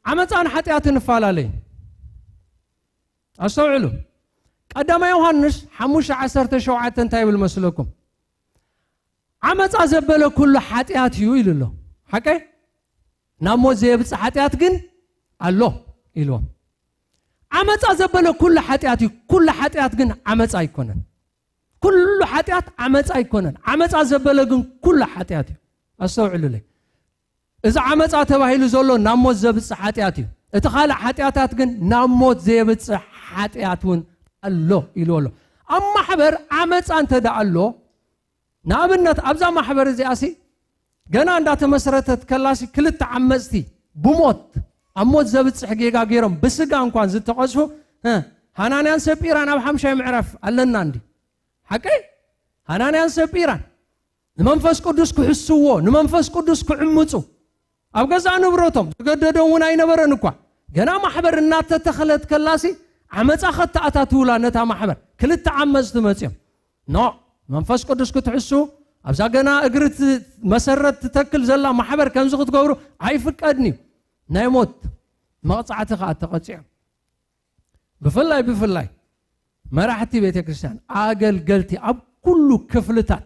ዓመፃን ሓጢኣትን እፈላለዩ። ኣስተውዕሉ። ቀዳማይ ዮሃንስ ሓሙሽተ ዓሰርተ ሸውዓተ እንታይ ይብል መስለኩም? ዓመፃ ዘበለ ኩሉ ሓጢኣት እዩ ኢሉ ኣሎ። ሓቀይ? ናብ ሞት ዘየብፅእ ሓጢኣት ግን ኣሎ ኢልዎም። ዓመፃ ዘበለ ኩሉ ሓጢኣት እዩ። ኩሉ ሓጢኣት ግን ዓመፃ ኣይኮነን። ኩሉ ሓጢኣት ዓመፃ ኣይኮነን። ዓመፃ ዘበለ ግን ኩሉ ሓጢኣት እዩ። ኣስተውዕሉለይ። እዚ ዓመፃ ተባሂሉ ዘሎ ናብ ሞት ዘብፅእ ሓጢኣት እዩ። እቲ ካልእ ሓጢኣታት ግን ናብ ሞት ዘየብፅእ ሓጢኣት እውን ኣሎ ኢልዎ ኣሎ። ኣብ ማሕበር ዓመፃ እንተ ደኣ ኣሎ፣ ንኣብነት ኣብዛ ማሕበር እዚኣ ሲ ገና እንዳተመስረተት ከላሲ ክልተ ዓመፅቲ ብሞት ኣብ ሞት ዘብፅሕ ጌጋ ገይሮም ብስጋ እንኳን ዝተቐዝፉ፣ እ፣ ሃናንያን ሰጲራን ኣብ ሓምሻይ ምዕራፍ ኣለና እንዲ። ሓቀይ? ሃናንያን ሰጲራን ንመንፈስ ቅዱስ ክሕስዎ፣ ንመንፈስ ቅዱስ ክዕምፁ፣ ኣብ ገዛእ ንብረቶም ዝገደዶም እውን ኣይነበረን እኳ። ገና ማሕበር እናተተኽለት ከላሲ ዓመፃ ከተኣታትውላ ነታ ማሕበር። ክልተ ዓመፅቲ መፅዮም። ኖ፣ መንፈስ ቅዱስ ክትሕሱ፣ ኣብዛ ገና እግሪ ት-፣ መሰረት ትተክል ዘላ ማሕበር ከምዚ ክትገብሩ ኣይፍቀድን እዩ። ናይ ሞት መቕጻዕቲ ከኣ ተቐጺዖም። ብፍላይ፣ ብፍላይ መራሕቲ ቤተ ክርስቲያን፣ ኣገልገልቲ ኣብ ኩሉ ክፍልታት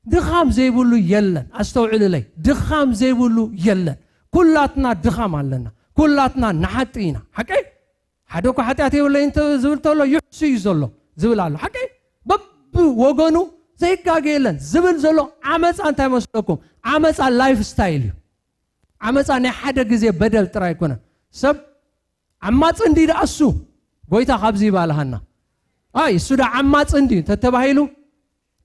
ድኻም ዘይብሉ የለን። ኣስተውዕልለይ፣ ድኻም ዘይብሉ የለን። ኩላትና ድኻም ኣለና። ኩላትና ንሓጢ ኢና። ሓቀይ? ሓደ እኳ ሓጢኣት የብለይ እንተ ዝብል ተሎ ይሕሱ እዩ ዘሎ ዝብል ኣሎ። ሓቀይ? በብወገኑ ዘይጋገ የለን ዝብል ዘሎ ዓመፃ እንታይ መስለኩም? ዓመፃ ላይፍ ስታይል እዩ። ዓመፃ ናይ ሓደ ግዜ በደል ጥራይ ኣይኮነን። ሰብ ዓማፂ እንዲ ደኣ እሱ ጎይታ ካብዚ ይባልሃና። ኣይ፣ እሱ ዳ ዓማፂ እንዲ ተተባሂሉ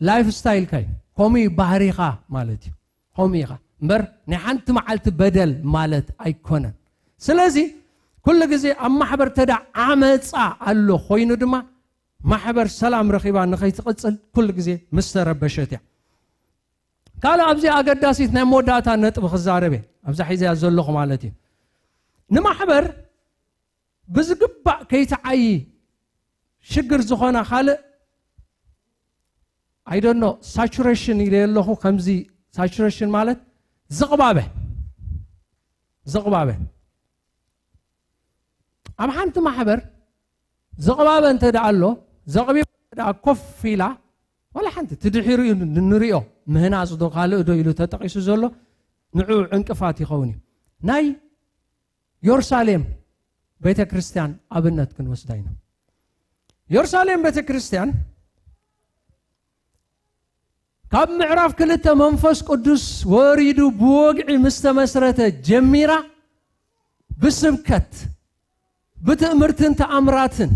ላይፍ ስታይልካ እዩ። ከምኡ እዩ ባህሪኻ ማለት እዩ። ከምኡ ኢኻ። እምበር ናይ ሓንቲ መዓልቲ በደል ማለት ኣይኮነን። ስለዚ ኩሉ ግዜ ኣብ ማሕበር ተዳ ዓመፃ ኣሎ ኮይኑ ድማ ማሕበር ሰላም ረኺባ ንኸይትቕጽል ኩሉ ግዜ ምስ ተረበሸት እያ። ካልእ ኣብዚ ኣገዳሲት ናይ መወዳእታ ነጥቢ ክዛረብ እየ። ኣብዛ ሒዘያ ዘለኹ ማለት እዩ። ንማሕበር ብዝግባእ ከይትዓዪ ሽግር ዝኾና ካልእ፣ I don't know፣ ሳቹሬሽን ኢለ ኣለኹ። ከምዚ ሳቹሬሽን ማለት ዝቕባበ፣ ዝቕባበ። ኣብ ሓንቲ ማሕበር ዝቕባበ እንተ ደኣ ኣሎ፣ ዘቕቢባ እንተ ደኣ ኮፍ ኢላ፣ ዋላ ሓንቲ፣ እቲ ድሒሩ እዩ ንሪኦ፣ ምህናጽ ዶ ካልእ ዶ ኢሉ ተጠቒሱ ዘሎ፣ ንዕኡ ዕንቅፋት ይኸውን እዩ። ናይ ዮርሳሌም ቤተ ክርስቲያን ኣብነት ክንወስዳ ኢና። ዮርሳሌም ቤተ ክርስቲያን ካብ ምዕራፍ ክልተ መንፈስ ቅዱስ ወሪዱ ብወግዒ ምስ ተመስረተ ጀሚራ፣ ብስብከት፣ ብትእምርትን ተኣምራትን፣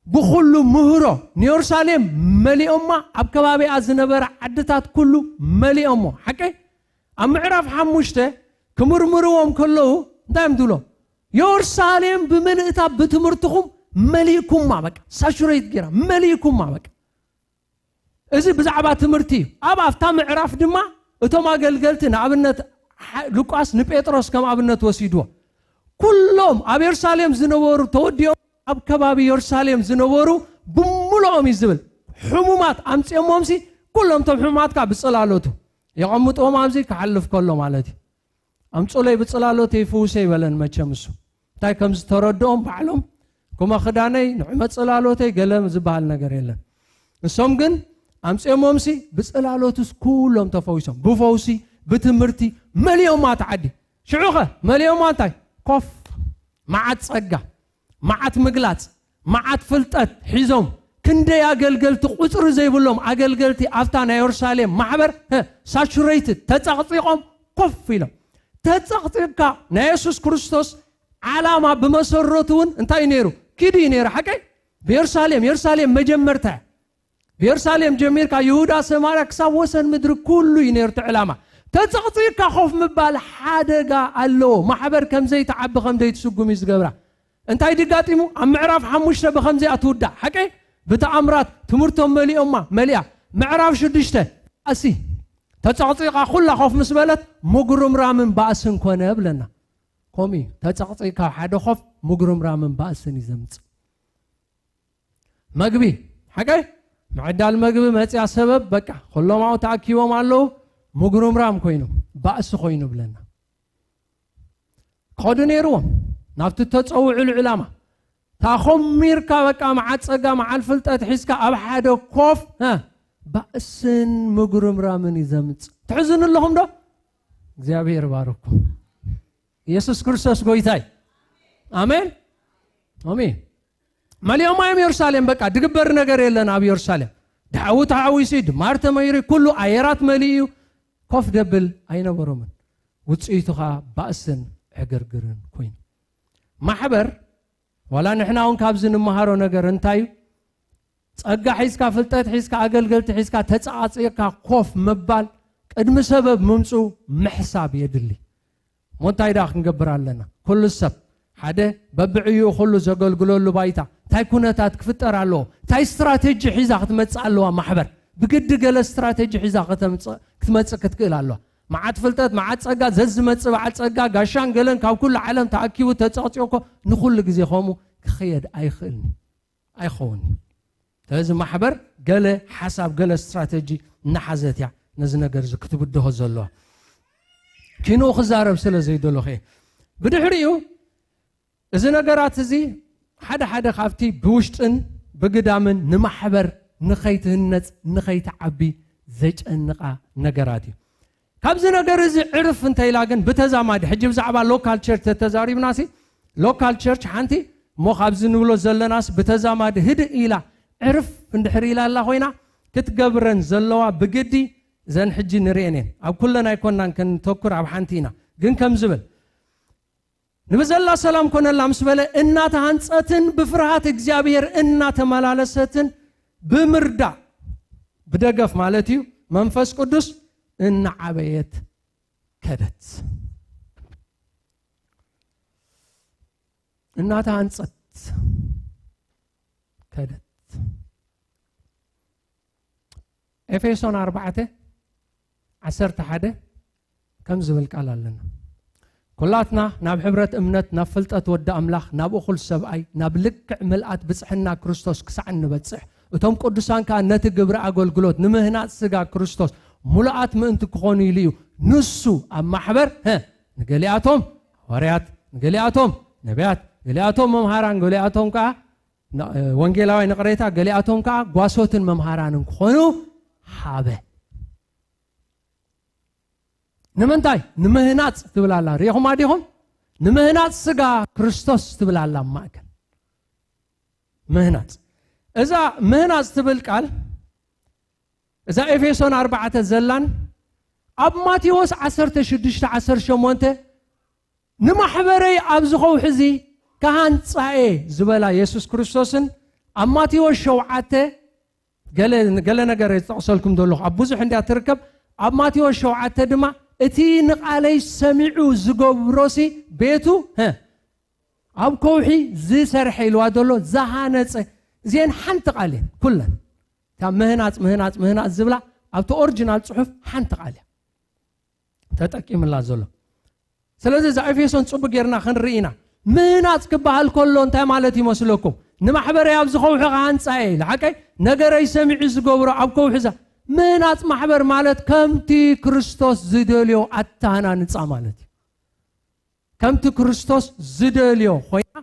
ብኹሉ ምህሮ ንዮርሳሌም መሊኦማ፣ ኣብ ከባቢኣ ዝነበረ ዓድታት ኩሉ መሊኦሞ። ሓቀይ? ኣብ ምዕራፍ ሓሙሽተ ክምርምርዎም ከለዉ እንታይ እዮም ትብሎም? ዮርሳሌም ብምልእታ ብትምህርትኹም መሊእኩማ፣ በቃ ሳቹሬት ጌራ መሊእኩማ፣ በቃ። እዚ ብዛዕባ ትምህርቲ እዩ። ኣብ ኣብታ ምዕራፍ ድማ እቶም ኣገልገልቲ፣ ንኣብነት፣ ሓ-፣ ሉቃስ ንጴጥሮስ ከም ኣብነት ወሲድዎ። ኩሎም ኣብ የሩሳሌም ዝነበሩ፣ ተወዲኦም ኣብ ከባቢ የሩሳሌም ዝነበሩ ብምሉኦም እዩ ዝብል። ሕሙማት ኣምጺኦሞምሲ፣ ኩሎም እቶም ሕሙማትካ ብጽላሎቱ የቐምጥዎም፣ ኣብዚ ክሓልፍ ከሎ ማለት እዩ። ኣምጹለይ ብጽላሎተይ ይፍውሰ ይበለን መቸም እሱ። እንታይ ከም ዝተረድኦም ባዕሎም፣ ኩመ ክዳነይ፣ ንዑመ ጽላሎተይ ገለ ዝበሃል ነገር የለን። ንሶም ግን ኣምፅኦሞምሲ ብፅላሎትስ ኩሎም ተፈዊሶም፣ ብፈውሲ፣ ብትምህርቲ፣ መሊኦማ እቲ ዓዲ። ሽዑኸ መሊኦማ እንታይ? ኮፍ፣ መዓት ፀጋ፣ መዓት ምግላፅ፣ መዓት ፍልጠት ሒዞም፣ ክንደይ ኣገልገልቲ፣ ቁፅሪ ዘይብሎም ኣገልገልቲ ኣብታ ናይ የሩሳሌም ማሕበር ሳቹሬትድ፣ ተፀቕፂቖም ኮፍ ኢሎም። ተፀቕፂቕካ ናይ የሱስ ክርስቶስ ዓላማ ብመሰረቱ እውን እንታይ እዩ ነይሩ? ኪዱ እዩ ነይሩ። ሓቀይ? ብየሩሳሌም፣ የሩሳሌም መጀመርታ እያ። ብየሩሳሌም ጀሚርካ ይሁዳ፣ ሰማርያ ክሳብ ወሰን ምድሪ ኩሉ እዩ ነይሩ እቲ ዕላማ። ተጸቕጺቕካ ኮፍ ምባል ሓደጋ ኣለዎ። ማሕበር ከም ዘይትዓቢ ከም ዘይትስጉም እዩ ዝገብራ። እንታይ ድጋጢሙ? ኣብ ምዕራፍ ሓሙሽተ ብኸምዚኣ ትውዳእ። ሓቀይ? ብተኣምራት ትምህርቶም መሊኦማ፣ መሊኣ። ምዕራፍ ሽዱሽተ፣ ኣሲ ተጸቕጺቓ ኩላ ኮፍ ምስ በለት ምጉርምራምን ባእስን ኮነ ብለና። ከምኡ እዩ። ተጸቕጺቕካ ሓደ ኮፍ ምጉርምራምን ባእስን እዩ ዘምጽእ። መግቢ፣ ሓቀይ? ምዕዳል መግቢ መጽያ ሰበብ፣ በቃ፣ ኩሎም ኣብኡ ተኣኪቦም ኣለዉ፣ ምጉርምራም ኮይኑ፣ ባእሲ ኮይኑ ብለና። ክኸዱ ነይርዎም ናብቲ እተጸውዕሉ ዕላማ። ታኾሚርካ፣ በቃ፣ መዓት ጸጋ፣ መዓት ፍልጠት ሒዝካ ኣብ ሓደ ኮፍ፣ ሀ፣ ባእስን ምጉርምራምን እዩ ዘምጽእ። ትሕዝኑ ኣለኹም ዶ? እግዚኣብሔር ባርኩም። ኢየሱስ ክርስቶስ ጎይታይ። ኣሜን። ኣሜን። መሊኦማ እዮም የሩሳሌም። በቃ፣ ድግበር ነገር የለን ኣብ የሩሳሌም። ድሓዊ ተሓዊሱ፣ ድማር ተመይሩ፣ ኩሉ ኣየራት መሊኡ እዩ። ኮፍ ደብል ኣይነበሮምን። ውጽኢቱ ኸኣ ባእስን ዕግርግርን ኮይኑ። ማሕበር፣ ዋላ ንሕና እውን ካብዚ ንምሃሮ ነገር እንታይ እዩ? ጸጋ ሒዝካ፣ ፍልጠት ሒዝካ፣ ኣገልገልቲ ሒዝካ፣ ተጻጺቕካ ኮፍ ምባል፣ ቅድሚ ሰበብ ምምጽኡ ምሕሳብ የድሊ። እሞ እንታይ ደኣ ክንገብር ኣለና? ኩሉ ሰብ ሓደ በብዕዩ ኩሉ ዘገልግለሉ ባይታ፣ እንታይ ኩነታት ክፍጠር ኣለዎ? እንታይ ስትራቴጂ ሒዛ ክትመጽእ ኣለዋ ማሕበር? ብግዲ ገለ ስትራቴጂ ሒዛ ከተምጽእ፣ ክትመጽእ ክትክእል ኣለዋ። መዓት ፍልጠት፣ መዓት ጸጋ፣ ዘዝመጽእ በዓል ጸጋ፣ ጋሻን ገለን ካብ ኩሉ ዓለም ተኣኪቡ ተጸቕጺቑ እኮ ንኹሉ ግዜ ከምኡ ክኸየድ ኣይኽእልን እዩ። ኣይኸውን። ስለዚ ማሕበር ገለ ሓሳብ፣ ገለ ስትራተጂ እናሓዘት እያ ነዚ ነገር እዚ ክትብድሆ ዘለዋ። ኪንኡ ክዛረብ ስለ ዘይደለኹ እየ። ብድሕሪኡ እዚ ነገራት እዚ ሓደ ሓደ ካብቲ ብውሽጥን ብግዳምን ንማሕበር ንኸይትህነጽ፣ ንኸይትዓቢ ዘጨንቓ ነገራት እዩ። ካብዚ ነገር እዚ ዕርፍ እንተ ኢላ ግን ብተዛማዲ፣ ሕጂ ብዛዕባ ሎካል ቸርች ተተዛሪብና ሲ፣ ሎካል ቸርች ሓንቲ እሞ ካብዚ ንብሎ ዘለናስ ብተዛማዲ ህድእ ኢላ ዕርፍ እንድሕር ኢላ ኣላ ኮይና ክትገብረን ዘለዋ ብግዲ እዘን ሕጂ ንርእየን እየን። ኣብ ኩለን ኣይኮናን ከንተኩር ኣብ ሓንቲ ኢና። ግን ከም ዝብል ንብዘላ ሰላም ኮነላ ምስ በለ እናተሃንጸትን ብፍርሃት እግዚኣብሔር እናተመላለሰትን ብምርዳእ ብደገፍ ማለት እዩ መንፈስ ቅዱስ እናዓበየት ከደት። እናተሃንጸት ከደት። ኤፌሶን ኣርባዕተ ዓሰርተ ሓደ ከም ዝብል ቃል ኣለና። ኩላትና ናብ ሕብረት እምነት፣ ናብ ፍልጠት ወዲ ኣምላኽ፣ ናብ እኹል ሰብኣይ፣ ናብ ልክዕ ምልኣት ብጽሕና ክርስቶስ ክሳዕ እንበጽሕ፣ እቶም ቅዱሳን ከኣ ነቲ ግብሪ ኣገልግሎት ንምህናጽ ስጋ ክርስቶስ ሙሉኣት ምእንቲ ክኾኑ ኢሉ እዩ። ንሱ ኣብ ማሕበር፣ ሀ፣ ንገሊኣቶም ሃዋርያት፣ ንገሊኣቶም ነቢያት፣ ገሊኣቶም መምሃራን፣ ገሊኣቶም ከኣ ን-፣ ወንጌላውያን፣ ይቕሬታ፣ ገሊኣቶም ከኣ ጓሶትን መምሃራንን ክኾኑ ሃበ። ንምንታይ? ንምህናጽ ትብል ኣላ። ርኢኹማ ዲኹም? ንምህናጽ ስጋ ክርስቶስ ትብል ኣላ ኣብ ማእከል። ምህናጽ። እዛ ምህናጽ ትብል ቃል፣ እዛ ኤፌሶን ኣርባዕተ ዘላን ኣብ ማቴዎስ ዓሰርተ ሽዱሽተ ዓሰርተ ሸሞንተ ንማሕበረይ ኣብዚ ኸውሒ እዚ ክሃንጻ እየ ዝበላ የሱስ ክርስቶስን ኣብ ማቴዎስ ሸውዓተ፣ ገለ፣ ገለ ነገር እየ ዝጠቕሰልኩም ዘለኹ፣ ኣብ ብዙሕ እንድያ ትርከብ። ኣብ ማቴዎስ ሸውዓተ ድማ እቲ ንቓለይ ሰሚዑ ዝገብሮሲ ቤቱ፣ ሀ፣ ኣብ ከውሒ ዝሰርሐ ኢልዋ ዘሎ ዝሃነጸ። እዚአን ሓንቲ ቃል እየን ኩለን። እታ ምህናጽ፣ ምህናጽ፣ ምህናጽ ዝብላ ኣብቲ ኦሪጂናል ጽሑፍ ሓንቲ ቃል እያ ተጠቂምላ ዘሎ። ስለዚ እዛ ኤፌሶን ጽቡቅ ጌርና ክንርኢ ኢና። ምህናጽ ክበሃል ከሎ እንታይ ማለት ይመስለኩም? ንማሕበረይ ኣብዚ ከውሒ ክሃንጻ እየ ኢሉ፣ ሓቀይ? ነገረይ ሰሚዑ ዝገብሮ ኣብ ከውሒ ዛ-፣ ምህናጽ ማሕበር ማለት ከምቲ ክርስቶስ ዝደልዮ ኣተሃናንጻ ማለት እዩ። ከምቲ ክርስቶስ ዝደልዮ ኮይና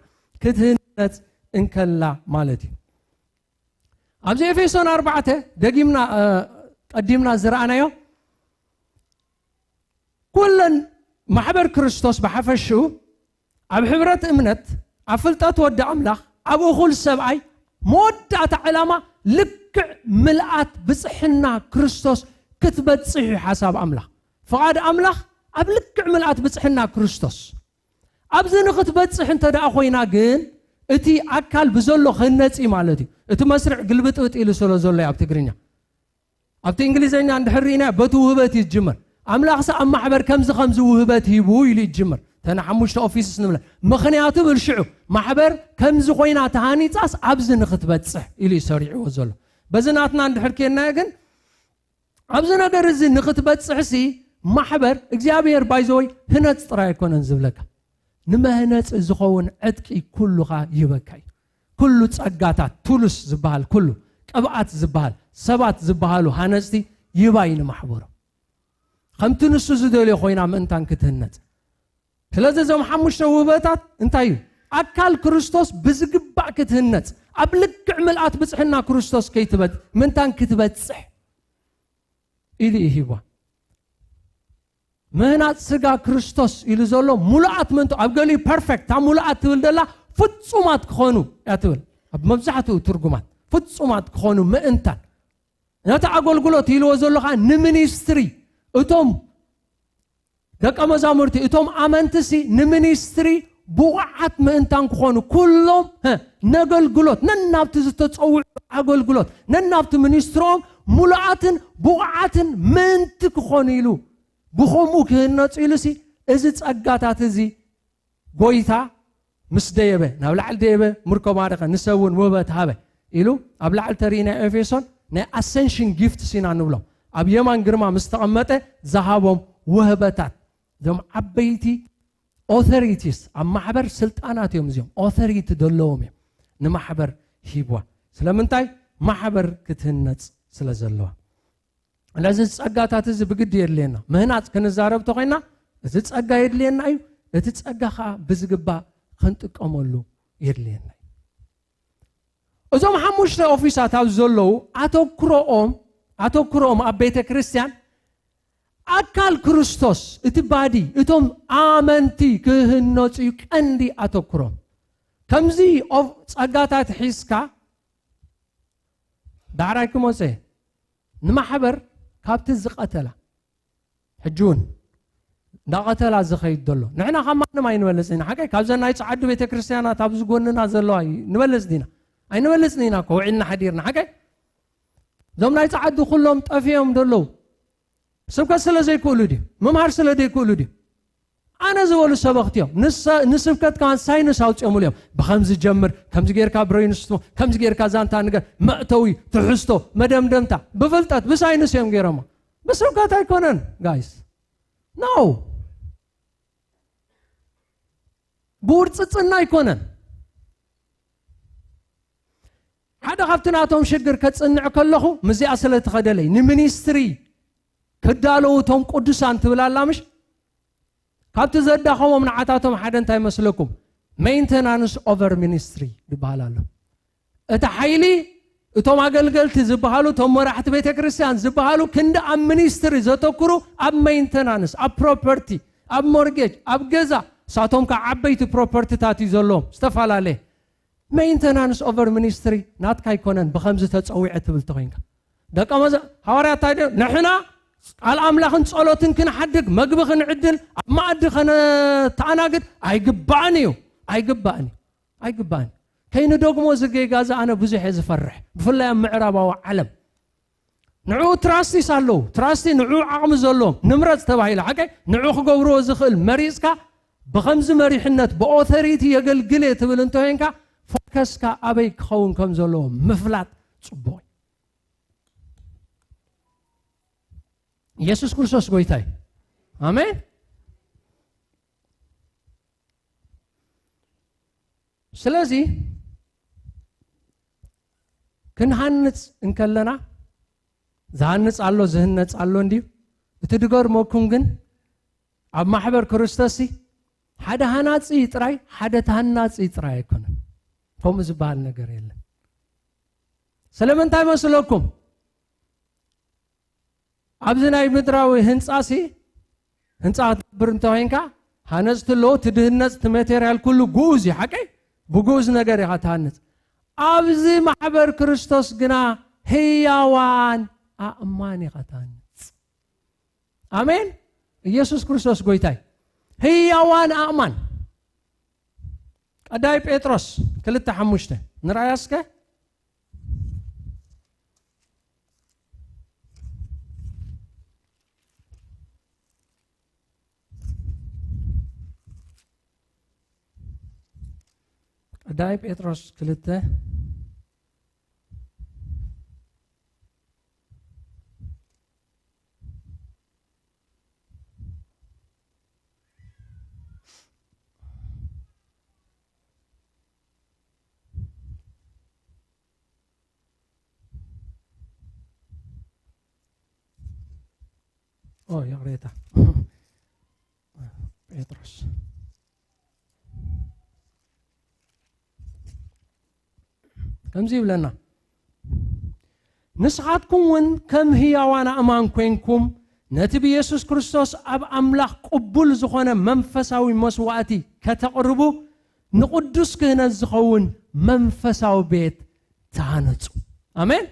ክትህነጽ እንከላ ማለት እዩ። ኣብዚ ኤፌሶን ኣርባዕተ ደጊምና ቀዲምና ዝረኣናዮ፣ ኩለን ማሕበር ክርስቶስ ብሓፈሽኡ ኣብ ሕብረት እምነት፣ ኣብ ፍልጠት ወዲ ኣምላኽ፣ ኣብ እኹል ሰብኣይ፣ መወዳእታ ዕላማ ልክዕ ምልኣት ብጽሕና ክርስቶስ ክትበጽሕ እዩ ሓሳብ ኣምላኽ። ፍቓድ ኣምላኽ ኣብ ልክዕ ምልኣት ብጽሕና ክርስቶስ። ኣብዚ ንኽትበጽሕ እንተ ደኣ ኮይና ግን፣ እቲ ኣካል ብዘሎ ክህነጽ እዩ ማለት እዩ። እቲ መስርዕ ግልብጥብጥ ኢሉ ስለ ዘሎ እዩ ኣብ ትግርኛ። ኣብቲ እንግሊዝኛ እንድሕር ርኢና በቲ ውህበት እዩ ዝጅምር። ኣምላኽስ ኣብ ማሕበር ከምዚ ከምዚ ውህበት ሂቡ ኢሉ ይጅምር። ተን ሓሙሽተ ኦፊስስ ንብለ። ምኽንያቱ ብል ሽዑ ማሕበር ከምዚ ኮይና ተሃኒጻስ ኣብዚ ንኽትበጽሕ ኢሉ እዩ ሰሪዕዎ ዘሎ። በዚ ናትና እንድሕር ኬድናዮ ግን ኣብዚ ነገር እዚ ንኽትበጽሕሲ ማሕበር እግዚኣብሔር ባይዘወይ ህነጽ ጥራይ ኣይኮነን ዝብለካ። ንመህነጺ ዝኸውን ዕጥቂ ኩሉኻ ይህበካ እዩ። ኩሉ ጸጋታት፣ ቱልስ ዝበሃል ኩሉ፣ ቅብኣት ዝበሃል፣ ሰባት ዝበሃሉ ሃነጽቲ ይባይ ንማሕበሩ። ከምቲ ንሱ ዝደልዮ ኮይና ምእንታን ክትህነጽ። ስለዚ እዞም ሓሙሽተ ውህበታት እንታይ እዩ? ኣካል ክርስቶስ ብዝግባእ ክትህነጽ፣ ኣብ ልክዕ ምልኣት ብጽሕና ክርስቶስ ከይትበጽ-፣ ምእንታን ክትበጽሕ ኢሉ እዩ ሂብዋ። ምህናጽ ስጋ ክርስቶስ ኢሉ ዘሎ ሙሉኣት ምእንቱ፣ ኣብ ገሊኡ ፐርፌክት፣ እታ ሙሉኣት ትብል ደላ ፍጹማት ክኾኑ እያ ትብል። ኣብ መብዛሕትኡ ትርጉማት ፍጹማት ክኾኑ ምእንታን። ነቲ ኣገልግሎት ኢልዎ ዘሎ ኸኣ ንሚኒስትሪ፣ እቶም ደቀ መዛሙርቲ፣ እቶም ኣመንትሲ ንሚኒስትሪ ብቑዓት ምእንታን ክኾኑ፣ ኩሎም፣ ሀ፣ ነገልግሎት፣ ነናብቲ ዝተጸውዑ ኣገልግሎት፣ ነናብቲ ሚኒስትሮም ሙሉኣትን ብቑዓትን ምእንቲ ክኾኑ ኢሉ፣ ብኸምኡ ክህነጹ ኢሉሲ፣ እዚ ጸጋታት እዚ ጎይታ ምስ ደየበ፣ ናብ ላዕሊ ደየበ፣ ምርኮ ባረኸ፣ ንሰብ እውን ውህበት ሃበ ኢሉ፣ ኣብ ላዕሊ ተሪእና ኤፌሶን ናይ ኣሰንሽን ጊፍትስ ኢና ንብሎም። ኣብ የማን ግርማ ምስ ተቐመጠ ዝሃቦም ውህበታት፣ እዞም ዓበይቲ ኦቶሪቲስ፣ ኣብ ማሕበር ስልጣናት እዮም እዚኦም፣ ኦቶሪቲ ዘለዎም እዮም። ንማሕበር ሂብዋ። ስለምንታይ? ማሕበር ክትህነጽ ስለ ዘለዋ። ስለዚ ጸጋታት እዚ ብግዲ የድልየና። ምህናጽ ክንዛረብ ተኾይና፣ እዚ ጸጋ የድልየና እዩ። እቲ ጸጋ ኸኣ ብዝግባእ ክንጥቀመሉ የድልየና እዩ። እዞም ሓሙሽተ ኦፊሳት ኣብ ዘለዉ ኣተኩሮኦም፣ ኣተኩሮኦም ኣብ ቤተ ክርስቲያን ኣካል ክርስቶስ፣ እቲ ባዲ፣ እቶም ኣመንቲ ክህነጹ እዩ ቀንዲ ኣተኩሮም። ከምዚ ኦፍ-፣ ጸጋታት ሒዝካ ዳዕራይ ክመጸ ንማሕበር ካብቲ ዝቐተላ፣ ሕጂ እውን እንዳቐተላ ዝኸይድ ዘሎ። ንሕና ካብ ማንም ኣይንበልጽ ኢና፣ ሓቀይ? ካብዘን ናይ ጸዓዱ ቤተ ክርስቲያናት ኣብዚ ጎንና ዘለዋ ንበልጽ ዲና? ኣይንበልጽን ኢና እኮ፣ ውዒልና ሓዲርና፣ ሓቀይ? እዞም ናይ ጸዓዱ ኩሎም ጠፊኦም ደለዉ። ስብከት ስለ ዘይክእሉ ድዩ? ምምሃር ስለ ዘይክእሉ ድዩ? ኣነ ዝበሉ ሰበኽቲ እዮም። ንሰ-፣ ንስብከት ከማን ሳይንስ ኣውፅኦምሉ እዮም። ብኸምዚ ጀምር፣ ከምዚ ጌርካ ብሬንስቶ፣ ከምዚ ጌርካ ዛንታ ንገር፣ መእተዊ፣ ትሕዝቶ፣ መደምደምታ፣ ብፍልጠት፣ ብሳይንስ እዮም ገይሮሞ። ብስብከት ኣይኮነን፣ ጋይስ። ኖ። ብውርፅፅና ኣይኮነን። ሓደ ካብቲ ናቶም ሽግር ከጽንዕ ከለኹ፣ ምስዚኣ ስለ ትኸደለይ፣ ንሚኒስትሪ ክዳለዉ እቶም ቅዱሳን ትብል ኣላ፣ ምሽ? ካብቲ ዘዳኸሞም ንዓታቶም ሓደ እንታይ መስለኩም? ሜንተናንስ ኦቨር ሚኒስትሪ ዝበሃል ኣሎ። እቲ ሓይሊ፣ እቶም ኣገልገልቲ ዝበሃሉ፣ እቶም መራሕቲ ቤተ ክርስቲያን ዝበሃሉ፣ ክንዲ ኣብ ሚኒስትሪ ዘተኩሩ፣ ኣብ ሜንተናንስ፣ ኣብ ፕሮፐርቲ፣ ኣብ ሞርጌጅ፣ ኣብ ገዛ፣ እሳቶም ከዓ ዓበይቲ ፕሮፐርቲታት እዩ ዘለዎም፣ ዝተፈላለየ። ሜንተናንስ ኦቨር ሚኒስትሪ ናትካ ኣይኮነን፣ ብኸምዚ ተጸዊዐ ትብል ተኾይንካ። ደቀ መዛ-፣ ሃዋርያ እንታይ ደ-፣ ንሕና ቃል ኣምላኽን ጸሎትን ክንሓድግ፣ መግቢ ክንዕድል፣ ኣብ መኣዲ ከነተኣናግድ ኣይግባእን እዩ፣ ኣይግባእን እዩ፣ ኣይግባእን። ከይንደግሞ እዚ ጌጋ እዚ ኣነ ብዙሕ እየ ዝፈርሕ፣ ብፍላይ ኣብ ምዕራባዊ ዓለም። ንዕኡ ትራስቲስ ኣለዉ፣ ትራስቲ ንዕኡ ዓቕሚ ዘለዎም፣ ንምረጽ ተባሂሉ፣ ሓቀይ? ንዕኡ ክገብርዎ ዝኽእል መሪጽካ፣ ብኸምዚ መሪሕነት፣ ብኦቶሪቲ የገልግል እየ ትብል እንተኾይንካ፣ ፎከስካ ኣበይ ክኸውን ከም ዘለዎ ምፍላጥ ጽቡቕ እዩ። ኢየሱስ ክርስቶስ ጎይታ እዩ። ኣሜን። ስለዚ ክንሃንጽ እንከለና፣ ዝሃንጽ ኣሎ፣ ዝህነጽ ኣሎ እንድዩ። እቲ ድገርመኩም ግን፣ ኣብ ማሕበር ክርስቶስሲ ሓደ ሃናጺ ጥራይ፣ ሓደ ተሃናጺ ጥራይ ኣይኮነን። ከምኡ ዝበሃል ነገር የለን። ስለምንታይ መስለኩም? ኣብዚ ናይ ምድራዊ ህንፃ ሲ፣ ህንፃ ክትገብር እንተኮይንካ፣ ሃነፅቲ ኣለዉ፣ እቲ ድህነፅ፣ እቲ ማቴርያል ኩሉ ግኡዝ እዩ፣ ሓቀይ? ብግኡዝ ነገር ኢኻ ትሃንፅ። ኣብዚ ማሕበር ክርስቶስ ግና ህያዋን ኣእማን ኢኻ ትሃንፅ። ኣሜን። ኢየሱስ ክርስቶስ ጎይታይ። ህያዋን ኣእማን። ቀዳይ ጴጥሮስ ክልተ ሓሙሽተ ንርኣያ እስከ። ቀዳይ ጴጥሮስ ክልተ። ኦ፣ ይቕሬታ። ጴጥሮስ ከምዚ ይብለና፣ "ንስኻትኩም እውን ከም ህያዋን ኣእማን ኮይንኩም፣ ነቲ ብየሱስ ክርስቶስ ኣብ ኣምላኽ ቅቡል ዝኾነ መንፈሳዊ መስዋእቲ ከተቕርቡ፣ ንቕዱስ ክህነት ዝኸውን መንፈሳዊ ቤት ተሃነጹ።" ኣሜን።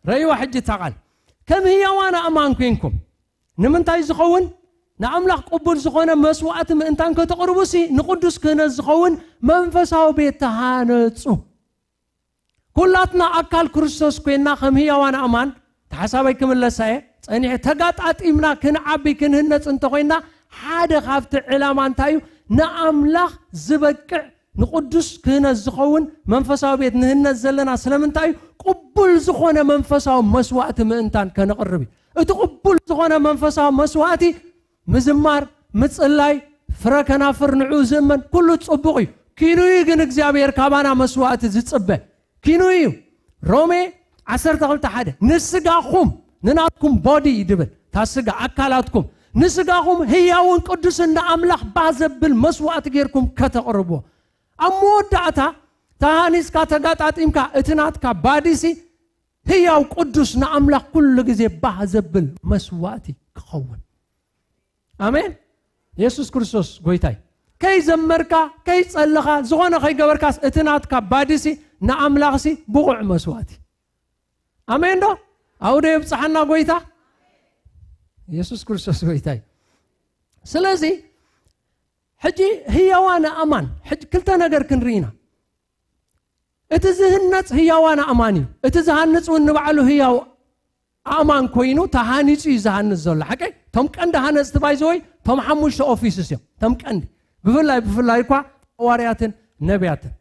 ረእይዋ ሕጂ እታ ቃል። "ከም ህያዋን ኣእማን ኮይንኩም"፣ ንምንታይ ዝኸውን? ንኣምላኽ ቅቡል ዝኾነ መስዋእቲ ምእንታን ከተቕርቡሲ፣ ንቕዱስ ክህነት ዝኸውን መንፈሳዊ ቤት ተሃነጹ። ኩላትና ኣካል ክርስቶስ ኮይንና ከም ህያዋን ኣእማን፣ እቲ ሓሳበይ ክምለሳ እየ፣ ጸኒሐ ተጋጣጢምና ክንዓቢ ክንህነጽ እንተኾይንና፣ ሓደ ካብቲ ዕላማ እንታይ እዩ? ንኣምላኽ ዝበቅዕ ንቕዱስ ክህነት ዝኸውን መንፈሳዊ ቤት ንህነጽ ዘለና ስለምንታይ እዩ? ቅቡል ዝኾነ መንፈሳዊ መስዋእቲ ምእንታን ከነቕርብ እዩ። እቲ ቅቡል ዝኾነ መንፈሳዊ መስዋእቲ ምዝማር፣ ምጽላይ፣ ፍረ ከናፍር ንዕኡ ዝእመን ኩሉ ጽቡቕ እዩ። ኪኑ እዩ ግን እግዚኣብሔር ካባና መስዋእቲ ዝጽበ። ኪኑ እዩ። ሮሜ ዓሰርተ ክልተ ሓደ፣ "ንስጋኹም፣ ንናትኩም ቦዲ" እዩ ድብል። እታ ስጋ፣ ኣካላትኩም፣ "ንስጋኹም ህያውን ቅዱስን ንኣምላኽ ባህ ዘብል መስዋእቲ ጌርኩም ከተቕርብዎ።" ኣብ መወዳእታ ተሃኒስካ ተጋጣጢምካ እቲ ናትካ ባዲሲ ህያው ቅዱስ ንኣምላኽ ኩሉ ግዜ ባህ ዘብል መስዋእቲ ክኸውን። ኣሜን። የሱስ ክርስቶስ ጎይታይ። ከይዘመርካ፣ ከይጸለኻ፣ ዝኾነ ከይገበርካስ እቲ ናትካ ባዲሲ ንኣምላኽሲ ብቑዕ መስዋእቲ። ኣሜን ዶ? ኣውደ የብጽሓና ጎይታ። የሱስ ክርስቶስ ጎይታይ። ስለዚ ሕጂ ህያዋን ኣእማን፣ ሕጂ ክልተ ነገር ክንርኢ ኢና። እቲ ዝህነጽ ህያዋን ኣእማን እዩ። እቲ ዝሃንጽ እውን ንባዕሉ ህያው ኣእማን ኮይኑ ተሃኒጹ እዩ ዝሃንጽ ዘሎ። ሓቀይ? እቶም ቀንዲ ሃነጽቲ ባይዘወይ፣ እቶም ሓሙሽተ ኦፊስስ እዮም። እቶም ቀንዲ። ብፍላይ፣ ብፍላይ እኳ ሃዋርያትን ነቢያትን።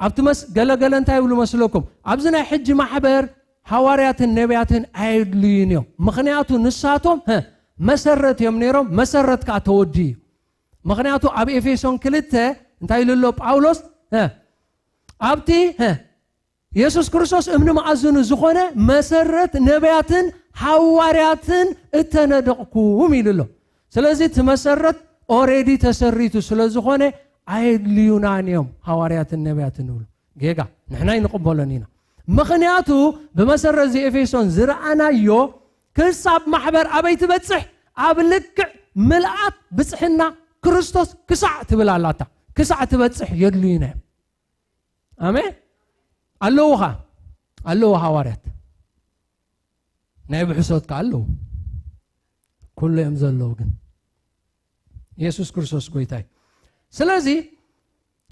ኣብቲ መስ-፣ ገለገለ እንታይ ይብሉ መስለኩም? ኣብዚ ናይ ሕጂ ማሕበር ሃዋርያትን ነቢያትን ኣየድልዩን እዮም። ምኽንያቱ ንሳቶም፣ ሀ፣ መሰረት እዮም ነይሮም፣ መሰረት ከኣ ተወድዩ እዩ። ምኽንያቱ ኣብ ኤፌሶን ክልተ እንታይ ኢሉ ኣሎ ጳውሎስ? ሀ፣ ኣብቲ፣ ሀ፣ የሱስ ክርስቶስ እምኒ መኣዝኑ ዝኾነ መሰረት ነቢያትን ሃዋርያትን እተነደቕኩም ኢሉ ኣሎ። ስለዚ እቲ መሰረት ኦሬዲ ተሰሪቱ ስለ ዝኾነ ኣየድልዩናን እዮም ሃዋርያትን ነቢያትን ንብሉ። ጌጋ፣ ንሕና ኣይንቕበሎን ኢና። ምኽንያቱ ብመሰረት እዚ ኤፌሶን ዝረኣናዮ ክሳብ ማሕበር ኣበይ ትበጽሕ? ኣብ ልክዕ ምልኣት ብጽሕና ክርስቶስ ክሳዕ ትብል ኣላታ። ክሳዕ ትበጽሕ የድልዩና እዮም። ኣሜን። ኣለዉ ኸ? ኣለዉ ሃዋርያት። ናይ ብሕሶት ከ ኣለዉ? ኩሉ እዮም ዘለዉ ግን። የሱስ ክርስቶስ ጎይታይ። ስለዚ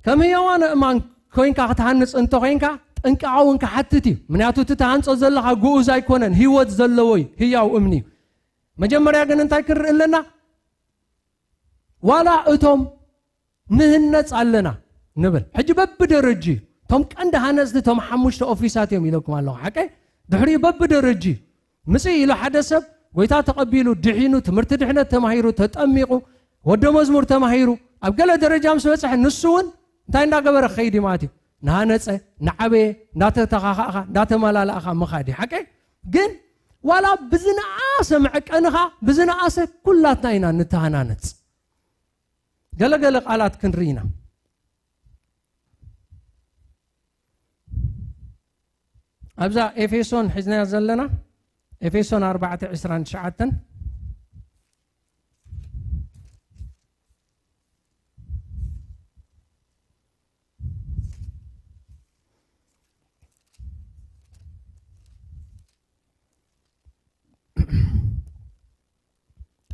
ከም ህያዋን ኣእማን ኮይንካ ክትሃንጽ እንተ ኮይንካ ጥንቃቐ እውን ክሓትት እዩ። ምክንያቱ እቲ ትሃንጾ ዘለኻ ግኡዝ ኣይኮነን፣ ህይወት ዘለዎ እዩ፣ ህያው እምኒ እዩ። መጀመርያ ግን እንታይ ክንርኢ ኣለና? ዋላ እቶም ንህነጽ ኣለና ንብል። ሕጂ በብደረጅ እዩ። እቶም ቀንዲ ሃነጽቲ እቶም ሓሙሽተ ኦፊሳት እዮም ኢለኩም ኣለኹ። ሓቀይ? ድሕሪኡ በብደረጅ እዩ። ምጽእ ኢሉ ሓደ ሰብ ጎይታ ተቐቢሉ፣ ድሒኑ፣ ትምህርቲ ድሕነት ተማሂሩ፣ ተጠሚቑ፣ ወደ መዝሙር ተማሂሩ፣ ኣብ ገለ ደረጃ ምስ በጽሐ ንሱ እውን እንታይ እንዳገበረ ክኸይድ እዩ ማለት እዩ? እናሃነጸ፣ እናዓበየ፣ እንዳተተኻኻእኻ፣ እንዳተመላላእኻ ምኻድ እዩ። ሓቀይ? ግን ዋላ ብዝነኣሰ መዐቀንኻ፣ ብዝነኣሰ ኩላትና ኢና ንተሃናነጽ። ገለገለ ቃላት ክንርኢ ኢና። ኣብዛ ኤፌሶን ሒዝናያ ዘለና፣ ኤፌሶን ኣርባዕተ ዕስራን ትሽዓተን።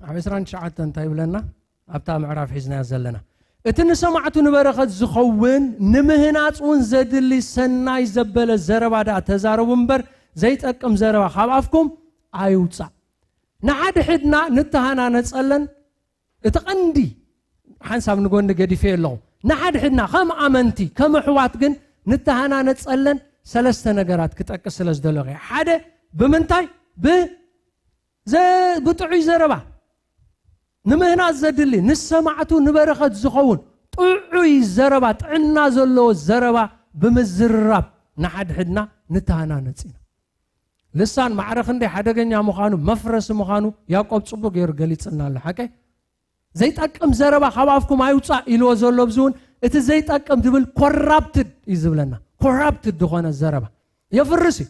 ኣብ ዕስራን ትሽዓተን እንታይ ይብለና? ኣብታ ምዕራፍ ሒዝናያ ዘለና፣ እቲ ንሰማዕቱ ንበረኸት ዝኸውን ንምህናፅ እውን ዘድሊ ሰናይ ዘበለ ዘረባ ደኣ ተዛረቡ እምበር፣ ዘይጠቅም ዘረባ ካብ ኣፍኩም ኣይውፃእ። ንሓድሕድና ንተሃናነፀለን። እቲ ቀንዲ ሓንሳብ ንጎኒ ገዲፈ ኣለኹ። ንሓድሕድና ከም ኣመንቲ፣ ከም ኣሕዋት ግን ንተሃናነፀለን ሰለስተ ነገራት ክጠቅስ ስለ ዝደለኹ እየ። ሓደ፣ ብምንታይ? ብ-፣ ዘ-፣ ብጥዑይ ዘረባ። ንምህናፅ ዘድሊ፣ ንሰማዕቱ ንበረኸት ዝኸውን ጥዑይ ዘረባ፣ ጥዕና ዘለዎ ዘረባ ብምዝራብ ንሓድሕድና ንተሃናነፅ ኢና። ልሳን ማዕረ ክንደይ ሓደገኛ ምዃኑ፣ መፍረሲ ምዃኑ ያዕቆብ ጽቡቕ ገይሩ ገሊጽልና ኣሎ። ሓቀይ? ዘይጠቅም ዘረባ ካብ ኣፍኩም ኣይውጻእ ኢልዎ ዘሎ፣ ኣብዚ እውን እቲ ዘይጠቅም ዝብል ኮራፕትድ እዩ ዝብለና። ኮራፕትድ ዝኾነ ዘረባ የፍርስ እዩ።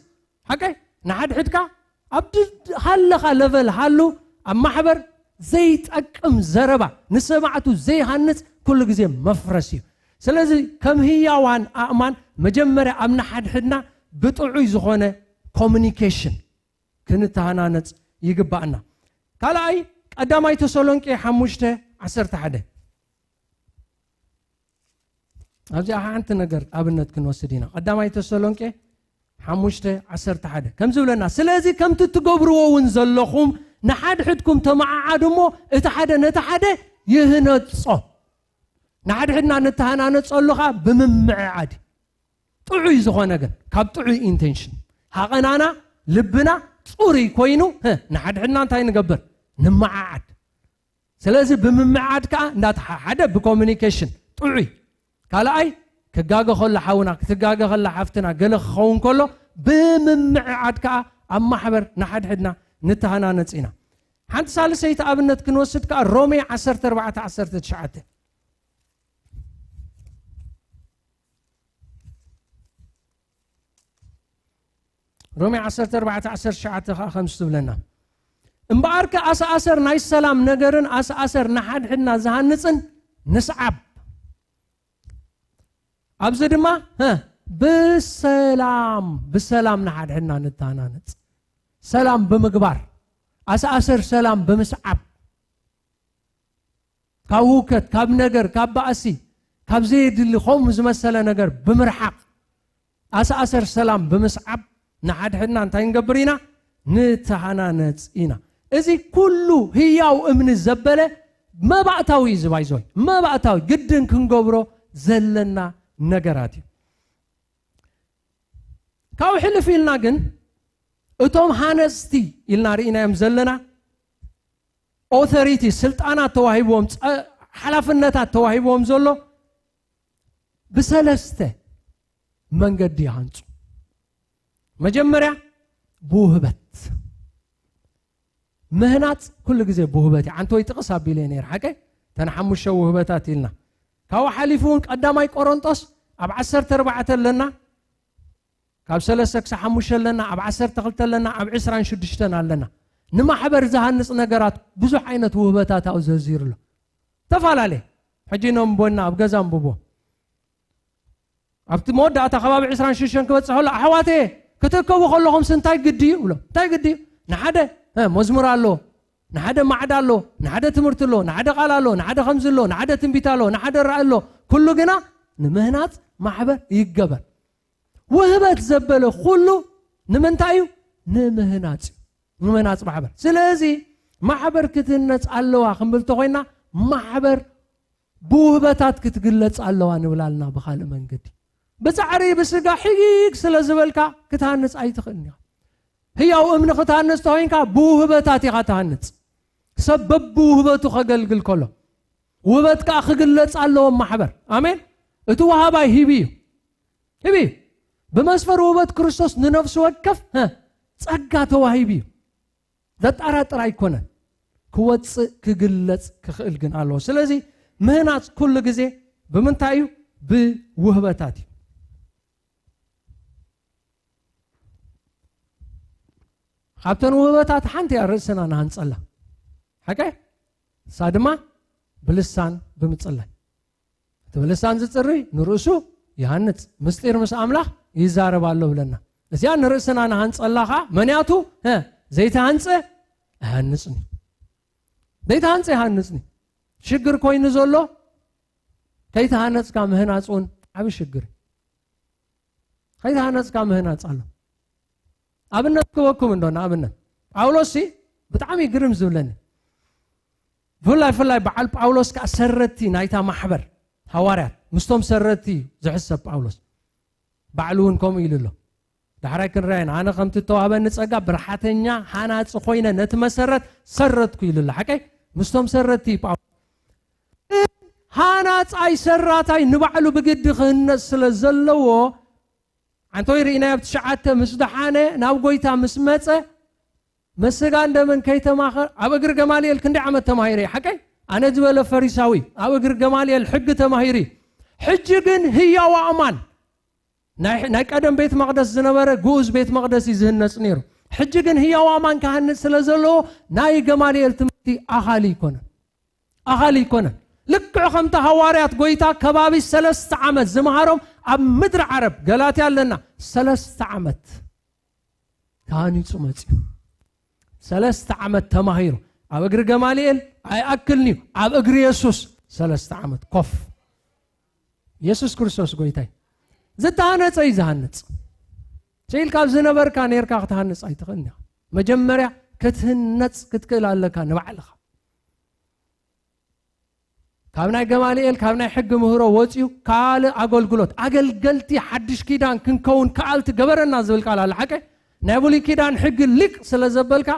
ሓቀይ? ንሓድሕድካ ኣብ ድ-፣ ሃለኻ ለቨል ሃሉ፣ ኣብ ማሕበር ዘይጠቅም ዘረባ፣ ንሰማዕቱ ዘይሃንጽ፣ ኩሉ ግዜ መፍረስ እዩ። ስለዚ ከም ህያዋን ኣእማን መጀመርያ ኣብ ንሓድሕድና ብጥዑይ ዝኾነ ኮሙኒኬሽን ክንተሃናነጽ ይግባኣና። ካልኣይ፣ ቀዳማይ ተሰሎንቄ ሓሙሽተ ዓሰርተ ሓደ። ኣብዚኣ ሓንቲ ነገር ኣብነት ክንወስድ ኢና። ቀዳማይ ተሰሎንቄ ሓሙሽተ ዓሰርተ ሓደ ከምዚ ብለና፣ ስለዚ ከምቲ ትገብርዎ እውን ዘለኹም ንሓድሕድኩም ተመዓዓዱ እሞ፣ እቲ ሓደ ነቲ ሓደ ይህነጾ። ንሓድሕድና ንተሃናነጸሉ ኸኣ ብምምዕዓድ እዩ። ጥዑይ ዝኾነ ግን፣ ካብ ጥዑይ ኢንቴንሽን፣ ሃቐናና፣ ልብና ጽሩይ ኮይኑ፣ ህ፣ ንሓድሕድና እንታይ ንገብር? ንመዓዓድ። ስለዚ ብምምዕዓድ ከኣ እንዳተሓሓደ ብኮሙኒኬሽን ጥዑይ። ካልኣይ፣ ክጋገ ከሎ ሓውና፣ ክትጋገ ከላ ሓፍትና፣ ገለ ክኸውን ከሎ፣ ብምምዕዓድ ከኣ ኣብ ማሕበር ንሓድሕድና ንተሃናነጽ ኢና። ሓንቲ ሳልሰይቲ ኣብነት ክንወስድ ከኣ ሮሜ ዓሰርተ ኣርባዕተ ዓሰርተ ትሽዓተ። ሮሜ ዓሰርተ ኣርባዕተ ዓሰርተ ትሽዓተ ከኣ ከምዚ ትብለና፣ እምበኣርከ ኣሰኣሰር ናይ ሰላም ነገርን ኣሰኣሰር ንሓድሕድና ዝሃንጽን ንስዓብ። ኣብዚ ድማ፣ ህ፣ ብሰላም፣ ብሰላም ንሓድሕድና ንተሃናነጽ። ሰላም ብምግባር፣ ኣሰኣሰር ሰላም ብምስዓብ። ካብ ህውከት፣ ካብ ነገር፣ ካብ ባእሲ፣ ካብ ዘየድሊ ከምኡ ዝመሰለ ነገር ብምርሓቕ፣ ኣሰኣሰር ሰላም ብምስዓብ ንሓድሕድና እንታይ ንገብር ኢና? ንተሃናነጽ ኢና። እዚ ኩሉ ህያው እምኒ ዘበለ መባእታዊ እዩ፣ ዝባይዞይ መባእታዊ ግድን ክንገብሮ ዘለና ነገራት እዩ። ካብኡ ሕልፍ ኢልና ግን እቶም ሃነጽቲ ኢልና ርኢናዮም ዘለና ኦቶሪቲ፣ ስልጣናት ተዋሂብዎም፣ ጸ-፣ ሓላፍነታት ተዋሂብዎም ዘሎ ብሰለስተ መንገዲ ይሃንጹ። መጀመርያ ብውህበት። ምህናጽ ኩሉ ግዜ ብውህበት እዩ። ዓንተወይ ጥቕስ ኣቢለ እየ ነይረ፣ ሓቀይ? እተን ሓሙሽተ ውህበታት ኢልና። ካብኡ ሓሊፉ እውን ቀዳማይ ቆሮንጦስ ኣብ ዓሰርተ ኣርባዕተ ኣለና፣ ካብ ሰለስተ ክሳብ ሓሙሽተ ኣለና፣ ኣብ ዓሰርተ ክልተ ኣለና፣ ኣብ ዕስራን ሽዱሽተን ኣለና። ንማሕበር ዝሃንጽ ነገራት ብዙሕ ዓይነት ውህበታት ኣብኡ ዘርዚሩ ኣሎ። ተፈላለየ። ሕጂ ነንቦና ኣብ ገዛ ኣንብቦ። ኣብቲ መወዳእታ ከባቢ ዕስራን ሽዱሽተን ክበጽሕ ከሎ፣ ኣሕዋተየ፣ ክትእከቡ ከለኹምስ እንታይ ግዲ እዩ? ብሎ። እንታይ ግዲ እዩ? ንሓደ፣ እ፣ መዝሙር ኣሎ፣ ንሓደ ማዕዳ ኣሎ፣ ንሓደ ትምህርቲ ኣሎ፣ ንሓደ ቃል ኣሎ፣ ንሓደ ከምዚ ኣሎ፣ ንሓደ ትንቢት ኣሎ፣ ንሓደ ራእይ ኣሎ። ኩሉ ግና ንምህናጽ ማሕበር ይገበር። ውህበት ዘበለ ኩሉ ንምንታይ እዩ? ንምህናጽ እዩ። ንምህናጽ ማሕበር። ስለዚ ማሕበር ክትህነጽ ኣለዋ ክንብል ተኾይና፣ ማሕበር ብውህበታት ክትግለጽ ኣለዋ ንብል ኣለና። ብኻልእ መንገዲ፣ ብጻዕሪ ብስጋ ሕጊግ ስለ ዝበልካ ክትሃንጽ ኣይትኽእልን ኢኻ። ህያው እምኒ ክትሃንጽ ተኾይንካ፣ ብውህበታት ኢኻ ትሃንጽ። ሰብ በብውህበቱ ከገልግል ከሎ፣ ውህበት ከኣ ክግለጽ ኣለዎ ማሕበር። ኣሜን። እቲ ወሃባይ ሂቢ እዩ። ሂቢ እዩ። ብመስፈር ውህበት ክርስቶስ ንነፍሲ ወከፍ፣ ሀ፣ ጸጋ ተዋሂቡ እዩ። ዘጠራጥር ኣይኮነን። ክወጽእ ክግለጽ ክኽእል ግን ኣለዎ። ስለዚ ምህናጽ ኩሉ ግዜ ብምንታይ እዩ? ብውህበታት እዩ። ኣብተን ውህበታት ሓንቲ እያ ርእስና ንሃንጸላ። ሓቀ? እሳ ድማ ብልሳን ብምጽላይ። እቲ ብልሳን ዝጽሪ ንርእሱ ይሃንጽ፣ ምስጢር ምስ ኣምላኽ ይዛረብ ኣሎ ብለና። እዚኣ ንርእስና ንሃንጸላ ኸዓ፣ መንያቱ፣ እ፣ ዘይተሃንጸ ኣይሃንጽን እዩ። ዘይተሃንጸ ይሃንጽን እዩ። ሽግር ኮይኑ ዘሎ፣ ከይተሃነጽካ ምህናጽ እውን ዓቢ ሽግር እዩ። ከይተሃነጽካ ምህናጽ ኣሎ። ኣብነት ክበኩም እንዶ፣ ንኣብነት ጳውሎስ ሲ ብጣዕሚ ግርም ዝብለኒ። ብፍላይ፣ ብፍላይ በዓል ጳውሎስ ከኣ ሰረቲ ናይታ ማሕበር ሃዋርያት፣ ምስቶም ሰረቲ ዝሕሰብ ጳውሎስ። ባዕሉ እውን ከምኡ ኢሉ ኣሎ። ዳሕራይ ክንርኣየን፣ ኣነ ከምቲ እተዋህበኒ ጸጋ ብርሓተኛ ሃናጺ ኮይነ ነቲ መሰረት ሰረትኩ ኢሉ ኣሎ። ሓቀይ? ምስቶም ሰረቲ ጳውሎስ። ሃናጻይ ሰራታይ ንባዕሉ ብግዲ ክህነጽ ስለ ዘለዎ፣ ኣንቶይ ርኢናዮ ኣብ ትሽዓተ ምስ ደሓነ፣ ናብ ጎይታ ምስ መጸ፣ ምስ ስጋን ደምን ከይተማኸር፣ ኣብ እግሪ ገማልኤል ክንደይ ዓመት ተማሂረ እዩ? ሓቀይ? ኣነ ዝበለ ፈሪሳዊ ኣብ እግሪ ገማልኤል ሕጊ ተማሂሩ እዩ። ሕጂ ግን ህያው ኣእማን፣ ናይ፣ ናይ ቀደም ቤት መቕደስ ዝነበረ ግኡዝ ቤት መቕደስ እዩ ዝህነጽ ነይሩ። ሕጂ ግን ህያው ኣእማን ክሃንጽ ስለ ዘለዎ፣ ናይ ገማልኤል ትምህርቲ ኣኻሊ ይኮነን። ኣኻሊ ይኮነን። ልክዕ ከምቲ ሃዋርያት ጎይታ ከባቢ ሰለስተ ዓመት ዝመሃሮም ኣብ ምድሪ ዓረብ፣ ገላትያ ኣለና፣ ሰለስተ ዓመት ተሃኒጹ መጺኡ። ሰለስተ ዓመት ተማሂሩ። ኣብ እግሪ ገማልኤል ኣይኣክልን እዩ። ኣብ እግሪ የሱስ ሰለስተ ዓመት ኮፍ። የሱስ ክርስቶስ ጎይታይ። ዝተሃነጸ እዩ ዝሃንጽ። ስኢልካ ኣብ ዝነበርካ ነይርካ ክትሃንጽ ኣይትኽእልን ኢኻ። መጀመርያ ክትህነጽ ክትክእል ኣለካ ንባዕልኻ። ካብ ናይ ገማልኤል፣ ካብ ናይ ሕጊ ምህሮ ወጺኡ ካልእ ኣገልግሎት፣ ኣገልገልቲ ሓድሽ ኪዳን ክንከውን ከኣልቲ ገበረና ዝብል ቃል ኣለ። ሓቀ? ናይ ብሉይ ኪዳን ሕጊ ሊቅ ስለ ዘበልካ፣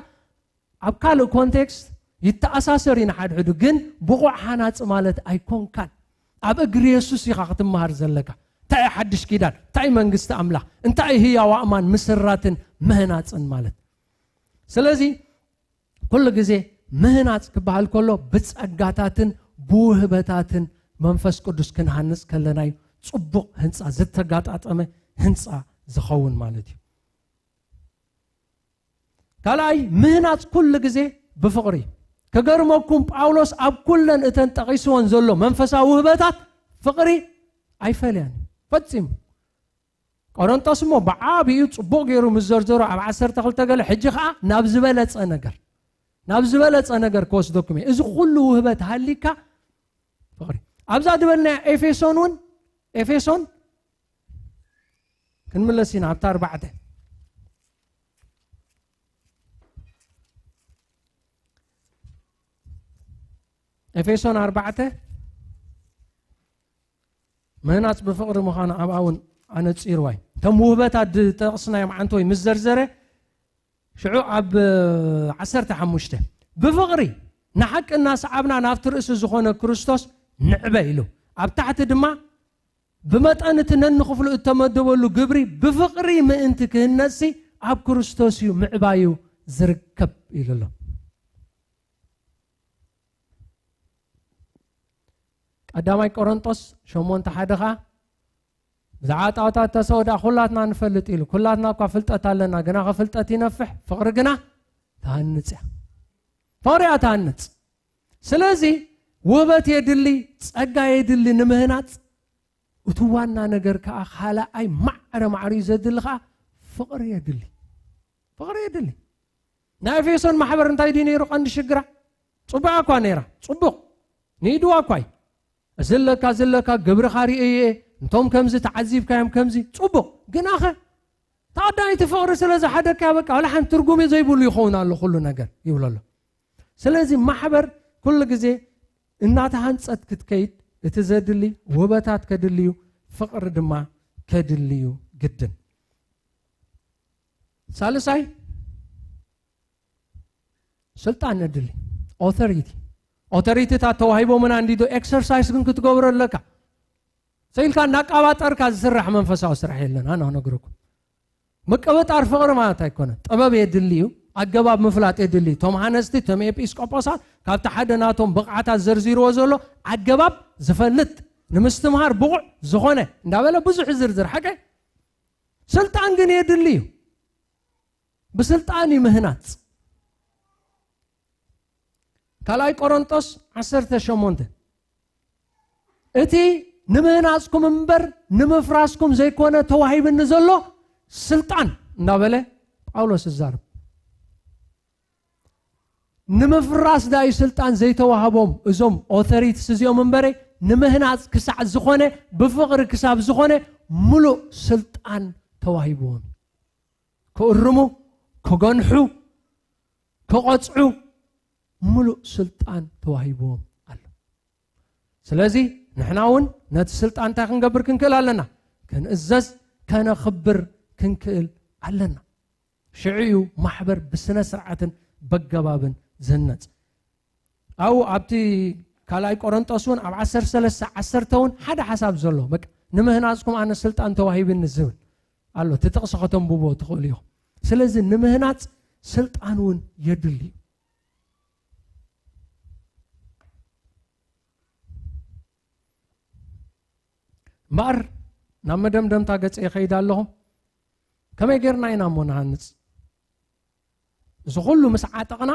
ኣብ ካልእ ኮንቴክስት ይተኣሳሰር እዩ ንሓድሕዱ፣ ግን ብቑዕ ሃናጺ ማለት ኣይኮንካን። ኣብ እግሪ የሱስ ኢኻ ክትመሃር ዘለካ። እንታይ እዩ ሓድሽ ኪዳን? እንታይ እዩ መንግስቲ ኣምላኽ? እንታይ እዩ ህያው ኣእማን ምስራትን ምህናጽን ማለት? ስለዚ ኩሉ ግዜ ምህናጽ ክበሃል ከሎ ብጸጋታትን ብውህበታትን መንፈስ ቅዱስ ክንሃንጽ ከለና እዩ ጽቡቕ ህንጻ፣ ዝተጋጣጠመ ህንጻ ዝኸውን ማለት እዩ። ካልኣይ፣ ምህናጽ ኩሉ ግዜ ብፍቕሪ። ክገርመኩም፣ ጳውሎስ ኣብ ኩለን እተን ጠቒስወን ዘሎ መንፈሳዊ ውህበታት ፍቕሪ ኣይፈለያን እዩ ፈጺሙ። ቆሮንጦስ እሞ ብዓቢኡ ጽቡቕ ገይሩ ምስ ዘርዘሮ ኣብ ዓሰርተ ክልተ ገለ፣ ሕጂ ኸኣ ናብ ዝበለጸ ነገር፣ ናብ ዝበለጸ ነገር ክወስደኩም እየ። እዚ ኩሉ ውህበት ሃሊካ ፍቕሪ። ኣብዛ ዝበልናያ ኤፌሶን እውን፣ ኤፌሶን ክንምለስ ኢና ኣብታ ኣርባዕተ። ኤፌሶን ኣርባዕተ ምህናጽ ብፍቕሪ ምዃኑ ኣብኣ እውን ኣነጺርዋ እዩ። እቶም ውህበታት ዝጠቕስናዮም ዓንተወይ ምስ ዘርዘረ፣ ሽዑ ኣብ ዓሰርተ ሓሙሽተ፣ "ብፍቕሪ ንሓቂ እናሰዓብና ናብቲ ርእሲ ዝኾነ ክርስቶስ ንዕበ" ኢሉ። ኣብ ታሕቲ ድማ፣ "ብመጠን እቲ ነንኽፍሉ እተመደበሉ ግብሪ ብፍቕሪ ምእንቲ ክህነጽሲ ኣብ ክርስቶስ እዩ ምዕባዩ ዝርከብ" ኢሉ ኣሎ። ቀዳማይ ቆሮንጦስ ሸሞንተ ሓደ ኸኣ፣ "ብዛዕባ ጣዖታት ተሰው ደኣ ኩላትና ንፈልጥ" ኢሉ። ኩላትና እኳ ፍልጠት ኣለና፣ ግና ከ ፍልጠት ይነፍሕ፣ ፍቕሪ ግና ትሃንጽ እያ። ፍቕሪ እያ ትሃንጽ። ስለዚ ውህበት የድሊ፣ ጸጋ የድሊ ንምህናጽ። እቲ ዋና ነገር ከኣ ካልኣይ ማዕረ ማዕሪኡ ዘድሊ ከኣ ፍቕሪ የድሊ። ፍቕሪ የድሊ። ናይ ኤፌሶን ማሕበር እንታይ ድዩ ነይሩ ቀንዲ ሽግራ? ጽቡቓ እኳ ነይራ፣ ጽቡቕ። ንኢድዋ እኳ እዩ። እዚ ኣለካ፣ እዚ ኣለካ፣ ግብርኻ ርእየ፣ እንቶም ከምዚ ተዓዚብካዮም ከምዚ፣ ጽቡቕ። ግናኸ፣ ተቐዳሚቲ ፍቕሪ ስለ ዝሓደካ፣ በቃ፣ ዋላ ሓንቲ ትርጉም ዘይብሉ ይኸውን ኣሎ ኩሉ ነገር፣ ይብሎ ኣሎ። ስለዚ ማሕበር ኩሉ ግዜ እናተሃንጸት ክትከይድ፣ እቲ ዘድሊ ውህበታት ከድልዩ፣ ፍቕሪ ድማ ከድልዩ ግድን። ሳልሳይ፣ ስልጣን ነድሊ፣ ኦቶሪቲ። ኦቶሪቲታት ተዋሂቦምና እንዲዶ፣ ኤክሰርሳይስ ግን ክትገብሮ ኣለካ። ስኢልካ እናቃባጠርካ ዝስራሕ መንፈሳዊ ስራሕ የለን። ኣነ ክነግረኩም፣ ምቅብጣር ፍቕሪ ማለት ኣይኮነን። ጥበብ የድሊ እዩ፣ ኣገባብ ምፍላጥ የድሊ እዩ። እቶም ሃነስቲ፣ እቶም ኤጲስቆጶሳት ካብቲ ሓደ ናቶም ብቕዓታት ዘርዚርዎ ዘሎ ኣገባብ ዝፈልጥ፣ ንምስትምሃር ብቑዕ ዝኾነ እንዳበለ ብዙሕ ዝርዝር ሓቀ። ስልጣን ግን የድሊ እዩ። ብስልጣን እዩ ምህናጽ። ካልኣይ ቆሮንጦስ ዓሰርተ ሸሞንተ፣ እቲ ንምህናጽኩም እምበር ንምፍራስኩም ዘይኮነ ተዋሂብኒ ዘሎ ስልጣን፣ እናበለ ጳውሎስ ይዛረብ። ንምፍራስ ዳዩ ስልጣን ዘይተዋህቦም እዞም ኦቶሪቲስ እዚኦም እምበረ፣ ንምህናጽ ክሳዕ ዝኾነ፣ ብፍቕሪ ክሳብ ዝኾነ፣ ምሉእ ስልጣን ተዋሂብዎም። ክእርሙ፣ ክገንሑ፣ ክቐጽዑ፣ ምሉእ ስልጣን ተዋሂብዎም ኣሎ። ስለዚ ንሕና እውን ነቲ ስልጣን እንታይ ክንገብር ክንክእል ኣለና? ክንእዘዝ፣ ከነኽብር ክንክእል ኣለና። ሽዑ እዩ ማሕበር ብስነ ስርዓትን በገባብን ዝህነጽ። ኣብኡ ኣብቲ ካልኣይ ቆሮንጦስ እውን ኣብ ዓሰርተ ሰለስተ ዓሰርተ እውን ሓደ ሓሳብ ዘሎ፣ በቃ፣ "ንምህናጽኩም ኣነ ስልጣን ተዋሂብኒ" ዝብል ኣሎ። እቲ ጥቕሲ ከተንብቦ ትኽእሉ ኢኹም። ስለዚ ንምህናጽ ስልጣን እውን የድሊ እዩ። እምበኣር ናብ መደምደምታ ገጸ ይኸይድ ኣለኹ። ከመይ ጌርና ኢና እሞ ንሃንጽ? እዚ ኩሉ ምስ ዓጠቕና፣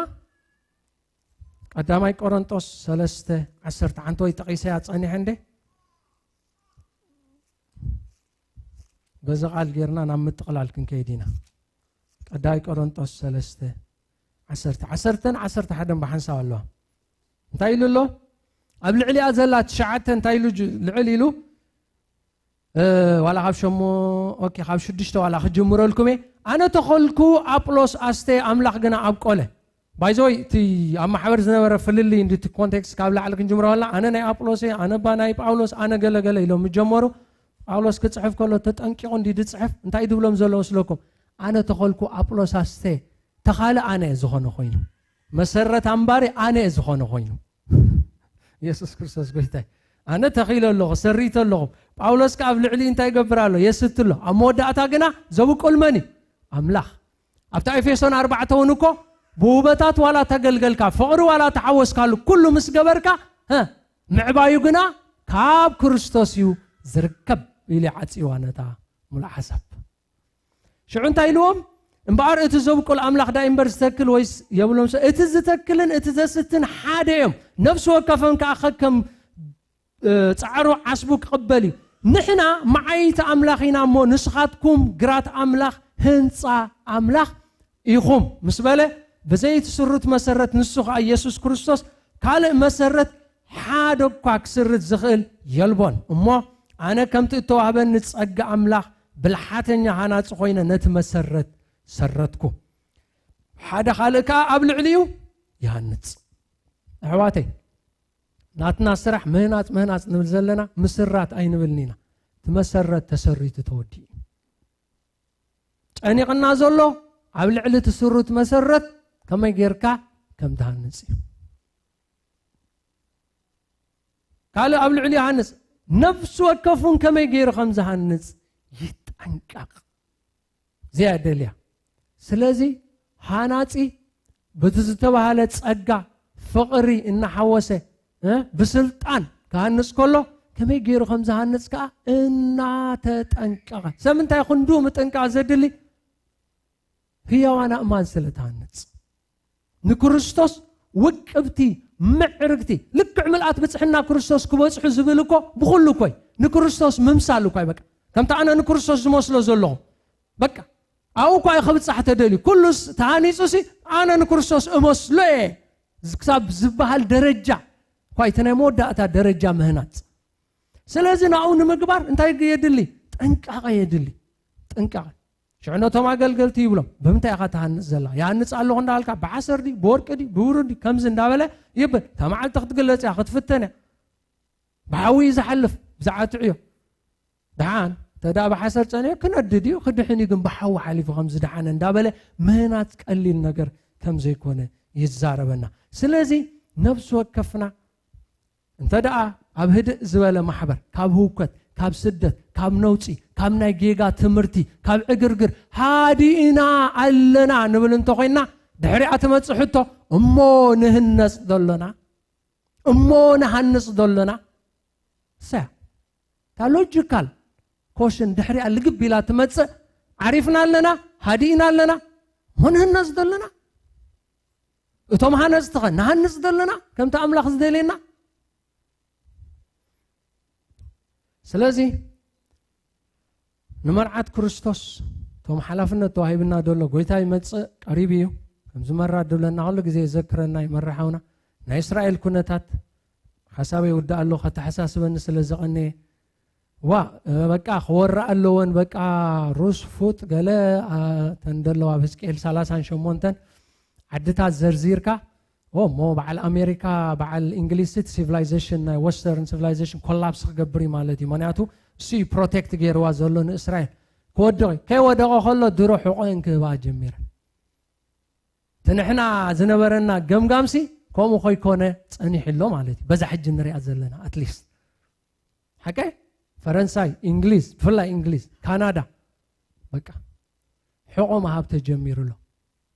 ቀዳማይ ቆሮንጦስ ሰለስተ ዓሰርተ ሓንቲ ወይ ጠቒሰያ ጸኒሐ እንዴ? በዚ ቃል ጌርና ናብ ምጥቕላል ክንከይድ ኢና። ቀዳማይ ቆሮንጦስ ሰለስተ ዓሰርተ፣ ዓሰርተን ዓሰርተ ሓደን ብሓንሳብ ኣለዋ። እንታይ ኢሉ ኣሎ? ኣብ ልዕሊኣ ዘላ ትሽዓተ እንታይ ኢሉ ጅ-፣ ልዕል ኢሉ፣ እ፣ ዋላ ካብ ሸሞ-፣ ኦኬ፣ ካብ ሽዱሽተ ዋላ ክጅምረልኩም እየ። "ኣነ ተኸልኩ፣ ኣጵሎስ ኣስተ፣ ኣምላኽ ግና ኣብቆለ።" ባይዘወይ፣ እቲ ኣብ ማሕበር ዝነበረ ፍልልይ እንዲ እቲ ኮንቴክስት ካብ ላዕሊ ክንጅምሮ ከለና፣ "ኣነ ናይ ኣጵሎስ እየ፣ ኣነ ባ ናይ ጳውሎስ፣ ኣነ ገለ ገለ" ኢሎም ምጀመሩ። ጳውሎስ ክጽሕፍ ከሎ ተጠንቂቑ እንዲ ዝጽሕፍ፣ እንታይ ድብሎም ዘሎ መስለኩም? "ኣነ ተኸልኩ፣ ኣጵሎስ ኣስተ፣ ተኻሊ ኣነ እየ ዝኾነ ኮይኑ፣ መሰረት ኣምባሪ ኣነ እየ ዝኾነ ኮይኑ።" የሱስ ክርስቶስ ጎይታይ። "ኣነ ተኺለ ኣለኹ፣ ሰሪተ ኣለኹ፣ ጳውሎስ ከኣ ኣብ ልዕሊ እንታይ ይገብር ኣሎ? የስቲ ኣሎ። ኣብ መወዳእታ ግና ዘብቁል መን እዩ? ኣምላኽ።" ኣብታ ኤፌሶን ኣርባዕተ እውን እኮ፣ "ብውበታት ዋላ ተገልገልካ፣ ፍቕሪ ዋላ ተሓወስካሉ፣ ኩሉ ምስ ገበርካ፣ ሀ፣ ምዕባዩ ግና ካብ ክርስቶስ እዩ ዝርከብ" ኢሉ ይዓጽዋ ነታ ሙሉእ ሓሳብ። ሽዑ እንታይ ኢልዎም? "እምበኣር እቲ ዘብቁል ኣምላኽ ዳይ እምበር ዝተክል ወይስ?" የብሎም። "እቲ ዝተክልን እቲ ዘስትን ሓደ እዮም፣ ነፍሲ ወከፈን ከኣ ከከም፣ እ፣ ጻዕሩ ዓስቡ ክቕበል እዩ። ንሕና መዓይቲ ኣምላኽ ኢና እሞ፣ ንስኻትኩም ግራት ኣምላኽ፣ ህንጻ ኣምላኽ ኢኹም" ምስ በለ፣ ብዘይቲ ስሩት መሰረት፣ ንሱ ኸኣ የሱስ ክርስቶስ፣ ካልእ መሰረት ሓደ እኳ ክስርት ዝኽእል የልቦን። እሞ ኣነ ከምቲ እተዋህበኒ ጸጋ ኣምላኽ ብልሓተኛ ሃናጺ ኮይነ ነቲ መሰረት ሰረትኩ። ሓደ ካልእ ከኣ ኣብ ልዕሊኡ ይሃንጽ። ኣሕዋተይ፣ ናትና ስራሕ ምህናጽ፣ ምህናጽ ንብል ዘለና፣ ምስራት ኣይንብልን ኢና። እቲ መሰረት ተሰሪቱ ተወዲኡ እዩ። ጨኒቕና ዘሎ ኣብ ልዕሊ እቲ ስሩት መሰረት ከመይ ጌርካ ከም ትሃንጽ እዩ። ካልእ ኣብ ልዕሊ ይሃንጽ፣ ነፍሲ ወከፍ እውን ከመይ ገይሩ ከም ዝሃንጽ ይጠንቀቕ። እዚኣ እያ ደልያ። ስለዚ ሃናጺ በቲ ዝተባህለ ጸጋ ፍቕሪ እናሓወሰ፣ እ፣ ብስልጣን ክሃንጽ ከሎ ከመይ ገይሩ ከም ዝሃንጽ ከኣ እናተጠንቀቐ። ሰብ ምንታይ ክንዱ ምጥንቃቕ ዘድሊ? ህያዋን ኣእማን ስለ ትሃንጽ። ንክርስቶስ ውቅብቲ፣ ምዕርግቲ፣ ልክዕ ምልኣት ብጽሕና ክርስቶስ ክበጽሑ ዝብል እኮ ብኹሉ እኮ እዩ። ንክርስቶስ ምምሳል እኮ እዩ። በቃ ከምቲ ኣነ ንክርስቶስ ዝመስሎ ዘለኹ፣ በቃ ኣብኡ እኳ እዩ ክብጻሕ ተደልዩ። ኩሉስ ተሃኒጹ ሲ ኣነ ንክርስቶስ እመስሎ እየ ክሳብ ዝበሃል ደረጃ እኳ፣ እቲ ናይ መወዳእታ ደረጃ ምህናጽ። ስለዚ ናብኡ ንምግባር እንታይ የድሊ? ጥንቃቐ የድሊ። ጥንቃቐ። ሽዑ ነቶም ኣገልገልቲ ይብሎም፣ "ብምንታይ ኢኻ ትሃንጽ ዘላ? ይሃንጽ ኣለኹ" እንዳበልካ፣ ብሓሰር ድዩ፣ ብወርቂ ድዩ፣ ብብሩር ድዩ፣ ከምዚ እንዳበለ ይብል። እታ መዓልቲ ክትግለጽ እያ፣ ክትፍተን እያ። ብሓዊ እዩ ዝሓልፍ፣ ብዛዕባ ትዕዮ። ደሓን፣ እንተ ደኣ ብሓሰር ጸኒሑ ክነድድ እዩ፣ ክድሕን እዩ፣ ግን ብሓዊ ሓሊፉ ከም ዝደሓነ እንዳበለ ምህናጽ ቀሊል ነገር ከም ዘይኮነ ይዛረበና። ስለዚ ነፍሲ ወከፍና እንተ ደኣ ኣብ ህድእ ዝበለ ማሕበር፣ ካብ ህውከት፣ ካብ ስደት፣ ካብ ነውጺ፣ ካብ ናይ ጌጋ ትምህርቲ፣ ካብ ዕግርግር ሃዲእና ኣለና ንብል እንተ ኾይንና፣ ድሕሪኣ ትመጽእ ሕቶ፣ "እሞ ንህነጽ ዶ ኣሎና? እሞ ንሃንጽ ዶ ኣሎና?" እሳ እያ እታ ሎጂካል ኮሽን ድሕሪኣ ልግብ ኢላ ትመጽእ። ዓሪፍና ኣለና፣ ሃዲእና ኣለና፣ እሞ ንህነጽ ዘለና፣ እቶም ሃነጽቲ ኸ ንሃንጽ ዘለና ከምቲ ኣምላኽ ዝደልየና? ስለዚ ንመርዓት ክርስቶስ እቶም ሓላፍነት ተዋሂብና ዘሎ ጎይታ ይመጽእ ቀሪቡ እዩ። ከምዚ መራ ድብለና ኩሉ ግዜ የዘክረና እዩ መራሓውና። ናይ እስራኤል ኩነታት ሓሳበይ ይውዳእ ኣሎ፣ ከተሓሳስበኒ ስለ ዘቐነየ። ዋ፣ በቃ ክወራ ኣለወን፣ በቃ ሩስ ፉጥ ገለ፣ አ፣ ተን ደለዋ ኣብ ህዝቅኤል ሰላሳን ሸሞንተን ዓድታት ዘርዚርካ፣ ኦ፣ እሞ በዓል ኣሜሪካ፣ በዓል እንግሊዝ እቲ ሲቪላይዜሽን፣ ናይ ወስተርን ሲቪላይዜሽን ኮላፕስ ክገብር እዩ ማለት እዩ። ምክንያቱ እሱ እዩ ፕሮቴክት ገይርዋ ዘሎ ንእስራኤል። ክወድቕ እዩ። ከይወደቐ ከሎ ድሮ ሕቖ እንክህባ ጀሚረ። እቲ ንሕና ዝነበረና ገምጋምሲ ከምኡ ከይኮነ ጸኒሑ ኣሎ ማለት እዩ። በዛ ሕጂ ንሪኣ ዘለና ኣትሊስት። ሓቀ? ፈረንሳይ፣ እንግሊዝ፣ ብፍላይ እንግሊዝ፣ ካናዳ፣ በቃ ሕቖ ምሃብ ተጀሚሩ ኣሎ።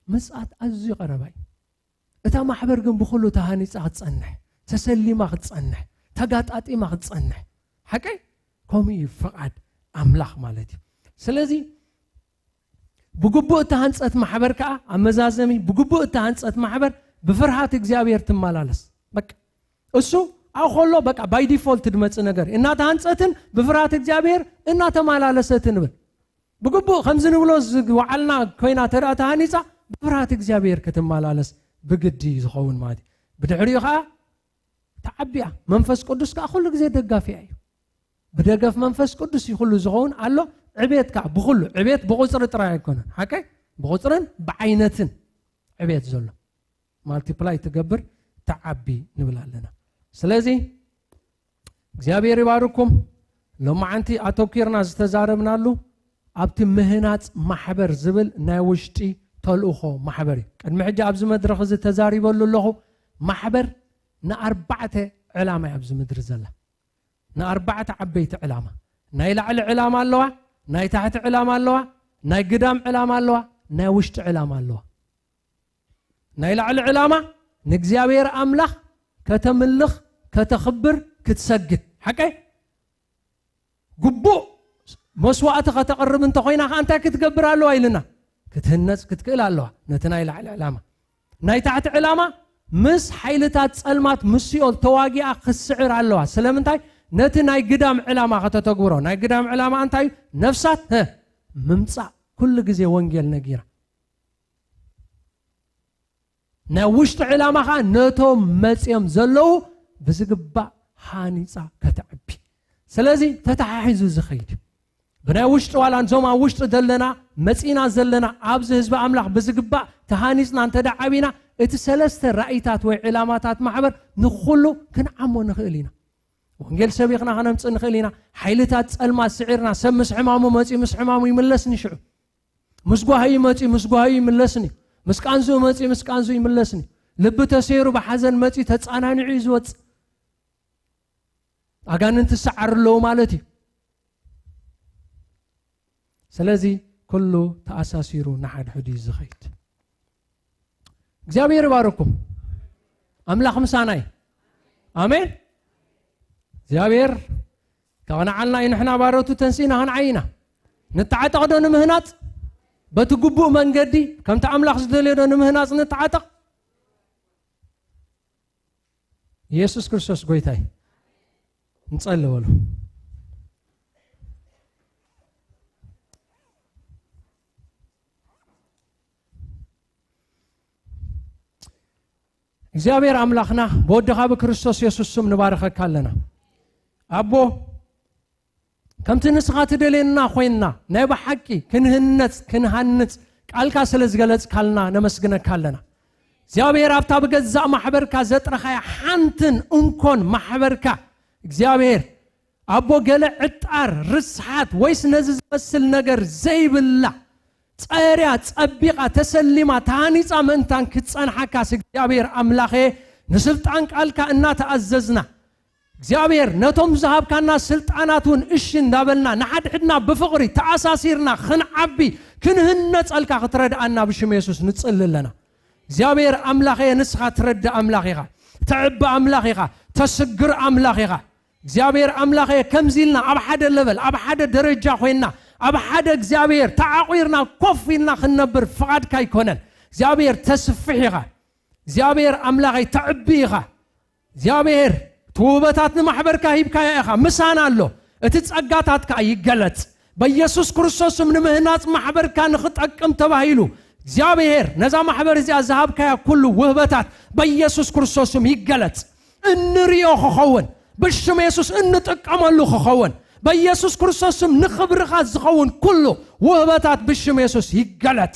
ምጽኣት ኣዝዩ ቀረባ እዩ። እታ ማሕበር ግን ብኹሉ ተሃኒጻ ክትጸንሕ፣ ተሰሊማ ክትጸንሕ፣ ተጋጣጢማ ክትጸንሕ። ሓቀይ? ከምኡ እዩ ፍቓድ ኣምላኽ ማለት እዩ። ስለዚ ብግቡእ እተሃንጸት ማሕበር ከኣ፣ ኣብ መዛዘሚ ብግቡእ እተሃንጸት ማሕበር ብፍርሃት እግዚኣብሔር ትመላለስ። በቃ እሱ ኣብኡ ከሎ በቃ ባይ ዲፎልት ድመጽእ ነገር እዩ። እናተሃንጸትን ብፍርሃት እግዚኣብሔር እናተመላለሰትን ንብል። ብግቡእ ከምዚ ንብሎ ዝወዓልና ኮይና ተደኣ ተሃኒጻ ብፍርሃት እግዚኣብሔር ክትመላለስ ብግዲ እዩ ዝኸውን ማለት እዩ። ብድሕሪኡ ኸኣ ተዓቢያ። መንፈስ ቅዱስ ከኣ ኩሉ ግዜ ደጋፊያ እዩ። ብደገፍ መንፈስ ቅዱስ እዩ ኩሉ ዝኸውን ኣሎ። ዕቤት ከኣ ብኹሉ፣ ዕቤት ብቑጽሪ ጥራይ ኣይኮነን። ሓቀይ? ብቑጽርን ብዓይነትን ዕቤት ዘሎ። ማልቲፕላይ ትገብር፣ ትዓቢ ንብል ኣለና። ስለዚ እግዚኣብሔር ይባርኩም። ሎማዓንቲ ኣተኪርና ዝተዛረብናሉ ኣብቲ ምህናጽ ማሕበር ዝብል ናይ ውሽጢ ተልእኾ ማሕበር እዩ። ቅድሚ ሕጂ ኣብዚ መድረኽ እዚ ተዛሪበሉ ኣለኹ። ማሕበር ንኣርባዕተ ዕላማ እያ ኣብዚ ምድሪ ዘላ። ንኣርባዕተ ዓበይቲ ዕላማ። ናይ ላዕሊ ዕላማ ኣለዋ፣ ናይ ታሕቲ ዕላማ ኣለዋ፣ ናይ ግዳም ዕላማ ኣለዋ፣ ናይ ውሽጢ ዕላማ ኣለዋ። ናይ ላዕሊ ዕላማ ንእግዚኣብሔር ኣምላኽ ከተምልኽ፣ ከተኽብር፣ ክትሰግድ። ሓቀይ? ግቡእ መስዋእቲ ከተቕርብ እንተኾይና ኸዓ እንታይ ክትገብር ኣለዋ ኢልና? ክትህነጽ ክትክእል ኣለዋ። ነቲ ናይ ላዕሊ ዕላማ። ናይ ታሕቲ ዕላማ ምስ ሓይልታት ጸልማት ምስ ሲኦል ተዋጊኣ ክትስዕር ኣለዋ። ስለምንታይ? ነቲ ናይ ግዳም ዕላማ ከተተግብሮ። ናይ ግዳም ዕላማ እንታይ እዩ? ነፍሳት፣ ሀ፣ ምምጻእ። ኩሉ ግዜ ወንጌል ነጊራ። ናይ ውሽጢ ዕላማ ኸዓ ነቶም መጽዮም ዘለዉ ብዝግባእ ሃኒጻ ከተዕቢ። ስለዚ ተተሓሒዙ ዝኸይድ እዩ። ብናይ ውሽጢ ዋላ እዞም ኣብ ውሽጢ ዘለና መጺና ዘለና ኣብዚ ህዝቢ ኣምላኽ ብዝግባእ ተሃኒጽና እንተ ደኣ ዓቢና እቲ ሰለስተ ራእይታት ወይ ዕላማታት ማሕበር ንኹሉ ክንዓሞ ንኽእል ኢና። ወንጌል ሰቢኽና ከነምጽእ ንኽእል ኢና። ሓይልታት ጸልማት ስዒርና ሰብ ምስ ሕማሙ መጺኡ ምስ ሕማሙ ይምለስ ንሽዑ። ምስ ጓሂ መጺኡ ምስ ጓሂ ይምለስን እዩ። ምስ ቃንዝኡ መጺኡ ምስ ቃንዝኡ ይምለስን እዩ። ልቢ ተሰይሩ ብሓዘን መጺኡ ተጻናኒዑ እዩ ዝወጽእ። ኣጋንንቲ ይሰዓሩ ኣለዉ ማለት እዩ። ስለዚ ኩሉ ተኣሳሲሩ ንሓድሕዱ እዩ ዝኸይድ። እግዚኣብሔር ይባርኩም። ኣምላኽ ምሳና እዩ። ኣሜን። እግዚኣብሔር ከቕንዓልና እዩ። ንሕና ባሮቱ ተንሲእና ክንዓይ ኢና። ንተዓጠቕ ዶ ንምህናጽ? በቲ ግቡእ መንገዲ ከምቲ ኣምላኽ ዝደልዮ ዶ ንምህናጽ ንተዓጠቕ? ኢየሱስ ክርስቶስ ጎይታይ። ንጸሊ በሉ። እግዚኣብሔር ኣምላኽና ብወድኻ ብክርስቶስ የሱስ ስም ንባርኸካ ኣለና። ኣቦ፣ ከምቲ ንስኻ ትደልየና ኮይንና ናይ ብሓቂ ክንህነጽ፣ ክንሃንጽ ቃልካ ስለ ዝገለጽካልና ነመስግነካ ኣለና። እግዚኣብሔር ኣብታ ብገዛእ ማሕበርካ ዘጥረኻያ ሓንትን እንኮን ማሕበርካ እግዚኣብሔር ኣቦ ገለ ዕጣር፣ ርስሓት ወይስ ነዚ ዝመስል ነገር ዘይብላ ጸርያ፣ ጸቢቓ፣ ተሰሊማ፣ ተሃኒጻ ምእንታን ክትጸንሓካስ እግዚኣብሔር ኣምላኸ ንስልጣን ቃልካ እናተኣዘዝና እግዚኣብሔር ነቶም ዝሃብካና ስልጣናት እውን እሺ እንዳበልና ንሓድሕድና ብፍቕሪ ተኣሳሲርና ክንዓቢ ክንህነጸልካ ክትረድኣና ብሽም የሱስ ንጽሊ ኣለና። እግዚኣብሔር ኣምላኸ ንስኻ ትረድእ ኣምላኽ ኢኻ፣ ተዕቢ ኣምላኽ ኢኻ፣ ተስግር ኣምላኽ ኢኻ። እግዚኣብሔር ኣምላኸ ከምዚ ኢልና ኣብ ሓደ ለቨል ኣብ ሓደ ደረጃ ኮይንና ኣብ ሓደ እግዚኣብሔር ተዓቑርና ኮፍ ኢልና ክንነብር ፍቓድካ ኣይኮነን። እግዚኣብሔር ተስፍሕ ኢኻ። እግዚኣብሔር ኣምላኸይ ተዕቢ ኢኻ። እግዚኣብሔር እቲ ውህበታት ንማሕበርካ ሂብካያ ኢኻ። ምሳና ኣሎ። እቲ ጸጋታትካ ይገለጽ። በኢየሱስ ክርስቶስም ንምህናጽ ማሕበርካ ንኽጠቅም ተባሂሉ እግዚኣብሔር ነዛ ማሕበር እዚኣ ዝሃብካያ ኩሉ ውህበታት በኢየሱስ ክርስቶስም ይገለጽ። እንሪኦ ክኸውን፣ ብሽም የሱስ እንጥቀመሉ ክኸውን፣ በኢየሱስ ክርስቶስም ንኽብርኻ ዝኸውን ኩሉ ውህበታት ብሽም የሱስ ይገለጽ።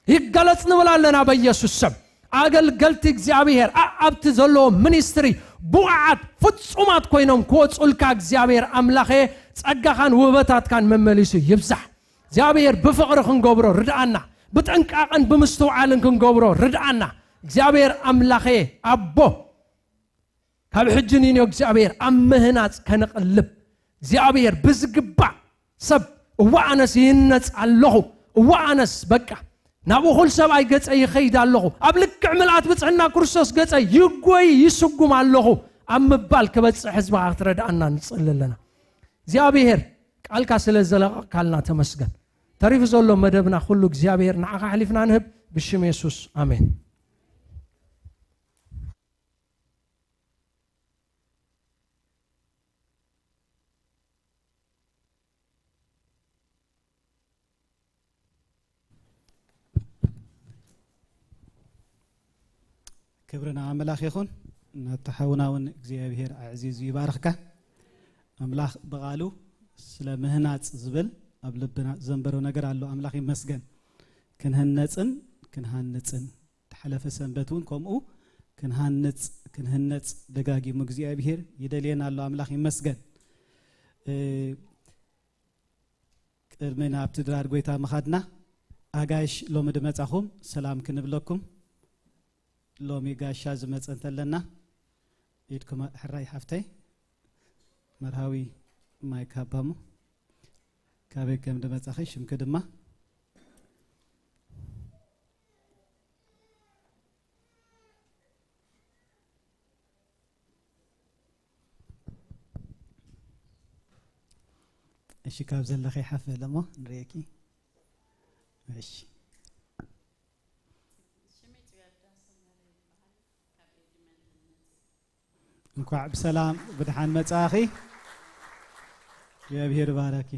ይገለጽ ንብል ኣለና በኢየሱስ ስም። ኣገልገልቲ እግዚኣብሔር ኣብቲ ዘለዎ ሚኒስትሪ ብቑዓት ፍጹማት ኮይኖም ክወጹልካ እግዚኣብሔር ኣምላኸ ጸጋኻን ውህበታትካን መመሊሱ ይብዛሕ። እግዚኣብሔር ብፍቕሪ ክንገብሮ ርድኣና፣ ብጥንቃቐን ብምስትውዓልን ክንገብሮ ርድኣና። እግዚኣብሔር ኣምላኸ ኣቦ ካብ ሕጂ ንንዮ እግዚኣብሔር ኣብ ምህናጽ ከነቕልብ እግዚኣብሔር ብዝግባእ ሰብ እዋ ኣነስ ይህነጽ ኣለኹ፣ እዋ ኣነስ በቃ ናብ እኹል ሰብኣይ ገጸ ይኸይድ ኣለኹ፣ ኣብ ልክዕ ምልኣት ብጽሕና ክርስቶስ ገጸ ይጎይ ይስጉም ኣለኹ ኣብ ምባል ክበጽሕ ህዝብኻ ክትረድኣና ንጽሊ ኣለና። እግዚኣብሔር ቃልካ ስለ ዘለቐቕካልና ተመስገን። ተሪፉ ዘሎ መደብና ኩሉ እግዚኣብሔር ንዓኻ ኣሕሊፍና ንህብ ብሽም የሱስ ኣሜን። ክብሪ ንኣምላኽ ይኹን። ናብቲ ሓውና እውን እግዚኣብሔር ኣዕዚዙ ይባርኽካ። ኣምላኽ ብቓሉ ስለ ምህናጽ ዝብል ኣብ ልብና ዘንበሮ ነገር ኣሎ። ኣምላኽ ይመስገን። ክንህነጽን ክንሃንጽን ተሓለፈ ሰንበት እውን ከምኡ ክንሃንጽ ክንህነጽ ደጋጊሙ እግዚኣብሔር ይደልየና ኣሎ። ኣምላኽ ይመስገን። ቅድሚ ናብቲ ድራር ጎይታ ምኻድና ኣጋይሽ ሎሚ ድመጻኹም ሰላም ክንብለኩም። ሎሚ ጋሻ ዝመጸ እንተለና ኢድኩም ሕራይ ሓፍተይ። መርሃዊ ማይክ ሃባሙ። ካበይ ከም ድመጻኺ ሽምኪ ድማ እሺ ካብ ዘለኺ ሓፍ በለ እሞ ንርእየኪ። እሺ እንኳዕ ብሰላም ብድሓን መጻኺ። እግዚኣብሔር ባረኪ።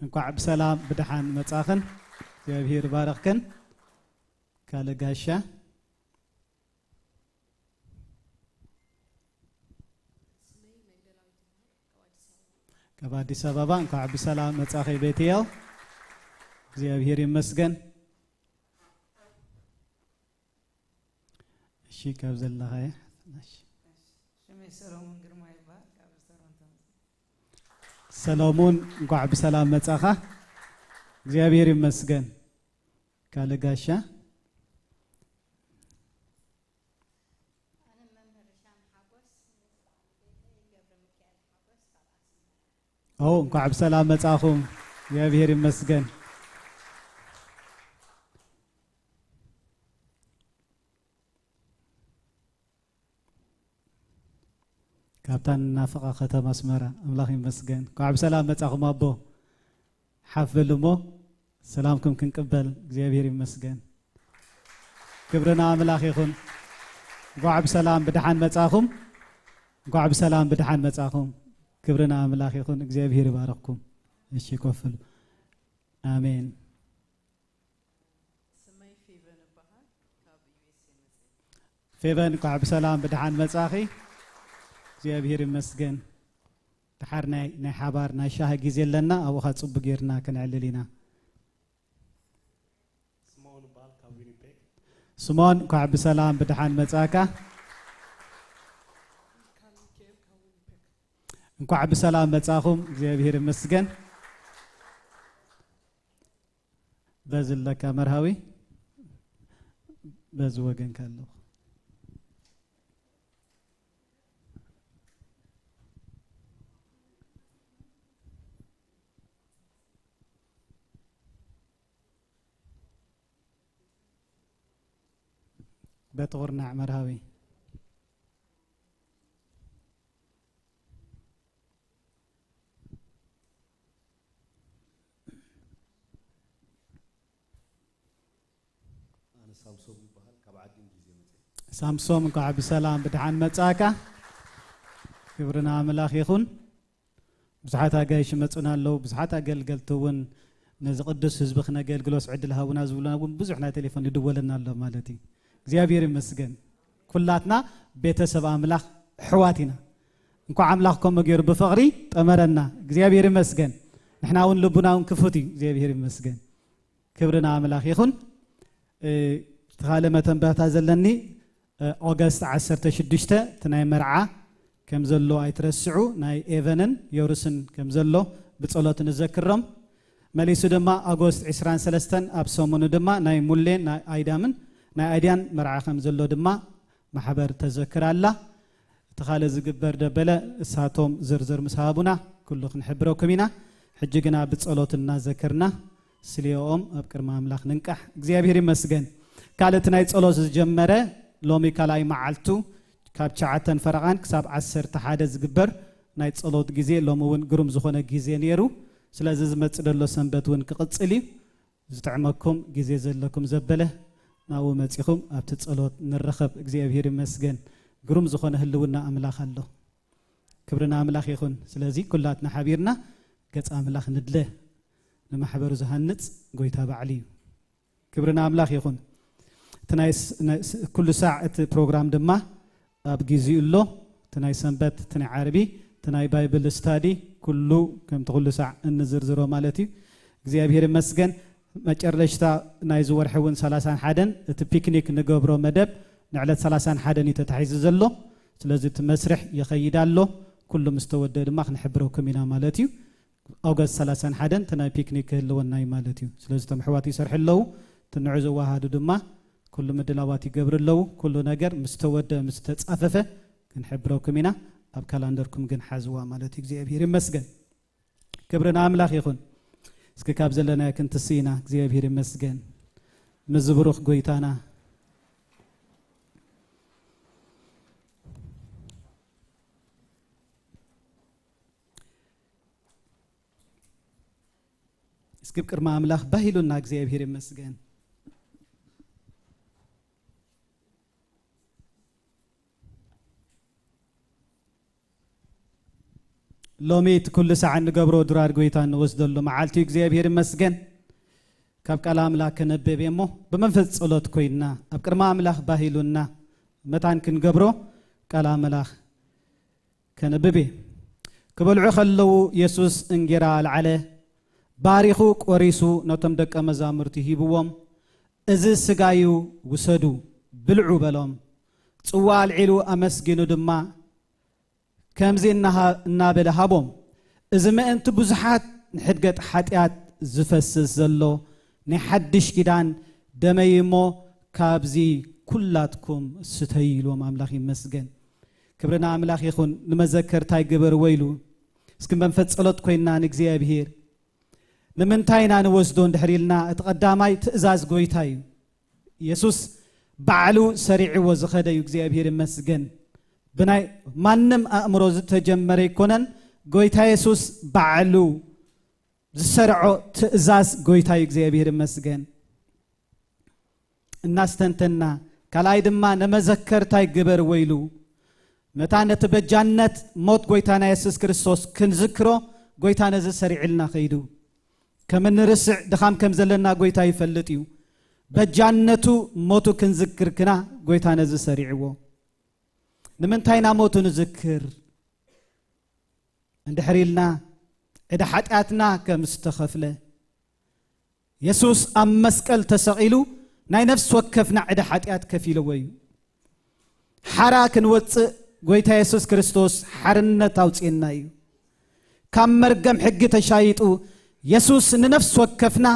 እንኳዕ ብሰላም ብድሓን መጻኽን። እግዚኣብሔር ባረኽክን። ካልእ ጋሻ ካብ ኣዲስ ኣበባ። እንኳዕ ብሰላም መጻኺ ቤትየው። እግዚኣብሔር ይመስገን። እሺ ካብ ዘለኻየ። ሽመይ ሰሎሙን ግርማ ይበሃል። ካብ ቶሮንቶ። ሰሎሙን እንኳዕ ብሰላም መጻኻ። እግዚኣብሔር ይመስገን። ካልእ ጋሻ። ኦ እንኳዕ ብሰላም መጻኹም። እግዚኣብሔር ይመስገን። ካብታ ንናፍቓ ከተማ ኣስመራ ኣምላኽ ይመስገን። እንኳዕ ብሰላም መጻኹም ኣቦ። ሓፍ በሉ እሞ ሰላምኩም ክንቅበል እግዚኣብሔር ይመስገን። ክብሪ ንኣምላኽ ይኹን። እንኳዕ ብሰላም ብደሓን መጻኹም። እንኳዕ ብሰላም ብደሓን መጻኹም። ክብሪ ንኣምላኽ ይኹን። እግዚኣብሔር ይባርኽኩም። እሺ ኮፍ በሉ። ኣሜን። ስመይ ፌቨን እበሃል። ካብ ዩ ኤስ ኤ መፅየ። ፌቨን እንኳዕ ብሰላም ብደሓን መጻኺ። እግዚኣብሔር ይመስገን። ደሓር ናይ ናይ ሓባር ናይ ሻሂ ግዜ ኣለና፣ ኣብኡ ኸዓ ጽቡቅ ጌርና ከነዕልል ኢና። ስምኦን እበሃል ካብ ዊኒፔግ። ስምኦን እንኳዕ ብሰላም ብደሓን መጻካ። ካሊብ ኬር ካብ ዊኒፔግ። እንኳዕ ብሰላም መጻኹም፣ እግዚኣብሔር ይመስገን። በዚ ኣለካ መርሃዊ፣ በዚ ወገንካ ኣለኹ። በቲ ቁርናዕ መርሃዊ። ሳምሶም ይበሃል፣ ካብ ዓዲ እንግሊዝ እየ መፅእ። ሳምሶም፣ እንኳዕ ብሰላም ብድሓን መጻእካ። ክብሪ ንኣምላኽ ይኹን። ብዙሓት ኣጋይሽ ይመጹና ኣለዉ፣ ብዙሓት ኣገልገልቲ እውን ነዚ ቅዱስ ህዝቢ ክነገልግሎስ ዕድል ሃቡና ዝብሉና እውን ብዙሕ ናይ ቴሌፎን ይድወለና ኣሎ ማለት እዩ። እግዚኣብሔር ይመስገን። ኩላትና ቤተሰብ ኣምላኽ ኣሕዋት ኢና። እንኳዕ ኣምላኽ ከምኡ ገይሩ ብፍቕሪ ጠመረና። እግዚኣብሔር ይመስገን። ንሕና እውን ልቡና እውን ክፉት እዩ። እግዚኣብሔር ይመስገን። ክብሪ ንኣምላኽ ይኹን። እ፣ እቲ ካልእ መተንበህታ ዘለኒ፣ እ፣ ኦገስት ዓሰርተ ሽዱሽተ እቲ ናይ መርዓ ከም ዘሎ ኣይትረስዑ፣ ናይ ኤቨንን ዮርስን ከም ዘሎ ብጸሎት ንዘክሮም። መሊሱ ድማ ኦገስት ዕስራን ሰለስተን ኣብ ሰሙኑ ድማ ናይ ሙሌን ናይ ኣይዳምን ናይ ኣይድያን መርዓ ከም ዘሎ ድማ ማሕበር ተዘክር ኣላ። እቲ ካልእ ዝግበር ደበለ እሳቶም ዝርዝር ምስ ሃቡና ኩሉ ክንሕብረኩም ኢና። ሕጂ ግና ብጸሎት እናዘከርና ስሌኦም ኣብ ቅድሚ ኣምላኽ ንንቃሕ። እግዚኣብሔር ይመስገን። ካልእ እቲ ናይ ጸሎት ዝጀመረ ሎሚ ካልኣይ መዓልቱ ካብ ትሽዓተን ፈረቓን ክሳብ ዓሰርተ ሓደ ዝግበር ናይ ጸሎት ግዜ ሎሚ እውን ግሩም ዝኾነ ግዜ ነይሩ። ስለዚ ዝመጽእ ዘሎ ሰንበት እውን ክቕጽል እዩ። ዝጥዕመኩም ግዜ ዘለኩም ዘበለ ናብኡ መጺኹም ኣብቲ ጸሎት ንረኸብ። እግዚኣብሔር ይመስገን። ግሩም ዝኾነ ህልውና ኣምላኽ ኣሎ። ክብሪ ንኣምላኽ ይኹን። ስለዚ ኩላትና ሓቢርና ገጽ ኣምላኽ ንድለ። ንማሕበሩ ዝሃንጽ ጎይታ ባዕሉ እዩ። ክብሪ ንኣምላኽ ይኹን። እቲ ናይ ስ-፣ ናይ ስ-፣ ኩሉ ሳዕ እቲ ፕሮግራም ድማ ኣብ ጊዜኡ ኣሎ። እቲ ናይ ሰንበት፣ እቲ ናይ ዓርቢ፣ እቲ ናይ ባይብል ስታዲ ኩሉ ከምቲ ኩሉ ሳዕ እንዝርዝሮ ማለት እዩ። እግዚኣብሔር ይመስገን። መጨረሽታ ናይዚ ወርሒ እውን ሰላሳን ሓደን እቲ ፒክኒክ ንገብሮ መደብ ንዕለት ሰላሳን ሓደን እዩ ተታሒዙ ዘሎ። ስለዚ እቲ መስርሕ ይኸይድ ኣሎ። ኩሉ ምስ ተወደአ ድማ ክንሕብረኩም ኢና ማለት እዩ። ኦገስት ሰላሳን ሓደን እቲ ናይ ፒክኒክ ክህልወና እዩ ማለት እዩ። ስለዚ እቶም ኣሕዋት ይሰርሑ ኣለዉ። እቲ ንዑ ዝወሃዱ ድማ ኩሉ ምድላዋት ይገብሩ ኣለዉ። ኩሉ ነገር ምስ ተወደአ፣ ምስ ተጻፈፈ ክንሕብረኩም ኢና። ኣብ ካላንደርኩም ግን ሓዝዋ ማለት እዩ። እግዚኣብሔር ይመስገን። ክብሪ ንኣምላኽ ይኹን። እስኪ ካብ ዘለናዮ ክንትስእ ኢና። እግዚኣብሔር ይመስገን። ምስዚ ብሩኽ ጎይታና እስኪ ኣብ ቅድሚ ኣምላኽ ባህ ኢሉና እግዚኣብሔር ይመስገን። ሎሚ እቲ ኩሉ ሳዕ እንገብሮ ድራር ጎይታ እንወስደሉ መዓልቲ እዩ። እግዚኣብሔር ይመስገን። ካብ ቃል ኣምላኽ ከነብብ እየ እሞ ብመንፈስ ጸሎት ኮይንና ኣብ ቅድሚ ኣምላኽ ባህ ኢሉና መታን ክንገብሮ ቃል ኣምላኽ ከነብብ እየ። ክበልዑ ከለዉ የሱስ እንጌራ ኣልዓለ፣ ባሪኹ ቆሪሱ ነቶም ደቀ መዛሙርቲ ሂብዎም፣ "እዚ ስጋዩ ውሰዱ፣ ብልዑ" በሎም። ጽዋ ኣልዒሉ ኣመስጊኑ ድማ ከምዚ እናሃ-፣ እናበለ ሃቦም፣ "እዚ ምእንቲ ብዙሓት ንሕድገት ሓጢኣት ዝፈስስ ዘሎ ናይ ሓድሽ ኪዳን ደመይ እሞ ካብዚ ኩላትኩም ስተዩ" ኢልዎም። ኣምላኽ ይመስገን። ክብሪ ንኣምላኽ ይኹን። ንመዘከርታይ ግበር ወይሉ። እስኪ መንፈስ ጸሎት ኮይንና ንእግዚኣብሔር ንምንታይ ኢና ንወስዶ እንድሕር ኢልና፣ እቲ ቀዳማይ ትእዛዝ ጎይታ እዩ። የሱስ ባዕሉ ሰሪዕዎ ዝኸደ እዩ። እግዚኣብሔር ይመስገን። ብናይ ማንም ኣእምሮ ዝተጀመረ ኣይኮነን። ጎይታ የሱስ ባዕሉ ዝሰርዖ ትእዛዝ ጎይታ እዩ። እግዚኣብሔር ይመስገን። እናስተንተና፣ ካልኣይ ድማ ንመዘከርታይ ግበር ወይሉ። መታ ነቲ በጃነት ሞት ጎይታና የሱስ ክርስቶስ ክንዝክሮ፣ ጎይታ ነዚ ሰሪዕልና ከይዱ። ከም እንርስዕ ድኻም ከም ዘለና ጎይታ ይፈልጥ እዩ። በጃነቱ ሞቱ ክንዝክር ግና ጎይታ ነዚ ሰሪዕዎ። ንምንታይ ኢና ሞቱ ንዝክር? እንድሕር ኢልና ዕዳ ሓጢኣትና ከም ዝተኸፍለ፣ የሱስ ኣብ መስቀል ተሰቒሉ ናይ ነፍሲ ወከፍና ዕዳ ሓጢኣት ከፊልዎ እዩ። ሓራ ክንወጽእ ጎይታ የሱስ ክርስቶስ ሓርነት ኣውጽእና እዩ። ካብ መርገም ሕጊ ተሻይጡ የሱስ ንነፍሲ ወከፍና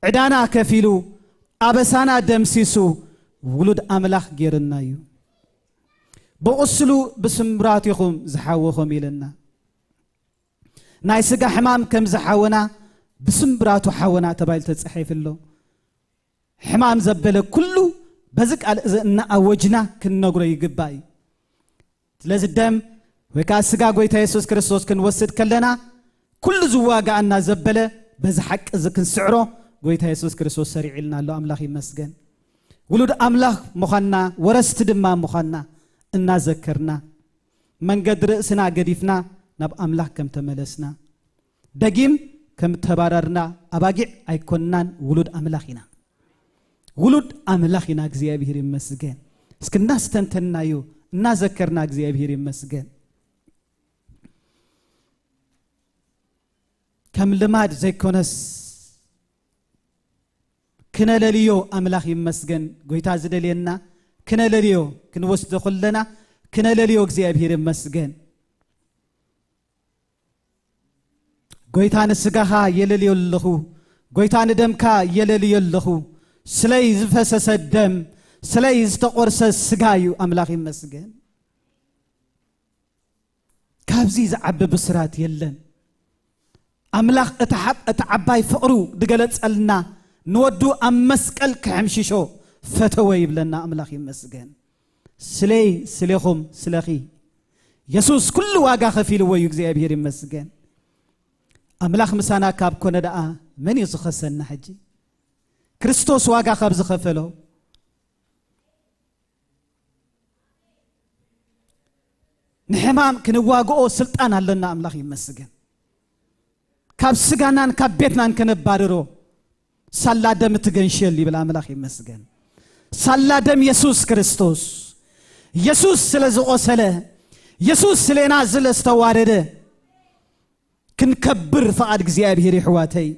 ዕዳና ከፊሉ ኣበሳና ደምሲሱ ውሉድ ኣምላኽ ጌርና እዩ። ብቑስሉ ብስምብራቲኹም ዝሓወኹም ኢለና። ናይ ስጋ ሕማም ከም ዝሓወና ብስምብራቱ ሓወና ተባሂሉ ተጻሒፉ ኣሎ። ሕማም ዘበለ ኩሉ በዚ ቃል እዚ እናኣወጅና ክንነግሮ ይግባእ እዩ። ስለዚ ደም ወይ ከኣ ስጋ ጎይታ የሱስ ክርስቶስ ክንወስድ ከለና ኩሉ ዝዋጋኣና ዘበለ በዚ ሓቂ እዚ ክንስዕሮ ጎይታ የሱስ ክርስቶስ ሰሪዕልና ኣሎ። ኣምላኽ ይመስገን። ውሉድ ኣምላኽ ምዃንና፣ ወረስቲ ድማ ምዃንና እናዘከርና፣ መንገዲ ርእስና ገዲፍና ናብ ኣምላኽ ከም ተመለስና፣ ደጊም ከም ተባረርና ኣባጊዕ ኣይኮንናን፣ ውሉድ ኣምላኽ ኢና። ውሉድ ኣምላኽ ኢና። እግዚኣብሔር ይመስገን። እስኪ እናስተንተንናዮ፣ እናዘከርና እግዚኣብሔር ይመስገን። ከም ልማድ ዘይኮነስ ክነለልዮ ኣምላኽ ይመስገን። ጎይታ ዝደልየና ክነለልዮ፣ ክንወስዶ ከለና ክነለልዮ እግዚኣብሔር ይመስገን። ጎይታ ንስጋኻ የለልዮ ኣለኹ፣ ጎይታ ንደምካ የለልዮ ኣለኹ። ስለይ ዝፈሰሰ ደም፣ ስለይ ዝተቆርሰ ስጋ እዩ። ኣምላኽ ይመስገን። ካብዚ ዝዓቢ ብስራት የለን። ኣምላኽ እቲ ሓብ-፣ እቲ ዓባይ ፍቕሩ ዝገለጸልና ንወዱ ኣብ መስቀል ክሕምሽሾ ፈተወ ይብለና። ኣምላኽ ይመስገን። ስለይ፣ ስሌኹም፣ ስለኺ የሱስ ኩሉ ዋጋ ከፊልዎ እዩ። እግዚኣብሔር ይመስገን። ኣምላኽ ምሳና ካብ ኮነ ደኣ መን እዩ ዝኸሰና? ሕጂ ክርስቶስ ዋጋ ካብ ዝኸፈሎ ንሕማም ክንዋግኦ ስልጣን ኣለና። ኣምላኽ ይመስገን። ካብ ስጋናን ካብ ቤትናን ከነባርሮ ሳላ ደም እቲ ገንሸል ይብል። ኣምላኽ ይመስገን። ሳላ ደም የሱስ ክርስቶስ፣ የሱስ ስለ ዝቆሰለ፣ የሱስ ስሌና ስለ ዝተዋረደ ክንከብር ፍቓድ እግዚኣብሔር ይሕዋተይ።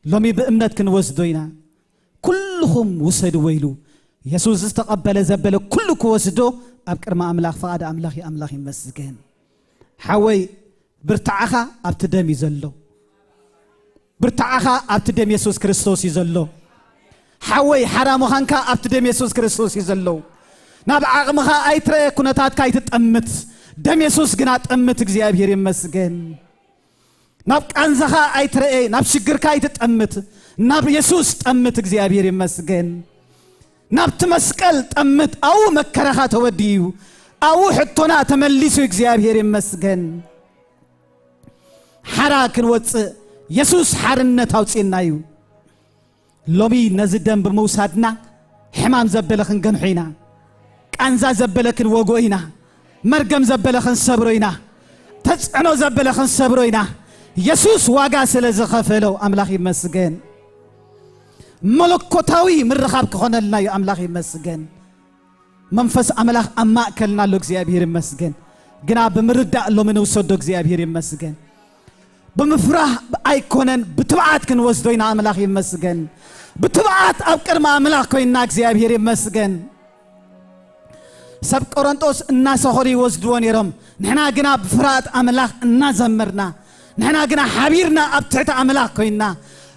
ሎሚ ብእምነት ክንወስዶ ኢና። ኩልኹም ውሰድዎ ኢሉ የሱስ ዝተቐበለ ዘበለ ኩሉ ክወስዶ ኣብ ቅድሚ ኣምላኽ ፍቓድ ኣምላኽ እዩ። ኣምላኽ ይመስገን። ሓወይ ብርታዓኻ ኣብቲ ደም እዩ ዘሎ። ብርታዓኻ ኣብቲ ደም የሱስ ክርስቶስ እዩ ዘሎ። ሓወይ ሓራ ምዃንካ ኣብቲ ደም የሱስ ክርስቶስ እዩ ዘሎ። ናብ ዓቕምኻ ኣይትረአ፣ ኩነታትካ ኣይትጠምት። ደም የሱስ ግና ጠምት። እግዚኣብሔር ይመስገን። ናብ ቃንዛኻ ኣይትረአ፣ ናብ ሽግርካ ኣይትጠምት። ናብ የሱስ ጠምት። እግዚኣብሔር ይመስገን። ናብቲ መስቀል ጠምት። ኣብኡ መከራኻ ተወዲኡ፣ ኣብኡ ሕቶና ተመሊሱ። እግዚኣብሔር ይመስገን። ሓራ ክንወፅእ የሱስ ሓርነት ኣውፅእና እዩ። ሎሚ ነዚ ደም ብምውሳድና ሕማም ዘበለ ክንገንሖ ኢና። ቃንዛ ዘበለ ክንወግኦ ኢና። መርገም ዘበለ ክንሰብሮ ኢና። ተፅዕኖ ዘበለ ክንሰብሮ ኢና። የሱስ ዋጋ ስለ ዝኸፈሎ ኣምላኽ ይመስገን። መለኮታዊ ምርኻብ ክኾነልና እዩ። ኣምላኽ ይመስገን። መንፈስ ኣምላኽ ኣብ ማእከልና ኣሎ። እግዚኣብሔር ይመስገን። ግና ብምርዳእ ሎሚ ንውሰዶ። እግዚኣብሔር ይመስገን። ብምፍራህ ኣይኮነን፣ ብትብዓት ክንወስዶ ኢና። ኣምላኽ ይመስገን። ብትብዓት ኣብ ቅድሚ ኣምላኽ ኮይንና። እግዚኣብሔር ይመስገን። ሰብ ቆሮንጦስ እናሰኸሩ ይወስድዎ ነይሮም። ንሕና ግና ብፍርሃት ኣምላኽ እናዘመርና፣ ንሕና ግና ሓቢርና ኣብ ትሕቲ ኣምላኽ ኮይንና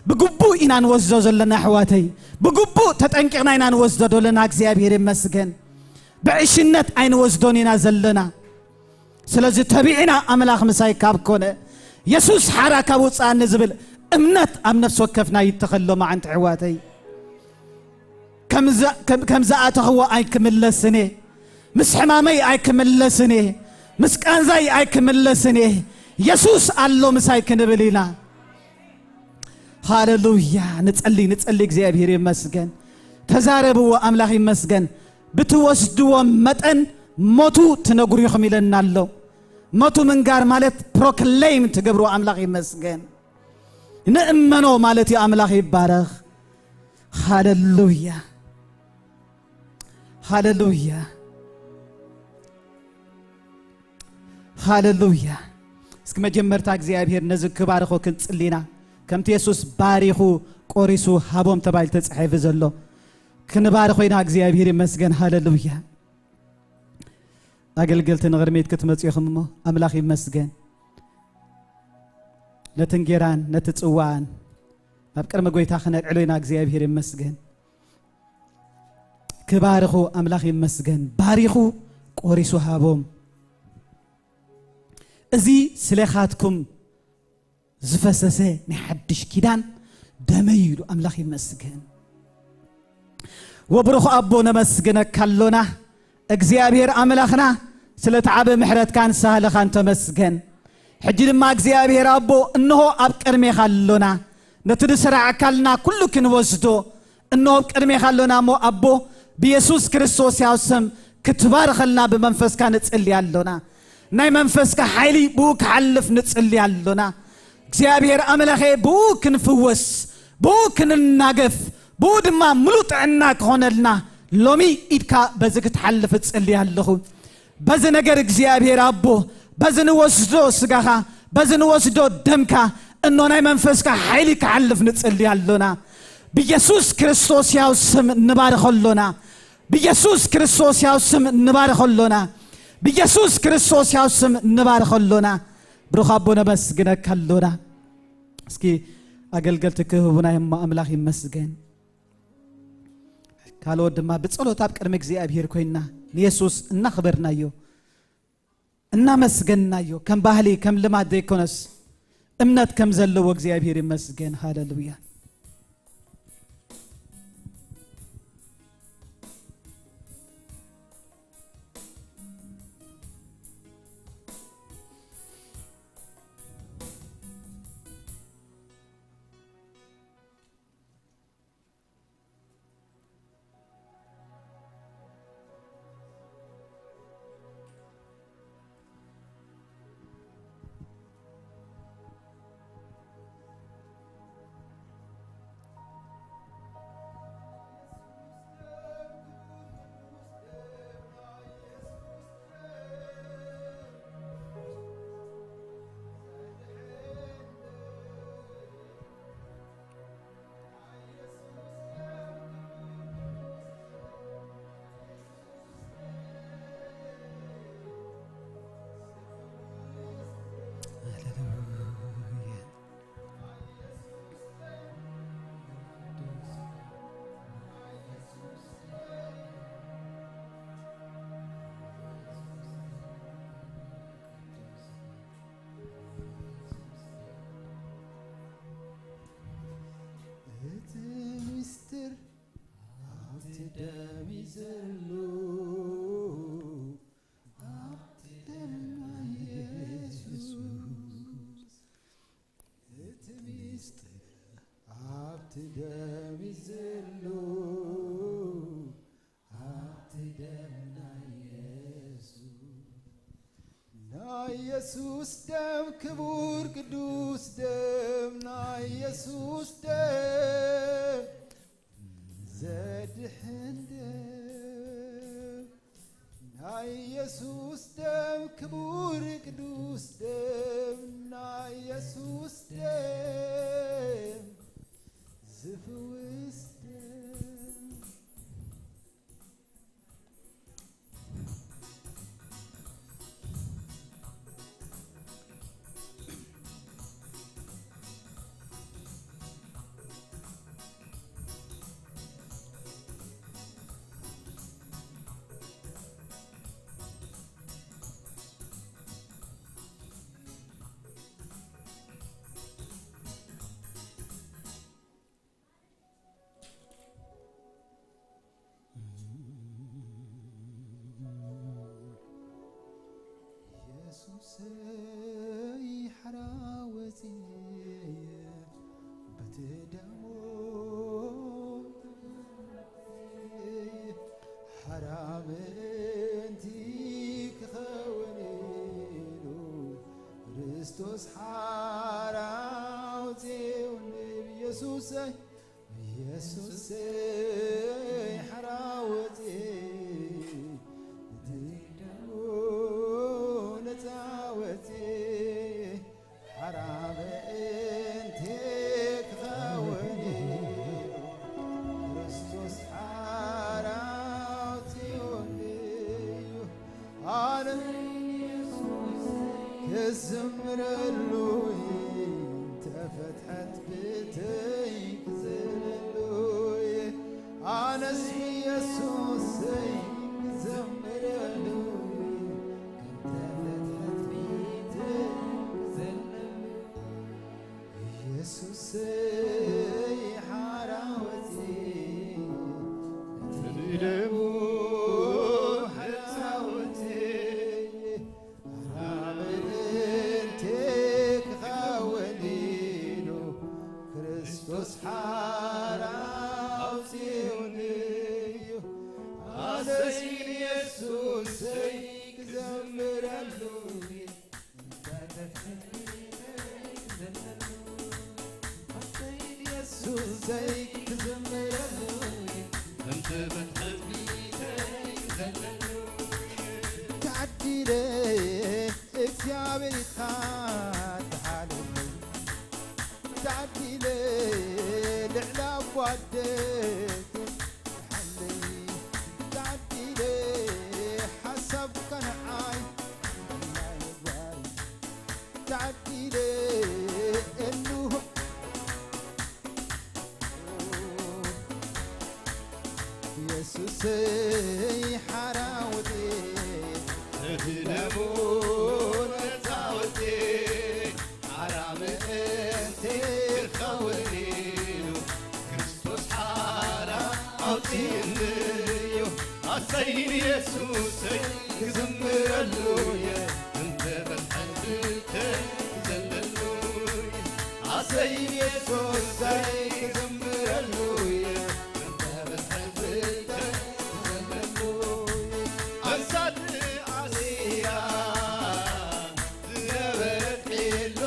ብግቡእ ኢና ንወስዶ ዘለና ኣሕዋተይ። ብግቡእ ተጠንቂቕና ኢና ንወስዶ ዘለና። እግዚኣብሔር ይመስገን። ብዕሽነት ኣይንወስዶን ኢና ዘለና። ስለዚ ተቢዕና ኣምላኽ ምሳይ ካብ ኮነ፣ የሱስ ሓራ ካብ ውፅኣኒ ዝብል እምነት ኣብ ነፍሲ ወከፍና ይተኸሎ። መዓንቲ ኣሕዋተይ፣ ከም ዛ-፣ ከም-፣ ከም ዝኣተኽዎ ኣይክምለስን እየ። ምስ ሕማመይ ኣይክምለስን እየ። ምስ ቃንዛይ ኣይክምለስን እየ። የሱስ ኣሎ ምሳይ ክንብል ኢና። ሃሌሉያ። ንጸሊ፣ ንጸሊ። እግዚኣብሔር ይመስገን። ተዛረብዎ። ኣምላኽ ይመስገን። ብትወስድዎ መጠን ሞቱ ትነግሩ ኢኹም ኢለና ኣሎ። ሞቱ ምንጋር ማለት ፕሮክሌም ትገብርዎ። ኣምላኽ ይመስገን። ንእመኖ ማለት እዩ። ኣምላኽ ይባረኽ። ሃሌሉያ። ሃሌሉያ። ሃሌሉያ። እስኪ መጀመርታ እግዚኣብሔር ነዚ ክባርኾ ክንጽሊ ኢና። ከምቲ የሱስ ባሪኹ ቆሪሱ ሃቦም ተባሂሉ ተጻሒፉ ዘሎ ክንባርኾ ኢና። እግዚኣብሔር ይመስገን። ሃሌሉያ። ኣገልገልቲ ንቕድሚት ክትመጹ ኢኹም እሞ ኣምላኽ ይመስገን። ነቲ እንጌራን ነቲ ጽዋን ናብ ቅድሚ ጎይታ ክነልዕሎ ኢና። እግዚኣብሔር ይመስገን። ክባርኹ ኣምላኽ ይመስገን። ባሪኹ ቆሪሱ ሃቦም። እዚ ስሌኻትኩም ዝፈሰሰ ናይ ሓድሽ ኪዳን ደመይ ኢሉ። ኣምላኽ ይመስገን። ወብሩኽ ኣቦ ነመስግነካ ኣሎና። እግዚኣብሔር ኣምላኽና ስለቲ ዓቢ ምሕረትካን ሳህልኻን ተመስገን። ሕጂ ድማ እግዚኣብሔር ኣቦ እንሆ ኣብ ቅድሜኻ ኣሎና። ነቲ ዝሰራዕካልና ኩሉ ክንወስዶ እንሆ ኣብ ቅድሜኻ ኣሎና እሞ ኣቦ ብየሱስ ክርስቶስ ያው ስም ክትባርኸልና ብመንፈስካ ንጽሊ ኣሎና። ናይ መንፈስካ ሓይሊ ብኡ ክሓልፍ ንጽሊ ኣሎና። እግዚኣብሔር ኣምላኸ ብኡ ክንፍወስ፣ ብኡ ክንናገፍ፣ ብኡ ድማ ምሉእ ጥዕና ክኾነልና ሎሚ ኢድካ በዚ ክትሓልፍ እጽሊ ኣለኹ። በዚ ነገር እግዚኣብሔር ኣቦ፣ በዚ ንወስዶ ስጋኻ፣ በዚ ንወስዶ ደምካ፣ እኖ ናይ መንፈስካ ሓይሊ ክሓልፍ ንጽሊ ኣሎና። ብየሱስ ክርስቶስ ያው ስም ንባርኸ ኣሎና። ብየሱስ ክርስቶስ ያው ስም ንባርኸ ኣሎና። ብየሱስ ክርስቶስ ያው ስም ንባርኸ ኣሎና። ብሩኽ ኣቦ ነመስግነካ ኣሎና። እስኪ ኣገልገልቲ ክህቡና እሞ ኣምላኽ ይመስገን። ካልኦት ድማ ብጸሎት ኣብ ቅድሚ እግዚኣብሔር ኮይንና ንየሱስ እናኽበርናዮ፣ እናመስገንናዮ፣ ከም ባህሊ ከም ልማድ ዘይኮነስ እምነት ከም ዘለዎ እግዚኣብሔር ይመስገን። ሃሌሉያ። እቲ ምስጢር ኣብቲ ደም እዩ ዘሎ፣ ኣብቲ ደም ናይ የሱስ። እቲ ምስጢር ኣብቲ ደም እዩ ዘሎ፣ ኣብቲ ደም ናይ የሱስ። ናይ የሱስ ደም፣ ክቡር ቅዱስ ደም፣ ናይ የሱስ ደም፣ ዘድሕን ደም፣ ናይ የሱስ ደም፣ ክቡር ቅዱስ ደም፣ ናይ የሱስ ደም፣ ዝፍውስ ደም። የሱሰይ ሓራ ወፅየ በቲ ደሙ ሓራ ምእንቲ ክኸውን ኢሉ ክርስቶስ ሓራ ወፅየ። የሱሰይ የሱሰይ ሓራ ወፅየ፣ እቲ ደሙ ነፃ ወፅየ፣ ሓራ ምእንቲ ክኸውን እዩ፣ ክርስቶስ ሓራ ወፅዩኒ እዩ። ኣነ ክዝምረሉ ተፈትሐት ብተይ ክዘለሉ ኣነስ የሱሰይ ክዘምረሉ ተፈትሐት ብተይ ክዘለሉ የሱሰይ ሓራወቲ እቲ ደሙ ሓራወቲ ኣምልእንቲ ክኸውን ኢሉ ክርስቶስ ሰይ ክዝምረሉ ከምቲ በትሕቢተይ ዘለሉ። ታዲለ እግዚኣብሔር ኢኻ ተሓለሉ። ታዲለ ልዕሊ ኣጓደት ሓለይ። ታዲለ ሓሳብካ ንዓይ ናይ ምግባር። ታዲለ እንሆ የሱሰይ ሓራውቴ እቲ ደሙ መጻወቴ ሓራ ምእንቲ ክኸውን ኢሉ ክርስቶስ ሓራ ኣውጺእኒ እዩ። ኣሰይ ንየሱሰይ ክዝምረሉ እየ እንተ በልሐ እንተ ዘለሉ እየ። ኣሰይ ንየሱሰይ ክዝምረሉ እየ እንተ በልሐ እንተ ዘለሉ እየ። ኣንሳት ኣስያ ዝነበረት ሒሎ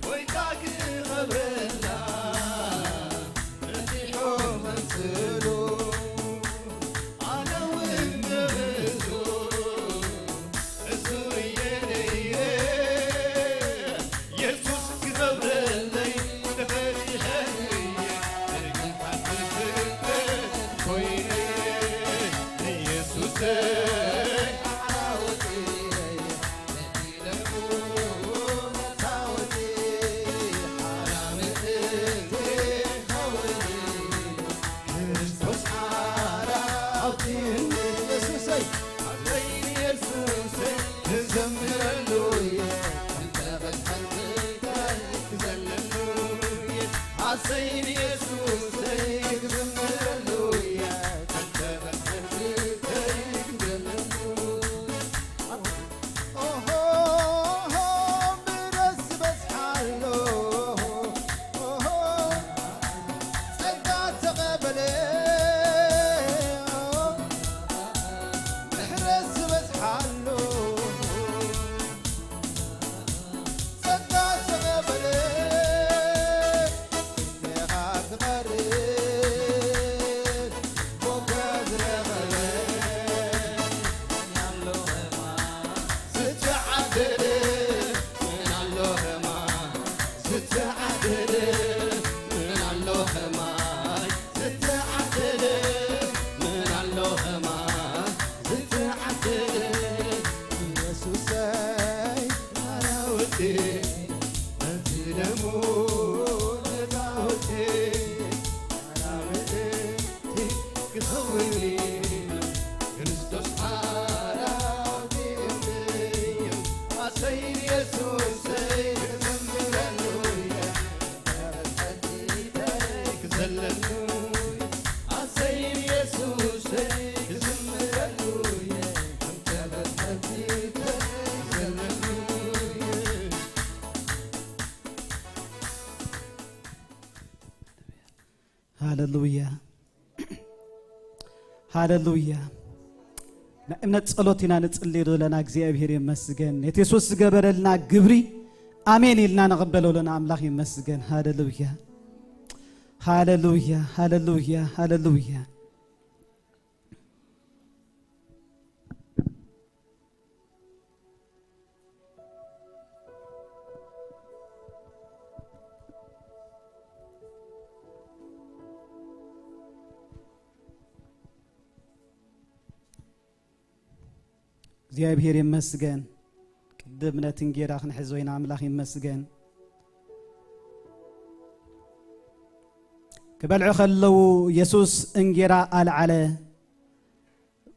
ጎይታ ክቐብረላ በጺሖም ኣምስሉ። ኣነ እውን ንእሱ እሱ እየ ነይረ የሱስ ክገብረለይ ተፈሪሐ እየ። ግን ሓድሽ ፍጥረት ኮይነ ንየሱሰይ ሃለሉያ፣ ሃለሉያ። ናይ እምነት ጸሎት ኢና ንጽልይ ዘለና። እግዚኣብሔር ይመስገን። ነቲ የሱስ ዝገበረልና ግብሪ ኣሜን ኢልና ንቕበሎ ኣለና። ኣምላኽ ይመስገን። ሃለሉያ፣ ሃለሉያ፣ ሃለሉያ፣ ሃለሉያ። እግዚኣብሔር ይመስገን። ቅድም ነቲ እንጌራ ክንሕዞ ኢና። ኣምላኽ ይመስገን። ክበልዑ ከለዉ የሱስ እንጌራ ኣልዓለ፣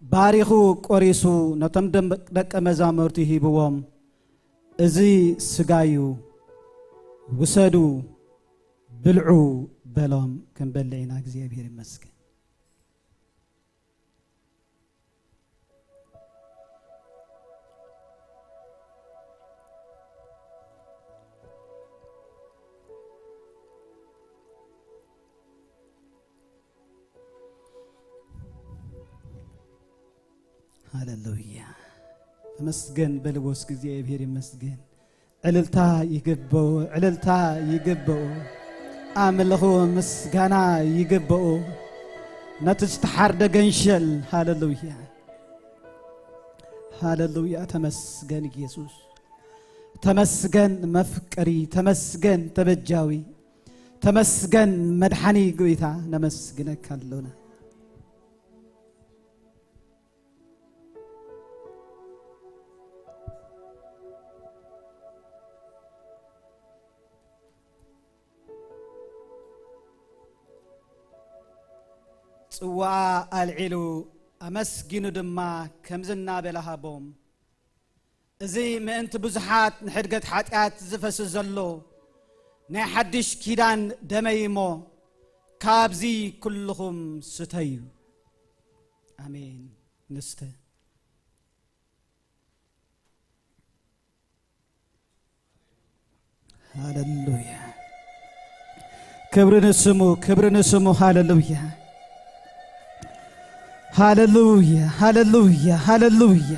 ባሪኹ ቆሪሱ ነቶም ደም-፣ ደቀ መዛሙርቱ ሂብዎም፣ "እዚ ስጋዩ፣ ውሰዱ፣ ብልዑ" በሎም። ክንበልዕ ኢና። እግዚኣብሔር ይመስገን። ሃለሉያ። ተመስገን በልዎ እስኪ፣ እግዚኣብሔር ይመስገን። ዕልልታ ይግበኡ፣ ዕልልታ ይግበኡ። ኣምልኹ ምስጋና ይግብኡ ነቲ ዝተሓርደ ገንሸል። ሃሌሉያ፣ ሃሌሉያ። ተመስገን ኢየሱስ፣ ተመስገን መፍቀሪ፣ ተመስገን ተበጃዊ፣ ተመስገን መድሓኒ ጎይታ፣ ነመስግነካ ኣሎና። ጽዋኣ ኣልዒሉ ኣመስጊኑ ድማ ከምዚ እናበለ ሃቦም። እዚ ምእንቲ ብዙሓት ንሕድገት ሓጢኣት ዝፈስስ ዘሎ ናይ ሓድሽ ኪዳን ደመይ እሞ፣ ካብዚ ኩልኹም ስተዩ። ኣሜን። ንስተ። ሃሌሉያ። ክብሪ ንስሙ፣ ክብሪ ንስሙ። ሃሌሉያ፣ ሃሌሉያ፣ ሃሌሉያ፣ ሃሌሉያ።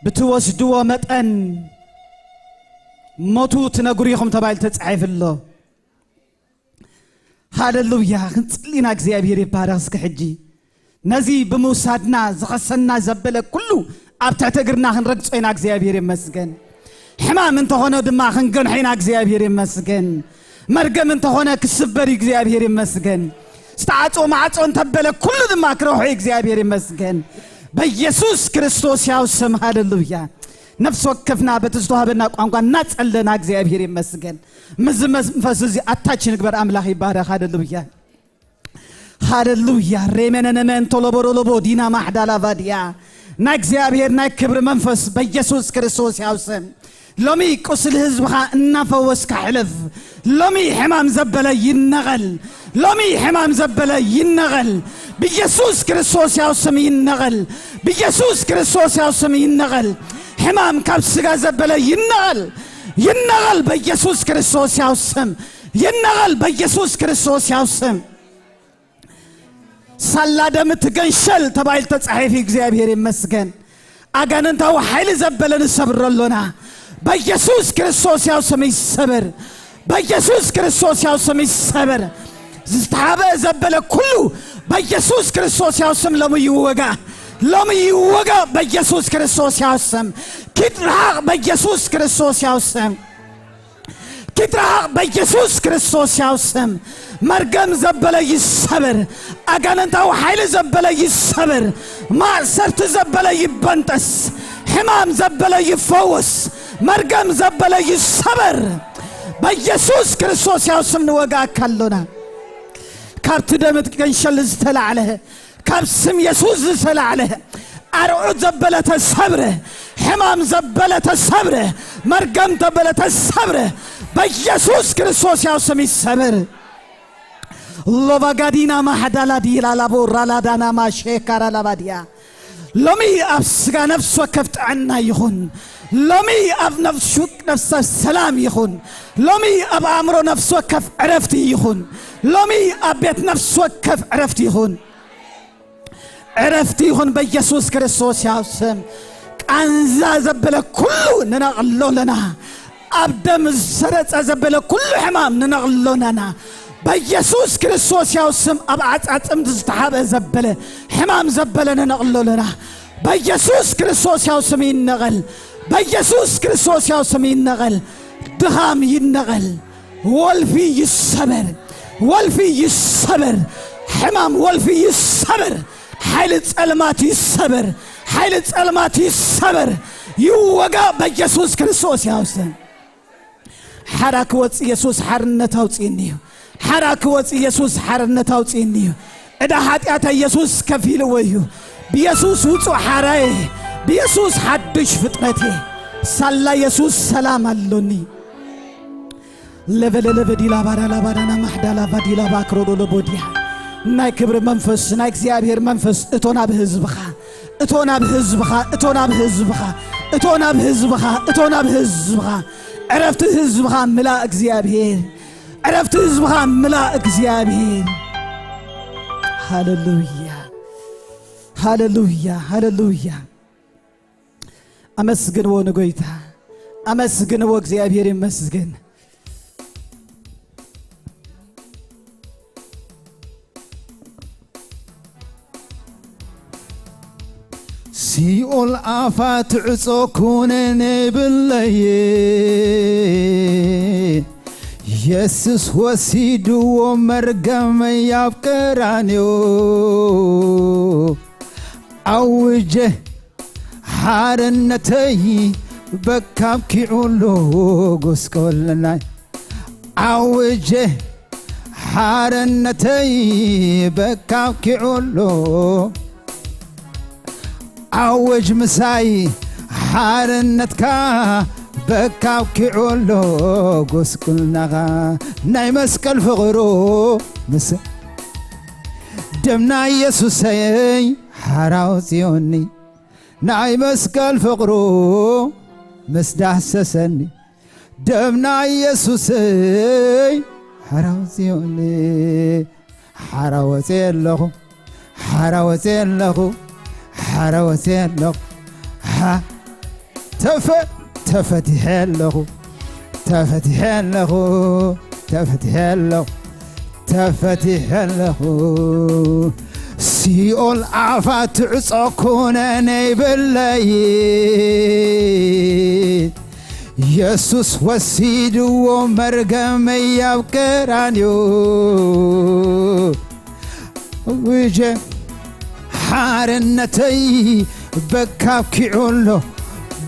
ብትወስድዎ መጠን ሞቱ ትነግሩ ኢኹም ተባሂሉ ተጻሒፉ ኣሎ። ሃሌሉያ። ክንጽሊ ኢና፣ እግዚኣብሔር ይባረኽ። እስከ ሕጂ ነዚ ብምውሳድና ዝኸሰና ዘበለ ኩሉ ኣብ ትሕቲ እግርና ክንረግጾ ኢና። እግዚኣብሔር ይመስገን። ሕማም እንተኾነ ድማ ክንገንሖ ኢና። እግዚኣብሔር ይመስገን። መርገም እንተኾነ ክስበር እዩ። እግዚኣብሔር ይመስገን። ዝተዓጽወ ማዕጾ እንተበለ ኩሉ ድማ ክረውሖ እዩ። እግዚኣብሔር ይመስገን። በኢየሱስ ክርስቶስ ያው ስም። ሃሌሉያ። ነፍሲ ወከፍና በቲ ዝተዋህበና ቋንቋ እናጸለና እግዚኣብሔር ይመስገን። ምዚ መንፈስ እዚ ኣታች ንግበር። ኣምላኽ ይባረኽ። ሃሌሉያ፣ ሃሌሉያ። ሬመነነመን ቶሎቦሮሎቦ ዲና ማሕዳላ ቫድያ። ናይ እግዚኣብሔር ናይ ክብሪ መንፈስ በኢየሱስ ክርስቶስ ያው ስም ሎሚ ቁስሊ ህዝብኻ እናፈወስካ ሕለፍ። ሎሚ ሕማም ዘበለ ይነቐል። ሎሚ ሕማም ዘበለ ይነቐል። ብኢየሱስ ክርስቶስ ያው ስም ይነቐል። ብኢየሱስ ክርስቶስ ያው ስም ይነቐል። ሕማም ካብ ስጋ ዘበለ ይነቐል። ይነቐል በኢየሱስ ክርስቶስ ያው ስም። ይነቐል በኢየሱስ ክርስቶስ ያው ስም። ሳላ ደም ትገንሸል ተባሂሉ ተጻሒፉ። እግዚኣብሔር ይመስገን። ኣጋንንታዊ ሓይሊ ዘበለ ንሰብሮ ኣሎና። በኢየሱስ ክርስቶስ ያው ስም ይሰበር። በኢየሱስ ክርስቶስ ያው ስም ይሰበር። ዝተሓበ ዘበለ ኩሉ በኢየሱስ ክርስቶስ ያው ስም ሎሚ ይወጋ። ሎሚ ይወጋ በኢየሱስ ክርስቶስ ያው ስም። ኪድ ረሓቕ በኢየሱስ ክርስቶስ ያው ስም። ኪድ ረሓቕ በኢየሱስ ክርስቶስ ያው ስም። መርገም ዘበለ ይሰበር። ኣጋንንታዊ ሓይሊ ዘበለ ይሰበር። ማእሰርቲ ዘበለ ይበንጠስ። ሕማም ዘበለ ይፈወስ። መርገም ዘበለ ይሰበር። በኢየሱስ ክርስቶስ ያው ስም ንወጋእካ ኣሎና። ካብቲ ደም ገንሸል ዝተላዕለ፣ ካብ ስም የሱስ ዝተላዕለ፣ ኣርዑት ዘበለ ተሰብረ፣ ሕማም ዘበለ ተሰብረ፣ መርገም ዘበለ ተሰብረ። በኢየሱስ ክርስቶስ ያው ስም ይሰበር። ሎባጋዲና ማሕዳላ ዲላላቦ ራላዳና ማሼካራ ላባዲያ። ሎሚ ኣብ ስጋ ነፍሲ ወከፍ ጥዕና ይኹን። ሎሚ ኣብ ነፍሱ ነፍሰ ሰላም ይኹን። ሎሚ ኣብ ኣእምሮ ነፍሲ ወከፍ ዕረፍቲ ይኹን። ሎሚ ኣብ ቤት ነፍሲ ወከፍ ዕረፍቲ ይኹን። ዕረፍቲ ይኹን በኢየሱስ ክርስቶስ ያው ስም። ቃንዛ ዘበለ ኩሉ ንነቕሎ ኣለና። ኣብ ደም ዝሰረጸ ዘበለ ኩሉ ሕማም ንነቕሎ ኣለና። በኢየሱስ ክርስቶስ ያው ስም ኣብ ዓጻጽምቲ ዝተሓብአ ዘበለ ሕማም ዘበለ ንነቕሎ ኣለና። በኢየሱስ ክርስቶስ ያው ስም ይነቐል። በኢየሱስ ክርስቶስ ያው ስም ይነቐል። ድኻም ይነቐል። ወልፊ ይሰበር። ወልፊ ይሰበር። ሕማም ወልፊ ይሰበር። ሓይሊ ጸልማት ይሰበር። ሓይሊ ጸልማት ይሰበር። ይወጋ በኢየሱስ ክርስቶስ ያው ስም። ሓራ ክወጽእ የሱስ ሓርነት ኣውጽእኒ እዩ። ሓራ ክወጽእ የሱስ ሓርነት ኣውጽእኒ እዩ። ዕዳ ሓጢኣተይ የሱስ ከፊልዎ እዩ። ብየሱስ ውጹእ ሓራየ፣ ብየሱስ ሓድሽ ፍጥረትየ። ሳላ የሱስ ሰላም ኣሎኒ። ለበለለበ ዲላ ባዳ ላባዳና ማሕዳ ላባ ዲላ ባክሮዶ ለቦዲያ። ናይ ክብሪ መንፈስ፣ ናይ እግዚኣብሔር መንፈስ እቶ ናብ ህዝብኻ፣ እቶ ናብ ህዝብኻ፣ እቶ ናብ ህዝብኻ፣ እቶ ናብ ህዝብኻ፣ እቶ ናብ ህዝብኻ። ዕረፍቲ ህዝብኻ ምላእ እግዚኣብሔር፣ ዕረፍቲ ህዝብኻ ምላእ እግዚኣብሔር። ሃሌሉያ፣ ሃሌሉያ፣ ሃሌሉያ። ኣመስግንዎ ንጎይታ፣ ኣመስግንዎ፣ እግዚኣብሔር ይመስገን። ሲኦል ኣፋ ትዕጾ ኩነኔ ብለይ፣ የሱስ ወሲድዎ መርገመይ ኣብ ቀራንዮ። ኣውጀ ሓርነተይ በካ ኣብኪዑ ኣሎ ጉስቁልናይ። ኣውጀ ሓርነተይ በካ ኣብኪዑ ኣሎ። ኣውጅ ምሳይ ሓርነትካ በካ ኣብኪዑ ኣሎ ጉስቁልናኻ። ናይ መስቀል ፍቕሩ ምስ ደምና ኢየሱሰይ ሓራ ኣውጺኡኒ። ናይ መስቀል ፍቕሩ ምስ ዳህሰሰኒ። ደምና ኢየሱሰይ ሓራ ኣውጺኡኒ። ሓራ ወጺኤ ኣለኹ፣ ሓራ ወጺኤ ኣለኹ፣ ሓራ ወጺኤ ኣለኹ። ሓ-፣ ተፈ-፣ ተፈቲሐ ኣለኹ፣ ተፈቲሐ ኣለኹ፣ ተፈቲሐ ኣለኹ፣ ተፈቲሐ ኣለኹ። ሲኦል ኣፋ ትዕጾ ኩነኔ ብለይ፣ የሱስ ወሲድዎ መርገመይ ኣብ ቀራንዮ። ኣውጀ ሓርነተይ በካ ኣብኪዑ ኣሎ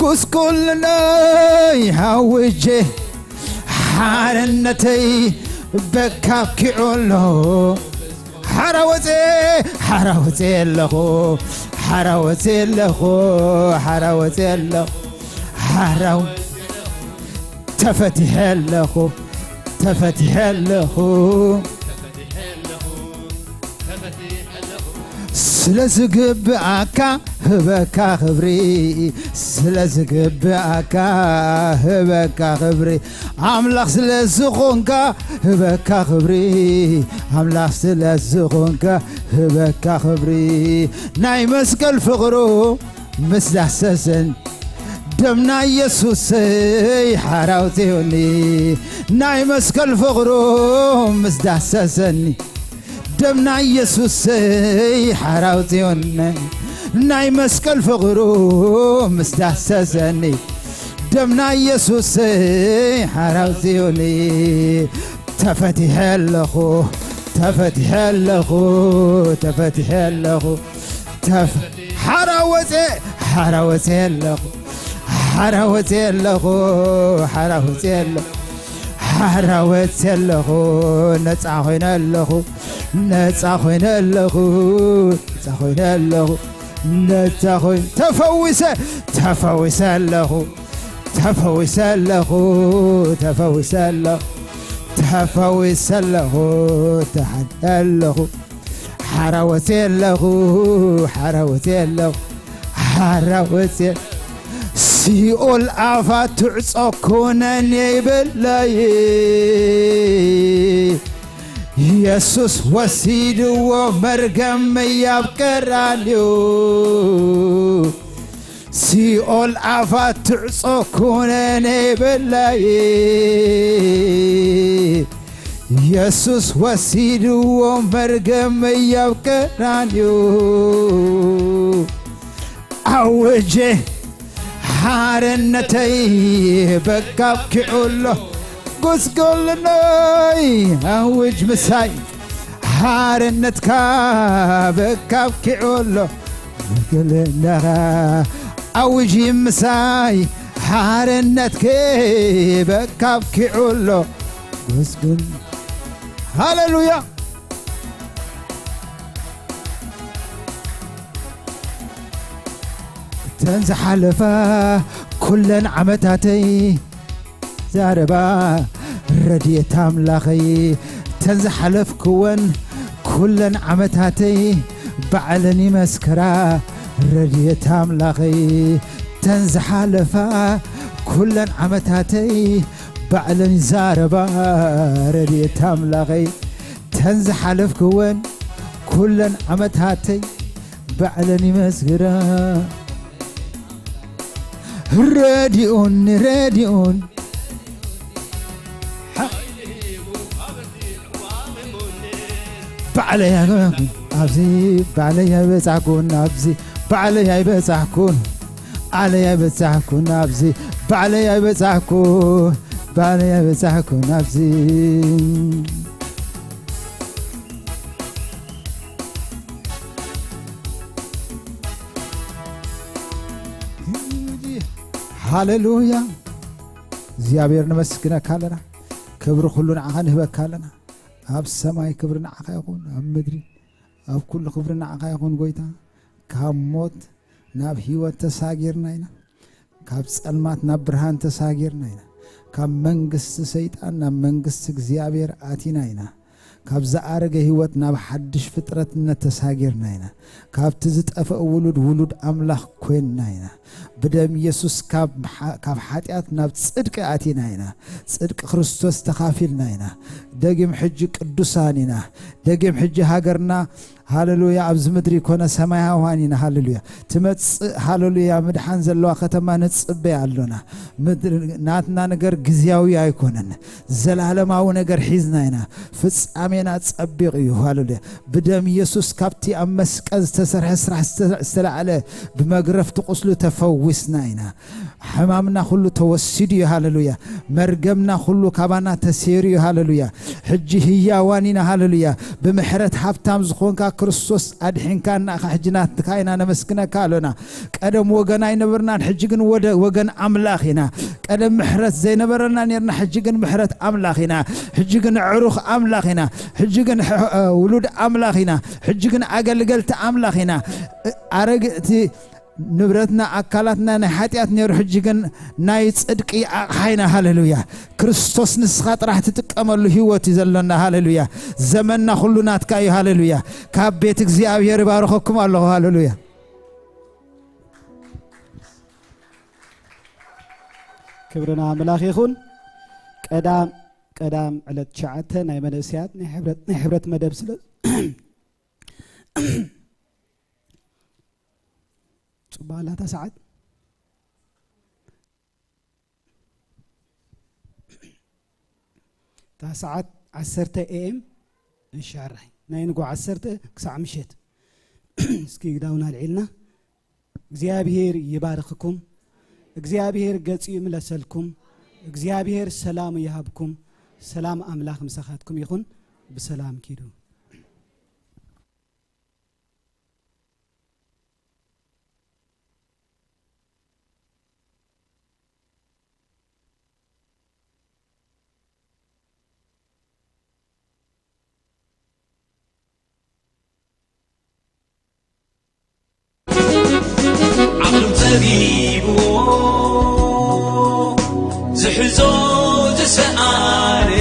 ጉስቁልናይ። ኣውጀ ሓርነተይ በካ ኣብኪዑ ኣሎ። ሓራ ወጼ፣ ሓራ ወጼ ኣለኹ፣ ሓራ ወጼ ኣለኹ፣ ሓራ ወጼ ኣለኹ፣ ሓራ ወ-፣ ተፈቲሐ ኣለኹ፣ ተፈቲሐ ኣለኹ። ስለ ዝግብኣካ ህበካ ክብሪ፣ ስለ ዝግብኣካ ህበካ ክብሪ፣ ኣምላኽ ስለ ዝኾንካ ህበካ ክብሪ፣ ኣምላኽ ስለ ዝኾንካ ህበካ ክብሪ። ናይ መስቀል ፍቕሩ ምስ ዳሰሰን፣ ደምና ኢየሱሰይ ሓራ ኣውጺኡኒ። ናይ መስቀል ፍቕሩ ምስ ዳሰሰኒ፣ ደምና ኢየሱሰይ ሓራ ኣውጺኡኒ። ናይ መስቀል ፍቕሩ ምስ ዳሰሰኒ፣ ደምና ኢየሱሰይ ሓራ ኣውጺኡኒ። ተፈቲሐ ኣለኹ፣ ተፈቲሐ ኣለኹ፣ ተፈቲሐ ኣለኹ። ተፍ-፣ ሓራ ወጼ፣ ሓራ ወጼ ኣለኹ፣ ሓራ ወጼ ኣለኹ፣ ሓራ ወጼ ኣለኹ፣ ሓራ ወጼ ኣለኹ። ነጻ ኮይነ ኣለኹ፣ ነጻ ኮይነ ኣለኹ፣ ነጻ ኮይነ ኣለኹ፣ ነጻ ኮይነ፣ ተፈዊሰ፣ ተፈዊሰ ኣለኹ፣ ተፈዊሰ ኣለኹ፣ ተፈዊሰ ኣለኹ፣ ተፈዊሰ ኣለኹ፣ ተሓንተ ኣለኹ። ሓራ ወጼ ኣለኹ፣ ሓራ ወጼ ኣለኹ፣ ሓራ ወጼ። ሲኦል ኣፋ ትዕጾ ኩነኔ ይብለይ። የሱስ ወሲድዎ መርገመይ ኣብ ቀራንዮ። ሲኦል ኣፋ ትዕጾ ኩነኔ ይብለይ። የሱስ ወሲድዎ መርገመይ ኣብ ቀራንዮ። ኣውጀ ሓርነተይ በካ ኣብኪዑ ኣሎ ጉስቁልናይ። ኣውጅ ምሳይ ሓርነትካ በካ ኣብኪዑ ኣሎ ጉስቁልናኻ። ኣውጅ ምሳይ ሓርነትከ በካ ኣብኪዑ ኣሎ ጉስቁል-፣ ሃሌሉያ። እተን ዝሓለፋ ኩለን ዓመታተይ ዛረባ ረድኤት ኣምላኸይ። እተን ዝሓለፍክወን ኩለን ዓመታተይ ባዕለን ይመስክራ ረድኤት ኣምላኸይ። እተን ዝሓለፋ ኩለን ዓመታተይ ባዕለን ይዛረባ ረድኤት ኣምላኸይ። እተን ዝሓለፍክወን ኩለን ዓመታተይ ባዕለን ይመስክራ። ረዲኡኒ ረዲኡን ባዕለይ ኣይበጻሕኩን ኣብዚ ባዕለይ ኣይበጻሕኩን ኣብዚ ባዕለይ ኣይበጻሕኩን ኣለይ ኣይበጻሕኩን ኣብዚ ባዕለይ ኣይበጻሕኩን ባዕለይ ኣይበጻሕኩን ኣብዚ ሃሌሉያ እግዚኣብሔር ነመስግነካ ኣለና። ክብሪ ኩሉ ንዓኻ ንህበካ ኣለና። ኣብ ሰማይ ክብሪ ንዓኻ ይኹን፣ ኣብ ምድሪ ኣብ ኩሉ ክብሪ ንዓኻ ይኹን ጎይታ። ካብ ሞት ናብ ህይወት ተሳጊርና ኢና። ካብ ጸልማት ናብ ብርሃን ተሳጊርና ኢና። ካብ መንግስቲ ሰይጣን ናብ መንግስቲ እግዚኣብሔር ኣቲና ኢና። ካብ ዝኣረገ ህይወት ናብ ሓድሽ ፍጥረትነት ተሳጊርና ኢና። ካብቲ ዝጠፍእ ውሉድ ውሉድ ኣምላኽ ኮይንና ኢና። ብደም ኢየሱስ ካብ ሓ- ካብ ሓጢኣት ናብ ጽድቂ ኣቲና ኢና። ጽድቂ ክርስቶስ ተኻፊልና ኢና። ደጊም ሕጂ ቅዱሳን ኢና። ደጊም ሕጂ ሃገርና ሃሌሉያ ኣብዚ ምድሪ ኮነ ሰማያውያን ኢና። ሃሌሉያ ትመጽእ ሃሌሉያ ምድሓን ዘለዋ ከተማ ንጽበያ ኣሎና። ምድሪ ናትና ነገር ግዝያዊ ኣይኮነን፣ ዘላለማዊ ነገር ሒዝና ኢና። ፍጻሜና ጸቢቕ እዩ። ሃሌሉያ ብደም ኢየሱስ ካብቲ ኣብ መስቀል ዝተሰርሐ ስራሕ ዝተ- ዝተላዕለ ብመግረፍቲ ቁስሉ ተፈዊስና ኢና። ሕማምና ኩሉ ተወሲዱ እዩ። ሃሌሉያ መርገምና ኩሉ ካባና ተሰይሩ እዩ። ሃሌሉያ ሕጂ ህያዋን ኢና። ሃሌሉያ ብምሕረት ሃብታም ዝኾንካ ክርስቶስ ኣድሒንካ እናኻ ሕጂ ናትካ ኢና ነመስግነካ ኣሎና። ቀደም ወገን ኣይነበርናን፣ ሕጂ ግን ወደ ወገን ኣምላኽ ኢና። ቀደም ምሕረት ዘይነበረና ነርና፣ ሕጂ ግን ምሕረት ኣምላኽ ኢና። ሕጂ ግን ዕሩኽ ኣምላኽ ኢና። ሕጂ ግን ሕ- ውሉድ ኣምላኽ ኢና። ሕጂ ግን ኣገልገልቲ ኣምላኽ ኢና። ኣረግእቲ ንብረትና ኣካላትና ናይ ሓጢኣት ነይሩ፣ ሕጂ ግን ናይ ጽድቂ ኣቕሓ ኢና። ሃሌሉያ ክርስቶስ ንስኻ ጥራሕ ትጥቀመሉ ህይወት እዩ ዘሎና። ሃሌሉያ ዘመንና ኩሉ ናትካ እዩ። ሃሌሉያ ካብ ቤት እግዚኣብሔር ይባርኸኩም ኣለኹ። ሃሌሉያ ክብርና ኣምላኽ ይኹን። ቀዳም ቀዳም ዕለት ትሽዓተ ናይ መንእሰያት ናይ ሕብረት ናይ ሕብረት መደብ ስለ ጽባላታ ሰዓት እታ ሰዓት ዓሰርተ ኤ ኤም እሻራይ ናይ ንጎ ዓሰርተ ክሳዕ ምሸት እስኪ ግዳውና ኣልዒልና እግዚኣብሔር ይባርኽኩም። እግዚኣብሔር ገጹ ይምለሰልኩም። እግዚኣብሔር ሰላሙ ይሃብኩም። ሰላም ኣምላኽ ምሳኻትኩም ይኹን። ብሰላም ኪዱ። ዓቕሉ ጸቢብዎ ዝሕዞ ዝሰኣነ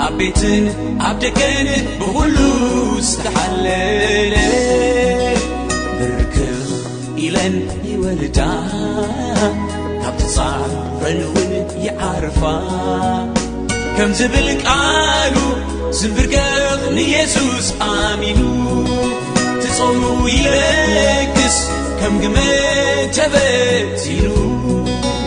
ኣብ ቤትን ኣብ ደገን ብኹሉ ዝተሓለለ ብርክኽ ኢለን ይወልዳ ካብ ተጻረን እውን ይዓርፋ ከም ዝብል ቃሉ ዝንብርከኽ ንየሱስ ኣሚኑ ትጾሙ ይለግስ ከም ግመ ተበቲኑ